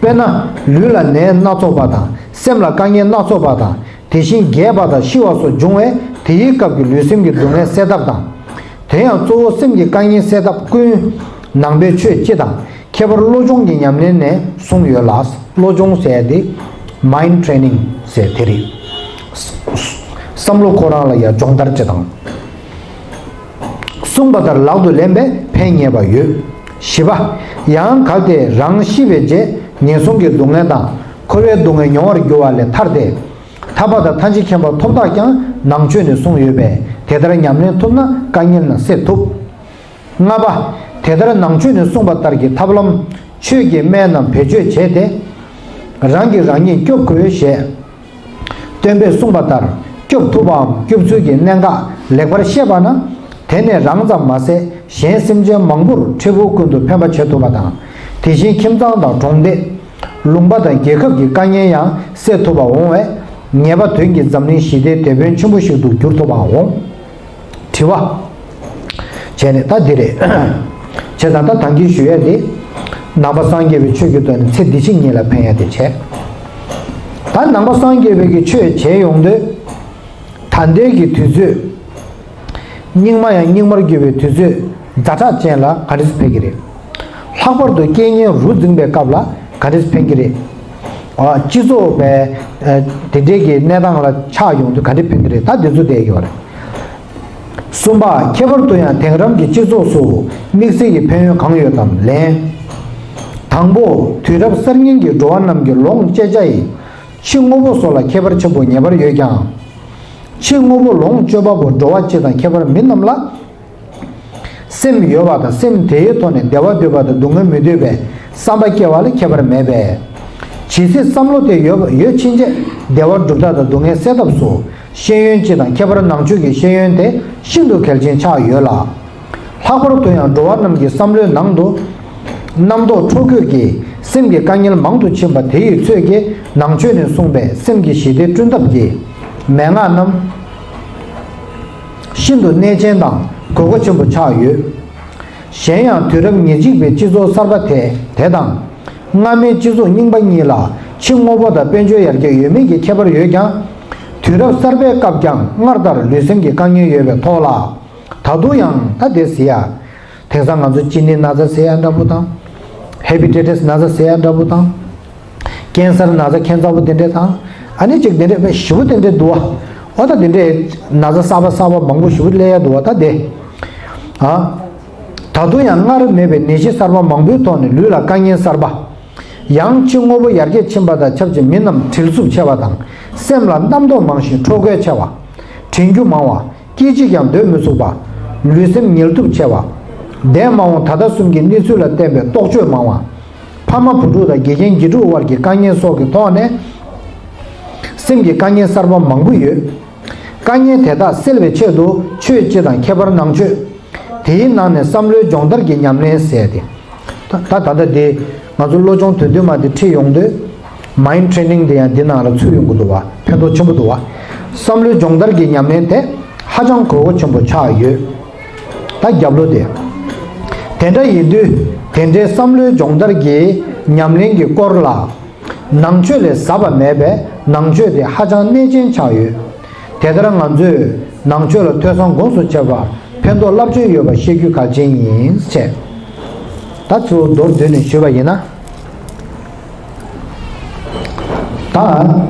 དཔེར་ན། ལུས་ལ་ནད་སྣ་ཚོགས་པ་དང་སེམས་ལ་དཀའ་ངལ་སྣ་ཚོགས་པ་དང་དེ་བཞིན་རྒས་པ་དང་ཤི་བ་སོགས་འབྱུང་བས་དེའི་སྐབས་ཀྱི་ལུས་སེམས་ཀྱི་སྡུག་བསྔལ་སེལ་ཐབས་དང་། དེ་ཡང་གཙོ་བོ་སེམས་ཀྱི་དཀའ་ངལ་སེལ་ཐབས་ཀུན། ནང་པའི་ཆོས་སྤྱི་དང་ཁྱད་པར་བློ་སྦྱོང་གི་ཉམས་ལེན་ནས་གསུངས་ཡོད་ལ། བློ་སྦྱོང་ཟེར་ཡ་དེ་mind training ཟེར་དེ་རེད། བསམ་བློ་ཁོ་རང་ལ་ཡ་སྦྱོང་བརྡར་ཅིག་དང་། གསུངས་པ་ལྟར་ལག་ཏུ་ལེན་པས་ཕན་ངེས་པ་ཡོད། བཞི་པ། ཡང་གལ་ཏེ་རང་ཤི་བའི་རྗེས་ངན་སོང་གི་སྡུག་བསྔལ་དང་འཁོར་བའི་སྡུག་བསྔལ་མྱོང་བར་འགྱུར་བ་ལས་ཐར་ཏེ། ཐར་པ་དང་ཐམས་ཅད་མཁྱེན་པ་ཐོབ་ཐབས་ཀྱང་ནང་ཆོས་ནས་གསུངས་ཡོད་པས་དེ་ལྟར་ཉམས་ལེན་ཐུབ་ན་དཀའ་ངལ་རྣམས་སེལ་ཐུབ། ལྔ་པ། དེ་ལྟར་ནང་ཆོས་ནས་གསུངས་པ་ལྟར་གྱི་ཐབས་ལམ་ཆོས་ཀྱི་སྨན་རྣམས་བེད་སྤྱོད་བྱས་ཏེ། རང་གིས་རང་ཉིད་སྐྱོབ་དགོས་ཞེས། སྟོན་པས་གསུངས་པ་ལྟར་སྐྱོབ་ཐུབ་པའམ་སྐྱོབ་ཚུལ་གྱི་གནད་འགག་ལེགས་པར་ཤེས་པ་ན། དེ་ནས་རང་ཙམ་མ་ཟད་གཞན་སེམས་ཅན་མང་པོར་འཕྲལ་ཕུགས་ཀུན་ཏུ་ཕན་པ་བྱེད་ཐུབ་པ་དང་། དེ་བཞིན་ཁྱིམ་ཚང་དང་གྲོང་སྡེ། ལུང་པ་དང་རྒྱལ་ཁབ་ཀྱི་དཀའ་ངལ་ཡང་སེལ་ཐུབ་པ་འོང་བས། ངེས་པ་དོན་གྱིས་འཛམ་གླིང་ཞི་བདེའི་དེད་དཔོན་ཆེན་པོ་ཞིག་ཏུ་འགྱུར་ཐུབ་པའང་འོང་། དྲི་བ། བྱས་ནས་ད་འདི་རེད། བྱས་ཙང་ད་ད་གིན་ཞུ་ཡས་འདི། ནང་པ་སངས་རྒྱས་པའི་ཆོས་ཀྱི་ཐོག་ནས་ཚེ་འདི་ཕྱི་གཉིས་ལ་ཕན་ཡ་དེ་བྱས། ད་ནང་པ་སངས་རྒྱས་པའི་གི་ཆོས་བྱས་ཡོང་དུས། ད་ལྟའི་གི་དུས་ཚོད། སྙིགས་མ་ཡང་སྙིགས་མར་གྱུར་བའི་དུས་ཚོད་ཛ་དྲག་ཅན་ལ་ག་འདྲས་ཕན་གྱི་རེད། ལྷག་པར་དུ་རྐྱེན་ངན་རུ་འཛིངས་པའི་སྐབས་ལ་ག་འདྲས་ཕན་གྱི་རེད། ཨ། སྤྱི་ཚོགས་པའི་ཨ་དེ་འདྲའི་གི་གནས་སྟངས་ལ་ཆགས་ཡོང་དུས་ག་འདྲས་ཕན་གྱི་རེད། ད་འདི་ཚོ་བསྡད་ཡོད་རེད། གསུམ་པ། ཁྱད་པར་དུ་ཡང་དེང་རབས་ཀྱི་སྤྱི་ཚོགས་སུ་དམིགས་བསལ་གྱི་ཕན་ཡོན་གང་ཡོད་དམ་ལན། དང་པོ། དུས་རབས་གསར་རྙིང་གི་འགྲོ་བ་རྣམས་ཀྱི་ལོངས་སྤྱད་བྱ་ཡི་ཕྱི་དངོས་པོ་སོགས་ལ་ཁྱད་པར་ཆེན་པོ་ངེས་པར་ཡོད་ཀྱང་། ཕྱི་དངོས་པོ་ལོངས་སྤྱོད་པ་པོ་འགྲོ་བ་སྤྱི་དང་ཁྱད་པར་མི་རྣམས་ལ། སེམས་ཡོད་པ་དང་སེམས་དེའི་ཐོག་ནས་བདེ་བ་འདོད་པ་དང་སྡུག་བསྔལ་མི་འདོད་པའི་བསམ་པ་སྐྱེ་བ་ལ་ཁྱད་པར་མེད་པས། ཇི་སྲིད་བསམ་བློ་དེ་ཡོད་ཡོད་ཕྱིན་ཆད་བདེ་བ་སྒྲུབ་ཐབས་དང་སྡུག་བསྔལ་སེལ་ཐབས་སུ་ཤེས་ཡོན་སྤྱི་དང་ཁྱད་པར་ནང་ཆོས་ཀྱི་ཤེས་ཡོན་དེ་ཤིན་ཏུ་གལ་ཆེན་ཆགས་ཡོད་ལ། ལྷག་པར་དུ་ཡང་འགྲོ་བ་རྣམས་ཀྱི་བསམ་བློའི་ནང་དུ་རྣམ་རྟོག་འཕྲོ་རྒོད་ཀྱིས་སེམས་ཀྱི་དཀའ་ངལ་མང་དུ་ཕྱིན་པ་དེ་ཡི་ཚོད་ཀྱིས་ནང་ཆོས་ནས་གསུངས་པའི་སེམས་ཀྱི་ཞི་བདེ་བསྐྲུན་ཐབས་ཀྱི་མན་ངག་རྣམས་ཤིན་ཏུ་གནད་ཅན་དང་དགོས་མཁོ་ཆེན་པོ་ཆགས་ཡོད། གཞན་ཡང་དུས་རབས་ཉེར་གཅིག་པའི་སྤྱི་ཚོགས་གསར་པ་དེ་དེ་དང་། སྔ་མའི་སྤྱི་ཚོགས་རྙིང་པ་གཉིས་ལ་ཕྱི་དངོས་པོ་དང་དཔལ་འབྱོར་ཡར་རྒྱས་ཡོད་མེད་ཀྱི་ཁྱད་པར་ཡོད་ཀྱང་། དུས་རབས་གསར་པའི་སྐབས་ཀྱང་སྔར་ལྟར་ལུས་སེམས་ཀྱི་དཀའ་ངལ་ཡོད་པའི་ཐོག་ལ། ད་དུང་ཡང་ད་དེ་ཟེར་ཡ། དེང་སང་ང་ཚོ་གཅིན་སྙི་ན་ཚ་ཟེར་ཡ་འདྲ་པོ་དང་། ཧེ་པ་ཊའི་ཊི་སི་ན་ཚ་ཟེར་ཡ་འདྲ་པོ་དང་། ཀན་སར་ན་ཚ་ཁྱད་མཚར་པོ་དེ་འདྲས་དང་། ཨ་ནི་ཅིག་དེ་འདྲས་དཔེ་ཞེ་པོ་དེ་འདྲས་འདུག་བ། འོ་ད་དེ་འདྲས་ན་ཚ་གསར་པ་གསར་པ་མང་པོ་ཞེ་པོ་སླེབས་ཡ་འདུག་བ་ད་དེ། ཨ། ད་དུང་ཡང་སྔར་མེད་པའི་ནད་གཞི་གསར་པ་མང་པོའི་ཐོག་ནས་ལུས་ལ་དཀའ་ངལ་གསར་པ། ཡང་ཕྱི་དངོས་པོ་ཡར་རྒྱས་ཕྱིན་པ་དང་ཆབས་ཅིག་མི་རྣམས་བྲེལ་འཚུབ་ཆེ་བ་དང་། སེམས་ལ་རྣམ་རྟོག་མང་ཞིང་འཕྲོ་རྒོད་ཆེ་བ། དྲན་རྒྱུ་མང་བ། སྐད་ཅིག་ཀྱང་སྡོད་མི་ཚུགས་པ། ལུས་སེམས་ངལ་དུབ་ཆེ་བ། འདས་མ་འོངས་ད་ལྟ་གསུམ་གྱི་གནས་ཚུལ་ལ་བརྟེན་པའི་རྟོག་དཔྱོད་མང་བ། ཕ་མ་བུ་ཕྲུག་དང་དགེ་རྒན་དགེ་ཕྲུག་དབར་གྱི་དཀའ་ངལ་སོགས་ཀྱི་ཐོག་ནས། སེམས་ཀྱི་དཀའ་ངལ་གསར་པ་མང་པོ་ཡོད། དཀའ་ངལ་དེ་དག་སེལ་བའི་ཆེད་དུ་ཆོས་སྤྱི་དང་ཁྱད་པར་ནང་ཆོས། དེའི་ནང་ནས་བསམ་བློའི་སྦྱོང་བརྡར་གྱི་ཉམས་ལེན་ཟེར་ཏེ། ད་ད་ད་ལྟ་འདི་ང་ཚོ་བློ་སྦྱོང་དོན་བསྡུས་མ་འདི་ཁྲིད་ཡོང་དུས། མའིན་ཌི་ཊི་རེ་ནིང་འདི་ཡང་འདི་ནང་ལ་ཚུད་ཡོང་གི་འདུག་བ། ཕན་ཐོགས་ཆེན་པོ་འདུག་བ། བསམ་བློའི་སྦྱོང་བརྡར་གྱི་ཉམས་ལེན་དེ་ཧ་ཅང་དགོས་མཁོ་ཆེན་པོ་ཆགས་ཡོད། ད་རྒྱབ་ལོགས་དེ། དེ་འདྲ་ཡིན་དུས་དེ་འདྲའི་བསམ་བློའི་སྦྱོང་བརྡར་གྱི་ཉམས་ལེན་གྱི་སྐོར་ལ། ནང་ཆོས་ལས་ཟབ་པ་མེད་པས་ནང་ཆོས་དེ་ཧ་ཅང་གནད་ཅན་ཆགས་ཡོད། དེ་ལྟར་ང་ཚོས་ནང་ཆོས་ལ་ཐོས་བསམ་སྒོམ་གསུམ་བྱེད་པར་ཕན་ཐོགས་རླབས་ཆེན་ཡོད་པ་ཤེས་རྒྱུ་གལ་ཆེན་ཡིན་ཅེས། ད་ཚུར་མདོར་བསྡུས་ནས་ཞུས་པ་ཡིན་ན། ད་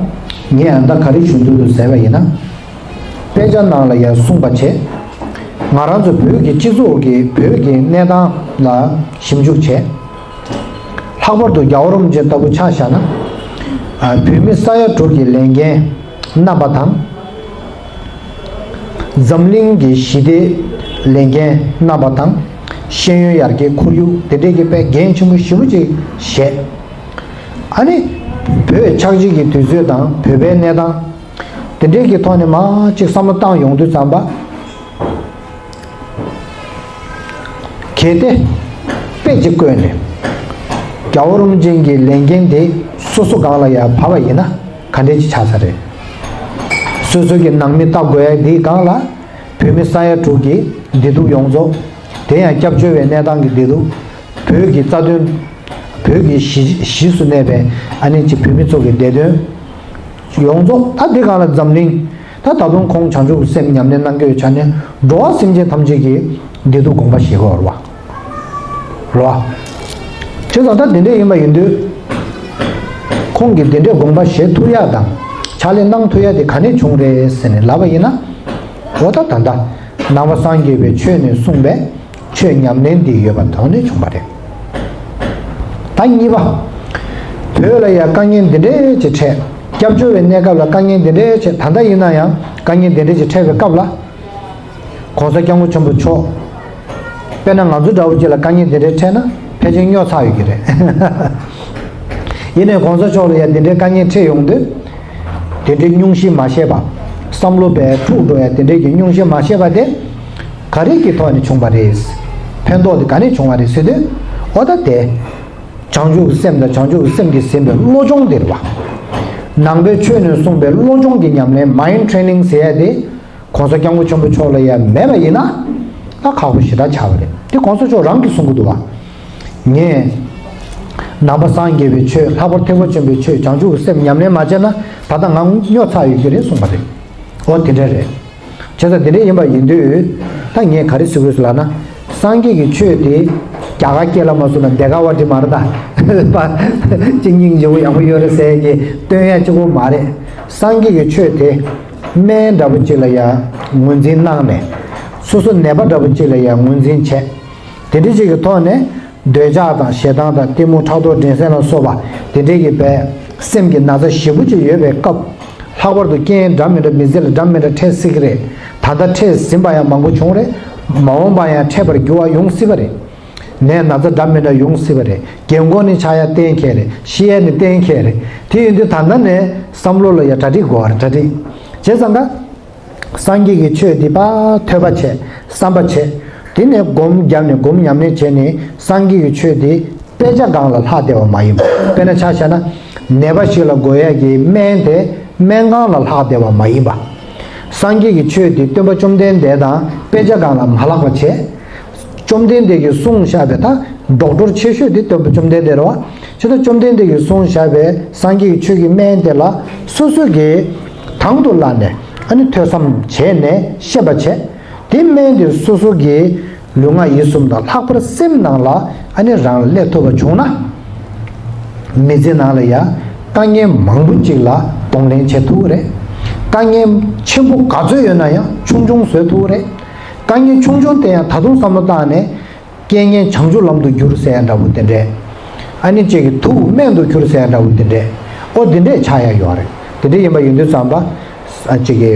ངས་ད་ག་རེ་ཞུ་འདོད་འདུག་ཟེར་བ་ཡིན་ན། དཔེ་ཆ་ནང་ལ་ཡང་གསུངས་པ་བྱས། ང་རང་ཚོ་བོད་ཀྱི་སྤྱི་ཚོགས་ཀྱི་བོད་ཀྱི་གནས་སྟངས་ལ་ཞིབ་འཇུག་བྱས། ལྷག་པར་དུ་རྒྱལ་བ་རིན་པོ་ཆེ་ལྟ་བུ་ཆ་བཞག་ན། ཨ། བོད་མི་ས་ཡ་དྲུག་གི་ལས་འགན་བསྣམས་པ་དང་། འཛམ་གླིང་གི་ཞི་བདེའི་ལས་འགན་བསྣམས་པ་དང་། ཤེས་ཡོན་ཡར་རྒྱས་ཁོར་ཡུག་དེ་འདྲས་ཀྱི་དཔེ་འགན་ཆེན་པོ་ཞེ་པོ་ཅིག་བཞེས། ཨ་ནི། བོད་ཆགས་འཇིག་གི་དུས་ཚོད་དང་བོད་པའི་གནས་སྟངས། དེ་འདྲས་ཀྱི་ཐོག་ནས་མར་ཅིག་བསམ་བློ་བཏང་ཡོང་དུས་ཙམ་པ། གལ་ཏེ། དཔེ་ཅིག་བཀོད་ནས། རྒྱལ་བ་རིན་པོ་ཆེ་གི་ལས་འགན་དེ་སོ་སོ་སྒང་ལ་ཡར་བབས་པ་ཡིན་ན་ག་འདྲས་ཅིག་ཆགས་ས་རེད། སོ་སོ་གི་ནང་མི་ལྟ་དགོས་ཡ་དེའི་སྒང་ལ་བོད་མི་ས་ཡ་དྲུག་གི་བདེ་སྡུག་ཡོངས་རྫོགས། དེ་ཡང་སྐྱབས་བཅོལ་བའི་གནས་སྟངས་ཀྱི་བདེ་སྡུག་བོད་ཀྱི་རྩ་དོན། བོད་ཀྱི་གཞི་གཞིས་སུ་གནས་པའི་ཨ་ནི་ཅིག་བོད་མི་ཚོ་གི་བདེ་དོན། ཡོངས་རྫོགས་ད་འདི་སྒང་ལ་འཛམ་གླིང་། ད་ད་དུང་ཁོང་བྱང་ཆུབ་སེམས་ཉམས་ལེན་གནང་གི་ཡོད་ཆ་ནས་འགྲོ་བ་སེམས་ཅན་ཐམས་ཅད་ཀྱི་བདེ་སྡུག་དགོངས་པ་བཞེས་དགོས་རེད་བ། རེད་བ། བྱས་ཙང་ད་འདི་འདྲས་ཡིན་པ་ཡིན་དུས། ཁོང་གིས་འདི་འདྲས་དགོངས་པ་བཞེས་ཐུབ་ཡ་དང་ཕྱག་ལས་གནང་ཐུབ་ཡ་དེ་ག་ནས་བྱུང་རེད་ཟེར་ནས་ལབ་པ་ཡིན་ན། འོ་ད་ད་ལྟ་ནང་པ་སངས་རྒྱས་པའི་ཆོས་ནས་གསུངས་པའི། ཆོས་ཉམས་ལེན་འདི་ཡོད་པ་དོན་ནས་བྱུང་བ་རེད། ད་གཉིས་པ། བོད་ལ་ཡང་དཀའ་ངལ་འདི་འདྲས་ཅིག་འཕྲད། སྐྱབས་བཅོལ་བའི་གནས་སྐབས་ལ་དཀའ་ངལ་འདི་འདྲས་ཅིག་ད་ལྟ་ཡིན་ན་ཡང་དཀའ་ངལ་འདི་འདྲས་ཅིག་འཕྲད་པའི་སྐབས་ལ། ༸གོང་ས་༸སྐྱབས་མགོན་ཆེན་པོ་མཆོག་དཔེར་ན་ང་ཚོ་འདྲ་བོ་ཅིག་ལ་དཀའ་ངལ་འདི་འདྲས་འཕྲད་ན་ཕལ་ཆེར་སྨྱོ་ཚར་ཡོད་ཀྱི་རེད། ཡིན་ནའི་༸གོང་ས་མཆོག་ལ་ཡང་འདི་འདྲའི་དཀའ་ངལ་འཕྲད་ཡོང་དུས། དེ་འདྲའི་སྙུང་གཞི་མ་བཤད་པ། བསམ་བློ་བས་འཁྲུག་འགྲོ་ཡ་དེ་འདྲའི་གི་སྙུང་གཞི་མ་བཤད་པ་དེ། ག་རེ་གི་ཐོག་ནས་བྱུང་བ་རེད། ཕན་ཐོགས་དེ་ག་ནས་བྱུང་བ་རེད་ཟེར་དུས། འོ་ད་དེ། བྱང་ཆུབ་སེམས་དང་བྱང་ཆུབ་སེམས་ཀྱིས་ཟིན་པའི་བློ་སྦྱོང་དེ་རེད་བ། ནང་པའི་ཆོས་ནས་གསུངས་པའི་བློ་སྦྱོང་གི་ཉམས་ལེན། Mind Training ཟེར་ཡ་དེ། གོང་ས་སྐྱབས་མགོན་ཆེན་པོ་མཆོག་ལ་ཡ་མེད་པ་ཡིན་ན། ད་ཁག་པོ་ཞེ་དྲག་ཆགས་པ་རེད། དེ་གོང་ས་མཆོག་རང་གིས་གསུང་གི་འདུག་བ། ངས། ནང་པ་སངས་རྒྱས་པའི་ཆོས། ལྷག་པར་ཐེག་པ་ཆེན་པོའི་ཆོས། བྱང་ཆུབ་ཀྱི་སེམས་ཉམས་ལེན་མ་བྱས་ན། ད་ལྟ་ང་སྨྱོ་ཚར་ཡོད་ཀྱི་རེད་གསུངས་པ་རེད། འོ་དེ་འདྲ་རེད། བྱས་ཙང་དེ་འདྲ་ཡིན་པ་ཡིན་དུས། ད་ངས་ག་རེ་ཟེར་དགོས་ཟེར་ལབ་ན། སངས་རྒྱས་ཀྱི་ཆོས་དེ། རྒྱ་གར་སྐད་ལ་མ་སོང་ན་འདི་ག་བ་འདི་མ་རེད་ད། པ། གཅིག་སྙིང་རྗེ་པོ་ཡག་པོ་ཡོད་རེད་ཟེར་གྱི་སྟོན་ཡ་གཅིག་པོ་མ་རེད། སངས་རྒྱས་ཀྱི་ཆོས་དེ། སྨན་འདྲ་པོ་ཅིག་ལ་ཡ་ངོས་འཛིན་གནང་ནས། སོ་སོ་ནད་པ་འདྲ་པོ་ཅིག་ལ་ཡ་ངོས་འཛིན་བྱས། དེ་འདྲ་ཅིག་གི་ཐོག་ནས། འདོད་ཆགས་དང་ཞེ་སྡང་དང་གཏི་མུག་ཕྲག་དོག་འགྲན་སེམས་ལ་སོགས་པ་དེ་འདྲའི་གི་བའི་སེམས་ཀྱི་ན་ཚ་ཞེ་པོ་ཅིག་ཡོད་པའི་སྐབས། ལྷག་པར་དུ་རྐྱེན་འདྲ་མི་འདྲ་མི་ཚེ་ལ་འདྲ་མི་འདྲ་འཕྲད་སྲིད་ཀྱི་རེད། ད་ལྟ་འཕྲད་ཟིན་པ་ཡང་མང་པོ་བྱུང་རེད། མ་འོངས་པ་ཡང་འཕྲད་པར་འགྱུར་བ་ཡོང་སྲིད་པ་རེད། ནད་ན་ཚ་འདྲ་མི་འདྲ་ཡོང་སྲིད་པ་རེད། རྒན་གོག་ནི་ཆགས་ཡ་གཏན་འཁེལ་རེད། ཤི་ཡ་ནི་གཏན་འཁེལ་རེད། དེ་ཡིན་དུས་ད་ལྟ་ནས་བསམ་བློ་ལ་ཡ་གྲ་སྒྲིག་དགོས་པ་རེད། གྲ་སྒྲིག་བྱས་ཙང་ཀ། སངས་རྒྱས་ཀྱི་ཆོས་འདི་ཕར་ཐོས་པ་བྱས། བསམ་པ་བྱས། དེ་ནས་སྒོམ་བརྒྱབ་ནས་སྒོམ་ཉམས་ལེན་བྱས་ནས་སངས་རྒྱས་ཀྱི་ཆོས་འདི་དཔེ་ཆ་སྒང་ལ་ལྷག་བསྡད་པ་མ་ཡིན་པ། དཔེར་ན་ཆ་བཞག་ན། ནད་པ་ཞིག་ལ་འགོས་ཡས་ཀྱི་སྨན་དེ་སྨན་ཁང་ལ་ལྷག་བསྡད་པ་མ་ཡིན་པ། སངས་རྒྱས་ཀྱི་ཆོས་འདི་སྟོན་པ་བཅོམ་ལྡན་འདས་དང་དཔེ་ཆ་སྒང་ལ་མ་ལྷག་པ་བྱས། བཅོམ་ལྡན་འདས་ཀྱིས་གསུངས་བཞག་པའི་ད་ཌོག་ཊར་ཆེ་ཤོས་དེ་སྟོན་པ་བཅོམ་ལྡན་འདས་རེད་བ། ཇི་ལྟར་བཅོམ་ལྡན་འདས་ཀྱིས་གསུངས་བཞག་པའི་སངས་རྒྱས་ཀྱི་ཆོས་ཀྱི་སྨན་དེ་ལ་སོ་སོ་གིས་དང་དུ་བླངས་ནས་ཨ་ནི་ཐོས་བསམ་བྱས་ནས་ཤེས་པ་བྱས། དེ་སྨན་དེ་སོ་སོ་གི་ལུས་ངག་ཡིད་གསུམ་དང་ལྷག་པར་སེམས་ནང་ལ་ཨ་ནི་རང་ལ་སླེབས་ཐུབ་པ་བྱུང་ན། མི་ཚེ་ནང་ལ་ཡང་དཀའ་ངལ་མང་པོ་ཅིག་ལ་གདོང་ལེན་བྱེད་ཐུབ་ཀྱི་རེད། དཀའ་ངལ་ཆེན་པོ་ག་ཚོད་ཡོད་ན་ཡང་ཆུང་ཆུང་བཟོ་ཐུབ་ཀྱི་རེད། དཀའ་ངལ་ཆུང་ཆུང་དེ་ཡང་ད་དུང་བསམ་བློ་བཏང་ནས། རྐྱེན་ངན་བྱང་ཆུབ་ལམ་དུ་བསྒྱུར་ཟེར་ཡ་འདྲ་པོ་དེ་འདྲས། ཨ་ནི་གཅིག་གི་དུག་སྨན་དུ་གྱུར་ཟེར་ཡ་འདྲ་པོ་དེ་འདྲས། ཨོ་དེ་འདྲས་ཆགས་ཡ་ཡོད་རེད། དེ་འདྲས་ཡིན་པ་ཡིན་དུས་ཙམ་པ། ཨ་གཅིག་གི་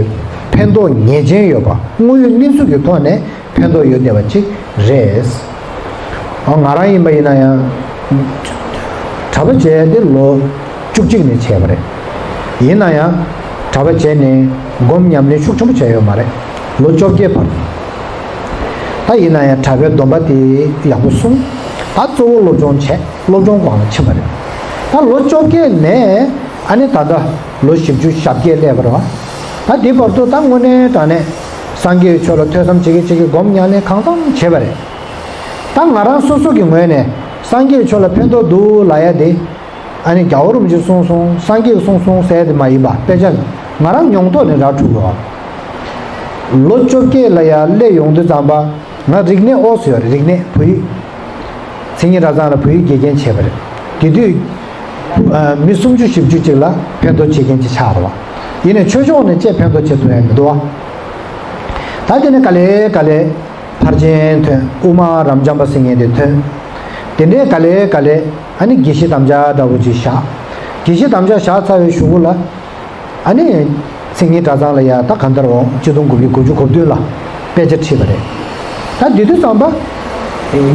ཕན་ཐོགས་ངེས་ཅན་ཡོད་པ། དངོས་ཡོད་གནས་ཚུལ་གྱི་ཐོག་ནས་ཕན་ཐོགས་ཡོད་བསྡད་པ་གཅིག་རེད། ཨ་ང་རང་ཡིན་པ་ཡིན་ན་ཡང་། གྲྭ་པ་བྱས་ཏེ་ལོ་བཅུ་གཅིག་ནས་བྱས་པ་རེད། ཡིན་ན་ཡང་གྲྭ་པ་བྱས་ནས་སྒོམ་ཉམས་ལེན་ཤུགས་ཆེན་པོ་བྱས་ཡོད་མ་རེད། ལོ་བཅོ་བརྒྱད་བར། ད་ཡིན་ན་ཡང་གྲྭ་པའི་སྡོམ་པ་དེ་ཡག་པོ་སྲུང་། ད་གཙོ་བོ་སློབ་སྦྱོང་བྱས། སློབ་སྦྱོང་སྒང་ལ་ཕྱིན་པ་རེད། ད་ལོ་བཅོ་བརྒྱད་ནས་ཨ་ནི་ད་ལྟ་ལོ་བཞི་བཅུ་ཞེ་བརྒྱད་སླེབས་པ་རེད་བ། ད་དེ་བར་དུ་ད་དངོས་གནས་དྲང་གནས་སངས་རྒྱས་ཆོས་ལ་ཐོས་བསམ་བྱེད་ཀྱི་བྱེད་ཀྱི་སྒོམ་ཉམས་ལེན་གང་འཚམ་བྱས་པ་རེད། ད་ང་རང་སོ་སོ་གི་ངོས་ནས་སངས་རྒྱས་ཆོས་ལ་ཕན་ཐོགས་འདུག་ལབ་ཡ་དེ། ཨ་ནི་རྒྱལ་བ་རིན་པོ་ཆེས་གསུངས་སོང་། སངས་རྒྱས་ཀྱིས་གསུངས་སོང་ཟེར་ཡ་དེ་མ་ཡིན་པ། དཔེ་ཆ་ང་རང་མྱོང་རྟོགས་ནས་ར་འཕྲོད་དགོས་པ། ལོ་བཅོ་བརྒྱད་ལ་ཡ་སླེབས་ཡོང་དུས་ཙམ་པ། ང་རིག་གནས་ཨོ་སི་ཡོད་རེད། རིག་གནས་བོད་ཡིག་མཚན་ཉིད་གྲྭ་ཚང་ལ་བོད་ཡིག་དགེ་རྒན་བྱས་པ་རེད། དེ་དུས། ཨ་མི་སུམ་ཅུ་བཞི་བཅུ་ཅིག་ལ་ཕན་ཐོགས་བྱེད་མཁན་ཅིག་ཆགས་རེད་བ། ཡིན་ནའི་ཆོས་ཕྱོགས་ནས་ཅིག་ཕན་ཐོགས་བྱེད་ཐུབ་ཡ་མི་འདུག་བ། ད་དེ་ནས་ག་ལེ་ག་ལེ། ཕར་ཕྱིན་ཐོན། དབུ་མ་རབ་འབྱམས་པ་ཟེར་མཁན་དེ་ཐོན། དེ་ནས་ག་ལེ་ག་ལེ། ཨ་ནི་དགེ་བཤེས་དམ་བཅའ་འདྲ་བོ་ཅིག་བཞག་དགེ་བཤེས་དམ་བཅའ་བཞག་ཚར་བའི་གཞུག་གུ་ལ། ཨ་ནི། མཚན་ཉིད་གྲྭ་ཚང་ལ་ཡ་ད་གང་ལྟར་འོང་། གཅིག་སྟོང་དགུ་བརྒྱ་དགུ་བཅུ་གོ་བདུན་ལ་དཔེ་ཆ་ཁྲིད་པ་རེད། ད་དེ་དུས་ཙམ་པ།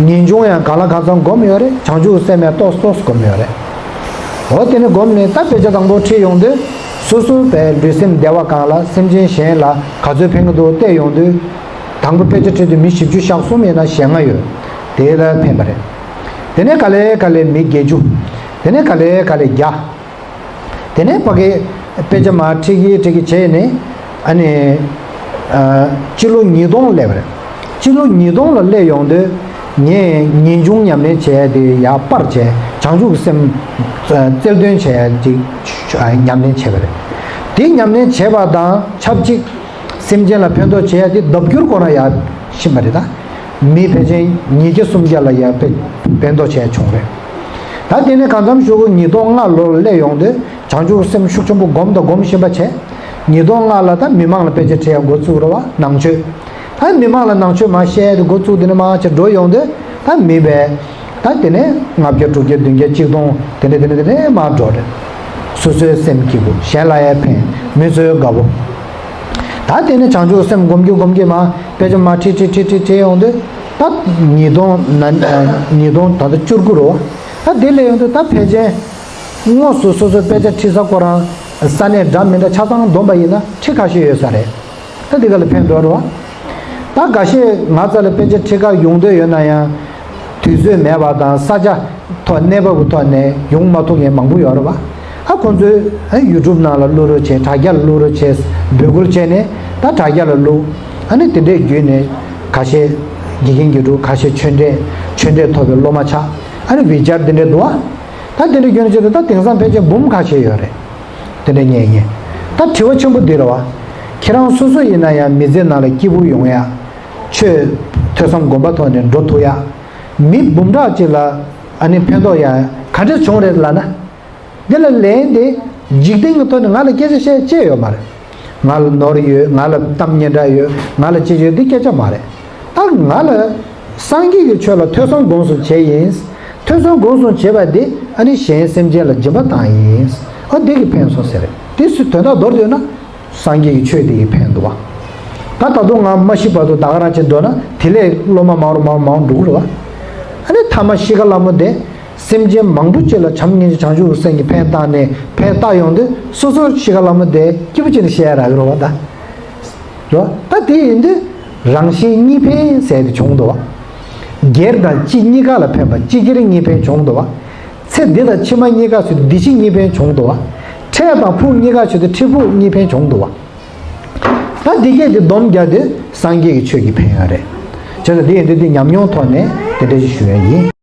ངེས་འབྱུང་ཡང་གང་ལ་གང་འཚམ་སྒོམ་ཡོད་རེད། བྱང་ཆུབ་སེམས་ཡང་ཏོག་ཙམ་ཏོག་ཙམ་སྒོམ་ཡོད་རེད། འོ་དེ་ནས་སྒོམ་ནས་ད་དཔེ་ཆ་དང་པོ་ཁྲིད་ཡོང་དུས། སོ་སོ་བའི་ལུས་སེམས་བདེ་བ་གང་ལ། སེམས་ཅན་གཞན་ལ་ག་ཚོད་ཕན་གྱི་འདུག་བལྟས་ཡོང་དུས། དང་པོ་དཔེ་ཆ་ཁྲིད་དུས་མི་བཞི་བཅུ་ཞེ་གསུམ་ཡིན་ན་ཞེ་ལྔ་ཡོད། དེ་ལ་ཕན་པ་རེད། དེ་ནས་ག་ལེ་ག་ལེ་མི་བརྒྱད་ཅུ། དེ་ནས་ག་ལེ་ག་ལེ་བརྒྱ། དེ་ནས་ཕ་གི་དཔེ་ཆ་མར་ཁྲིད་ཀྱི་ཁྲིད་ཀྱི་བྱས་ནས། ཨ་ནི། ཨ་སྤྱི་ལོ་ཉིས་སྟོང་སླེབས་པ་རེད། སྤྱི་ལོ་ཉིས་སྟོང་ལ་སླེབས་ཡོང་དུས། ངས་ངེས་འབྱུང་ཉམས་ལེན་བྱས་ཏེ་ཡར་སྤར་བྱས། བྱང་ཆུབ་ཀྱི་སེམས་རྩལ་འདོན་བྱས་ཏེ་ཉམས་ལེན་བྱས་པ་རེད། དེ་ཉམས་ལེན་བྱས་པ་དང་ཆབས་ཅིག་སེམས་ཅན་ལ་ཕན་ཐོགས་བྱེད་ཡ་དེ་ལྡབ་འགྱུར་སྒོ་ནས་ཡར་ཕྱིན་པ་རེད་ད། མི་ཕལ་ཆེར་ཉིས་བརྒྱ་སུམ་བརྒྱ་ལ་ཡར་ཕན་ཕན་ཐོགས་བྱས་བྱུང་རེད། ད་དེ་ནས་གང་འཚམ་གཞུག་གུ་ཉིས་སྟོང་ལྔ་ལོར་སླེབས་ཡོང་དུས། བྱང་ཆུབ་སེམས་ཤུགས་ཆེན་པོ་སྒོམ་དང་སྒོམ་བཞིན་པ་བྱས། ཉིས་སྟོང་ལྔ་ལ་ད་མི་མང་ལ་དཔེ་ཆ་ཁྲིད་ཡ་འགོ་བཙུགས་རེད་བ། ནང་ཆོས། ད་མི་མང་ལ་ནང་ཆོས་མར་བཤད་དེ་འགོ་བཙུགས། དེ་ནས་མར་ཆེར་འགྲོ་ཡོང་དུས། ད་མི་བས། ད་དེ་ནས་ལྔ་བརྒྱ་དྲུག་བརྒྱ་བདུན་བརྒྱ་གཅིག་སྟོང་། དེ་ནས་དེ་ནས་དེ་ནས་མར་འགྲོ་རེད། སོ་སོའི་སེམས་སྐྱིད་པོ། གཞན་ལ་ཡང་ཕན། མི་ཚོའི་དགའ་པོ། ད་དེ་ནས་བྱང་ཆུབ་སེམས་སྒོམ་གྱི་སྒོམ་གྱི་མར་དཔེ་ཆ་མར་ཁྲིད་ཁྲིད་ཁྲིད་ཁྲིད་ཁྲིད་ཡོང་དུས། ད་ཉིས་སྟོང་ན་ཉིས་སྟོང་ད་ལྟ་བཅུ་དགུ་རེད་བ། ད་དེ་ལས་ཡོང་དུས་ད་ཕལ་ཆེར་དངོས་སུ་སོ་སོའི་དཔེ་ཆ་ཁྲིད་ས་ཁོ་རང་ས་གནས་འདྲ་མི་འདྲ་ཆ་ཚང་བསྡོམས་པ་ཡིན་ན་ཁྲི་ཁ་ཤས་ཡོད་ས་རེད། ད་འདི་ག་ལ་ཕན་ཐོགས་རེད་བ། ད་འགའ་ཤས་ང་རྩ་ལ་དཔེ་ཆ་ཁྲིད་གར་ཡོང་འདོད་ཡོད་ན་ཡང་། དུས་ཚོད་མེད་པ་དང་ས་ཆ་ཐོག་གནས་བབ་ཀྱི་ཐོག་ནས་ཡོང་མ་ཐུབ་མཁན་མང་པོ་ཡོད་རེད་བ། ཨ་ཁོང་ཚོས་ཨ་ཡུ་ཊུབ་ནང་ལ་བླུག་རོགས་བྱས། དྲ་རྒྱ་ལ་བླུག་རོགས་བྱས། འབོད་སྐུལ་བྱས་ནས་ད་དྲ་རྒྱ་ལ་བླུག་ཨ་ནི་དེ་འདྲས་བརྒྱུད་ནས་ཁ་ཤས་དགེ་རྒན་དགེ་ཕྲུག་ཁ་ཤས་ཆོས་འབྲེལ་ཆོས་འབྲེལ་ཐོབ་པའི་སློབ་མ་ཆགས། ཨ་ནི་བི་ཅར་དེ་འདྲས་འདུག་བ། ད་དེ་འདྲས་བརྒྱུད་ནས་བྱས་ཏེ་ད་དེང་སང་ཕལ་ཆེར་འབུམ་ཁ་ཤས་ཡོད་རེད། དེ་འདྲས་རྙེད་མཁན། ད་དྲི་བ་ཆེན་པོ་འདི་རེད་བ། ཁྱེད་རང་སོ་སོ་ཡིན་ན་ཡང་མི་ཚེ་ནང་ལ་སྐྱིད་པོ་ཡོང་ཡ། ཆོས་ཐོས་བསམ་སྒོམ་པ་ཐོག་ནས་འགྲོ་ཐུབ་ཡ། མི་འབུམ་ཕྲག་གཅིག་ལ་ཨ་ནི་ཕན་ཐོགས་ཡ་ག་འདྲས་བྱུང་རེད་ལབ་ན། འདི་ལ་ལན་དེ་འཇིག་རྟེན་གྱི་ཐོག་ནས་ང་ལ་སྐད་ཆ་བཤད་ཅེས་ཡོད་མ་རེད། ང་ལ་ནོར་ཡོད། ང་ལ་གཏམ་སྙན་གྲགས་ཡོད། ང་ལ་ཅི་ཡོད། འདི་སྐད་ཆ་མ་རེད། ད་ང་ལ་སངས་རྒྱས་ཀྱི་ཆོས་ལ་ཐོས་བསམ་སྒོམ་གསུམ་བྱས་ཡིན། ཐོས་བསམ་སྒོམ་གསུམ་བྱས་པ་འདི་ཨ་ནི་གཞན་སེམས་ཅན་ལ་སྦྱིན་པ་བཏང་ཡིན། ཨ་འདི་གིས་ཕན་སོང་ཟེར་རེད། དེ་སུ་དོན་དག་མདོར་བསྡུས་ན། སངས་རྒྱས་ཀྱི་ཆོས་དེ་ཡིས་ཕན་འདུག་བ། ད་ད་དུང་ང་མ་ཤི་བར་དུ་ད་ག་རང་བྱེད་འདོད་ན་དེ་ལས་སློབ་མ་མང་རུ་མང་རུ་མང་རུ་འགྲོ་གི་རེད་བ། ཨ་ནི་ཐ་མ་ཤི་ཁ་སླ་མོ་དེ་སེམས་ཅན་མང་པོ་ཅིག་ལ་བྱམས་སྙིང་རྗེ་བྱང་ཆུབ་ཀྱི་སེམས་ཀྱིས་ཕན་བཏགས་ནས་ཕན་བཏགས་ཡོང་དུས་སོ་སོ་ཤི་ཁ་སླ་མོ་དེ་སྐྱིད་པོ་བྱས་ནས་ཤི་ཡ་རག་གི་རེད་བ་ད། རེད་བ། ད་དེ་ཡིན་དུས་རང་གཞན་གཉིས་ཕན་ཟེར་དེ་བྱུང་འདུག་བ། སྒེར་དང་སྤྱི་གཉིས་ཀ་ལ་ཕན་པ། སྤྱི་སྒེར་གཉིས་ཕན་བྱུང་འདུག་བ། ཚེ་འདི་དང་ཕྱི་མ་གཉིས་ཀ་ཟེར་དུས་འདི་ཕྱི་གཉིས་ཕན་བྱུང་འདུག་བ། འཕྲལ་དང་ཕུགས་གཉིས་ཀ་ཟེར་དུས་འཕྲལ་ཕུགས་གཉིས་ཕན་བྱུང་འདུག་བ། ད་འདི་སྐད་དེ་སྡོམ་རྒྱག་དུས་སངས་རྒྱས་ཀྱི་ཆོས་ཀྱིས་ཕན་ཡོད་རེད། བྱས་ཙང་འདི་ཡིན་དུས་འདི་ཉམས་མྱོང་ཐོག་ནས་དེ་འདྲ་ཞིག་ཞུ་ཡ་ཡིན།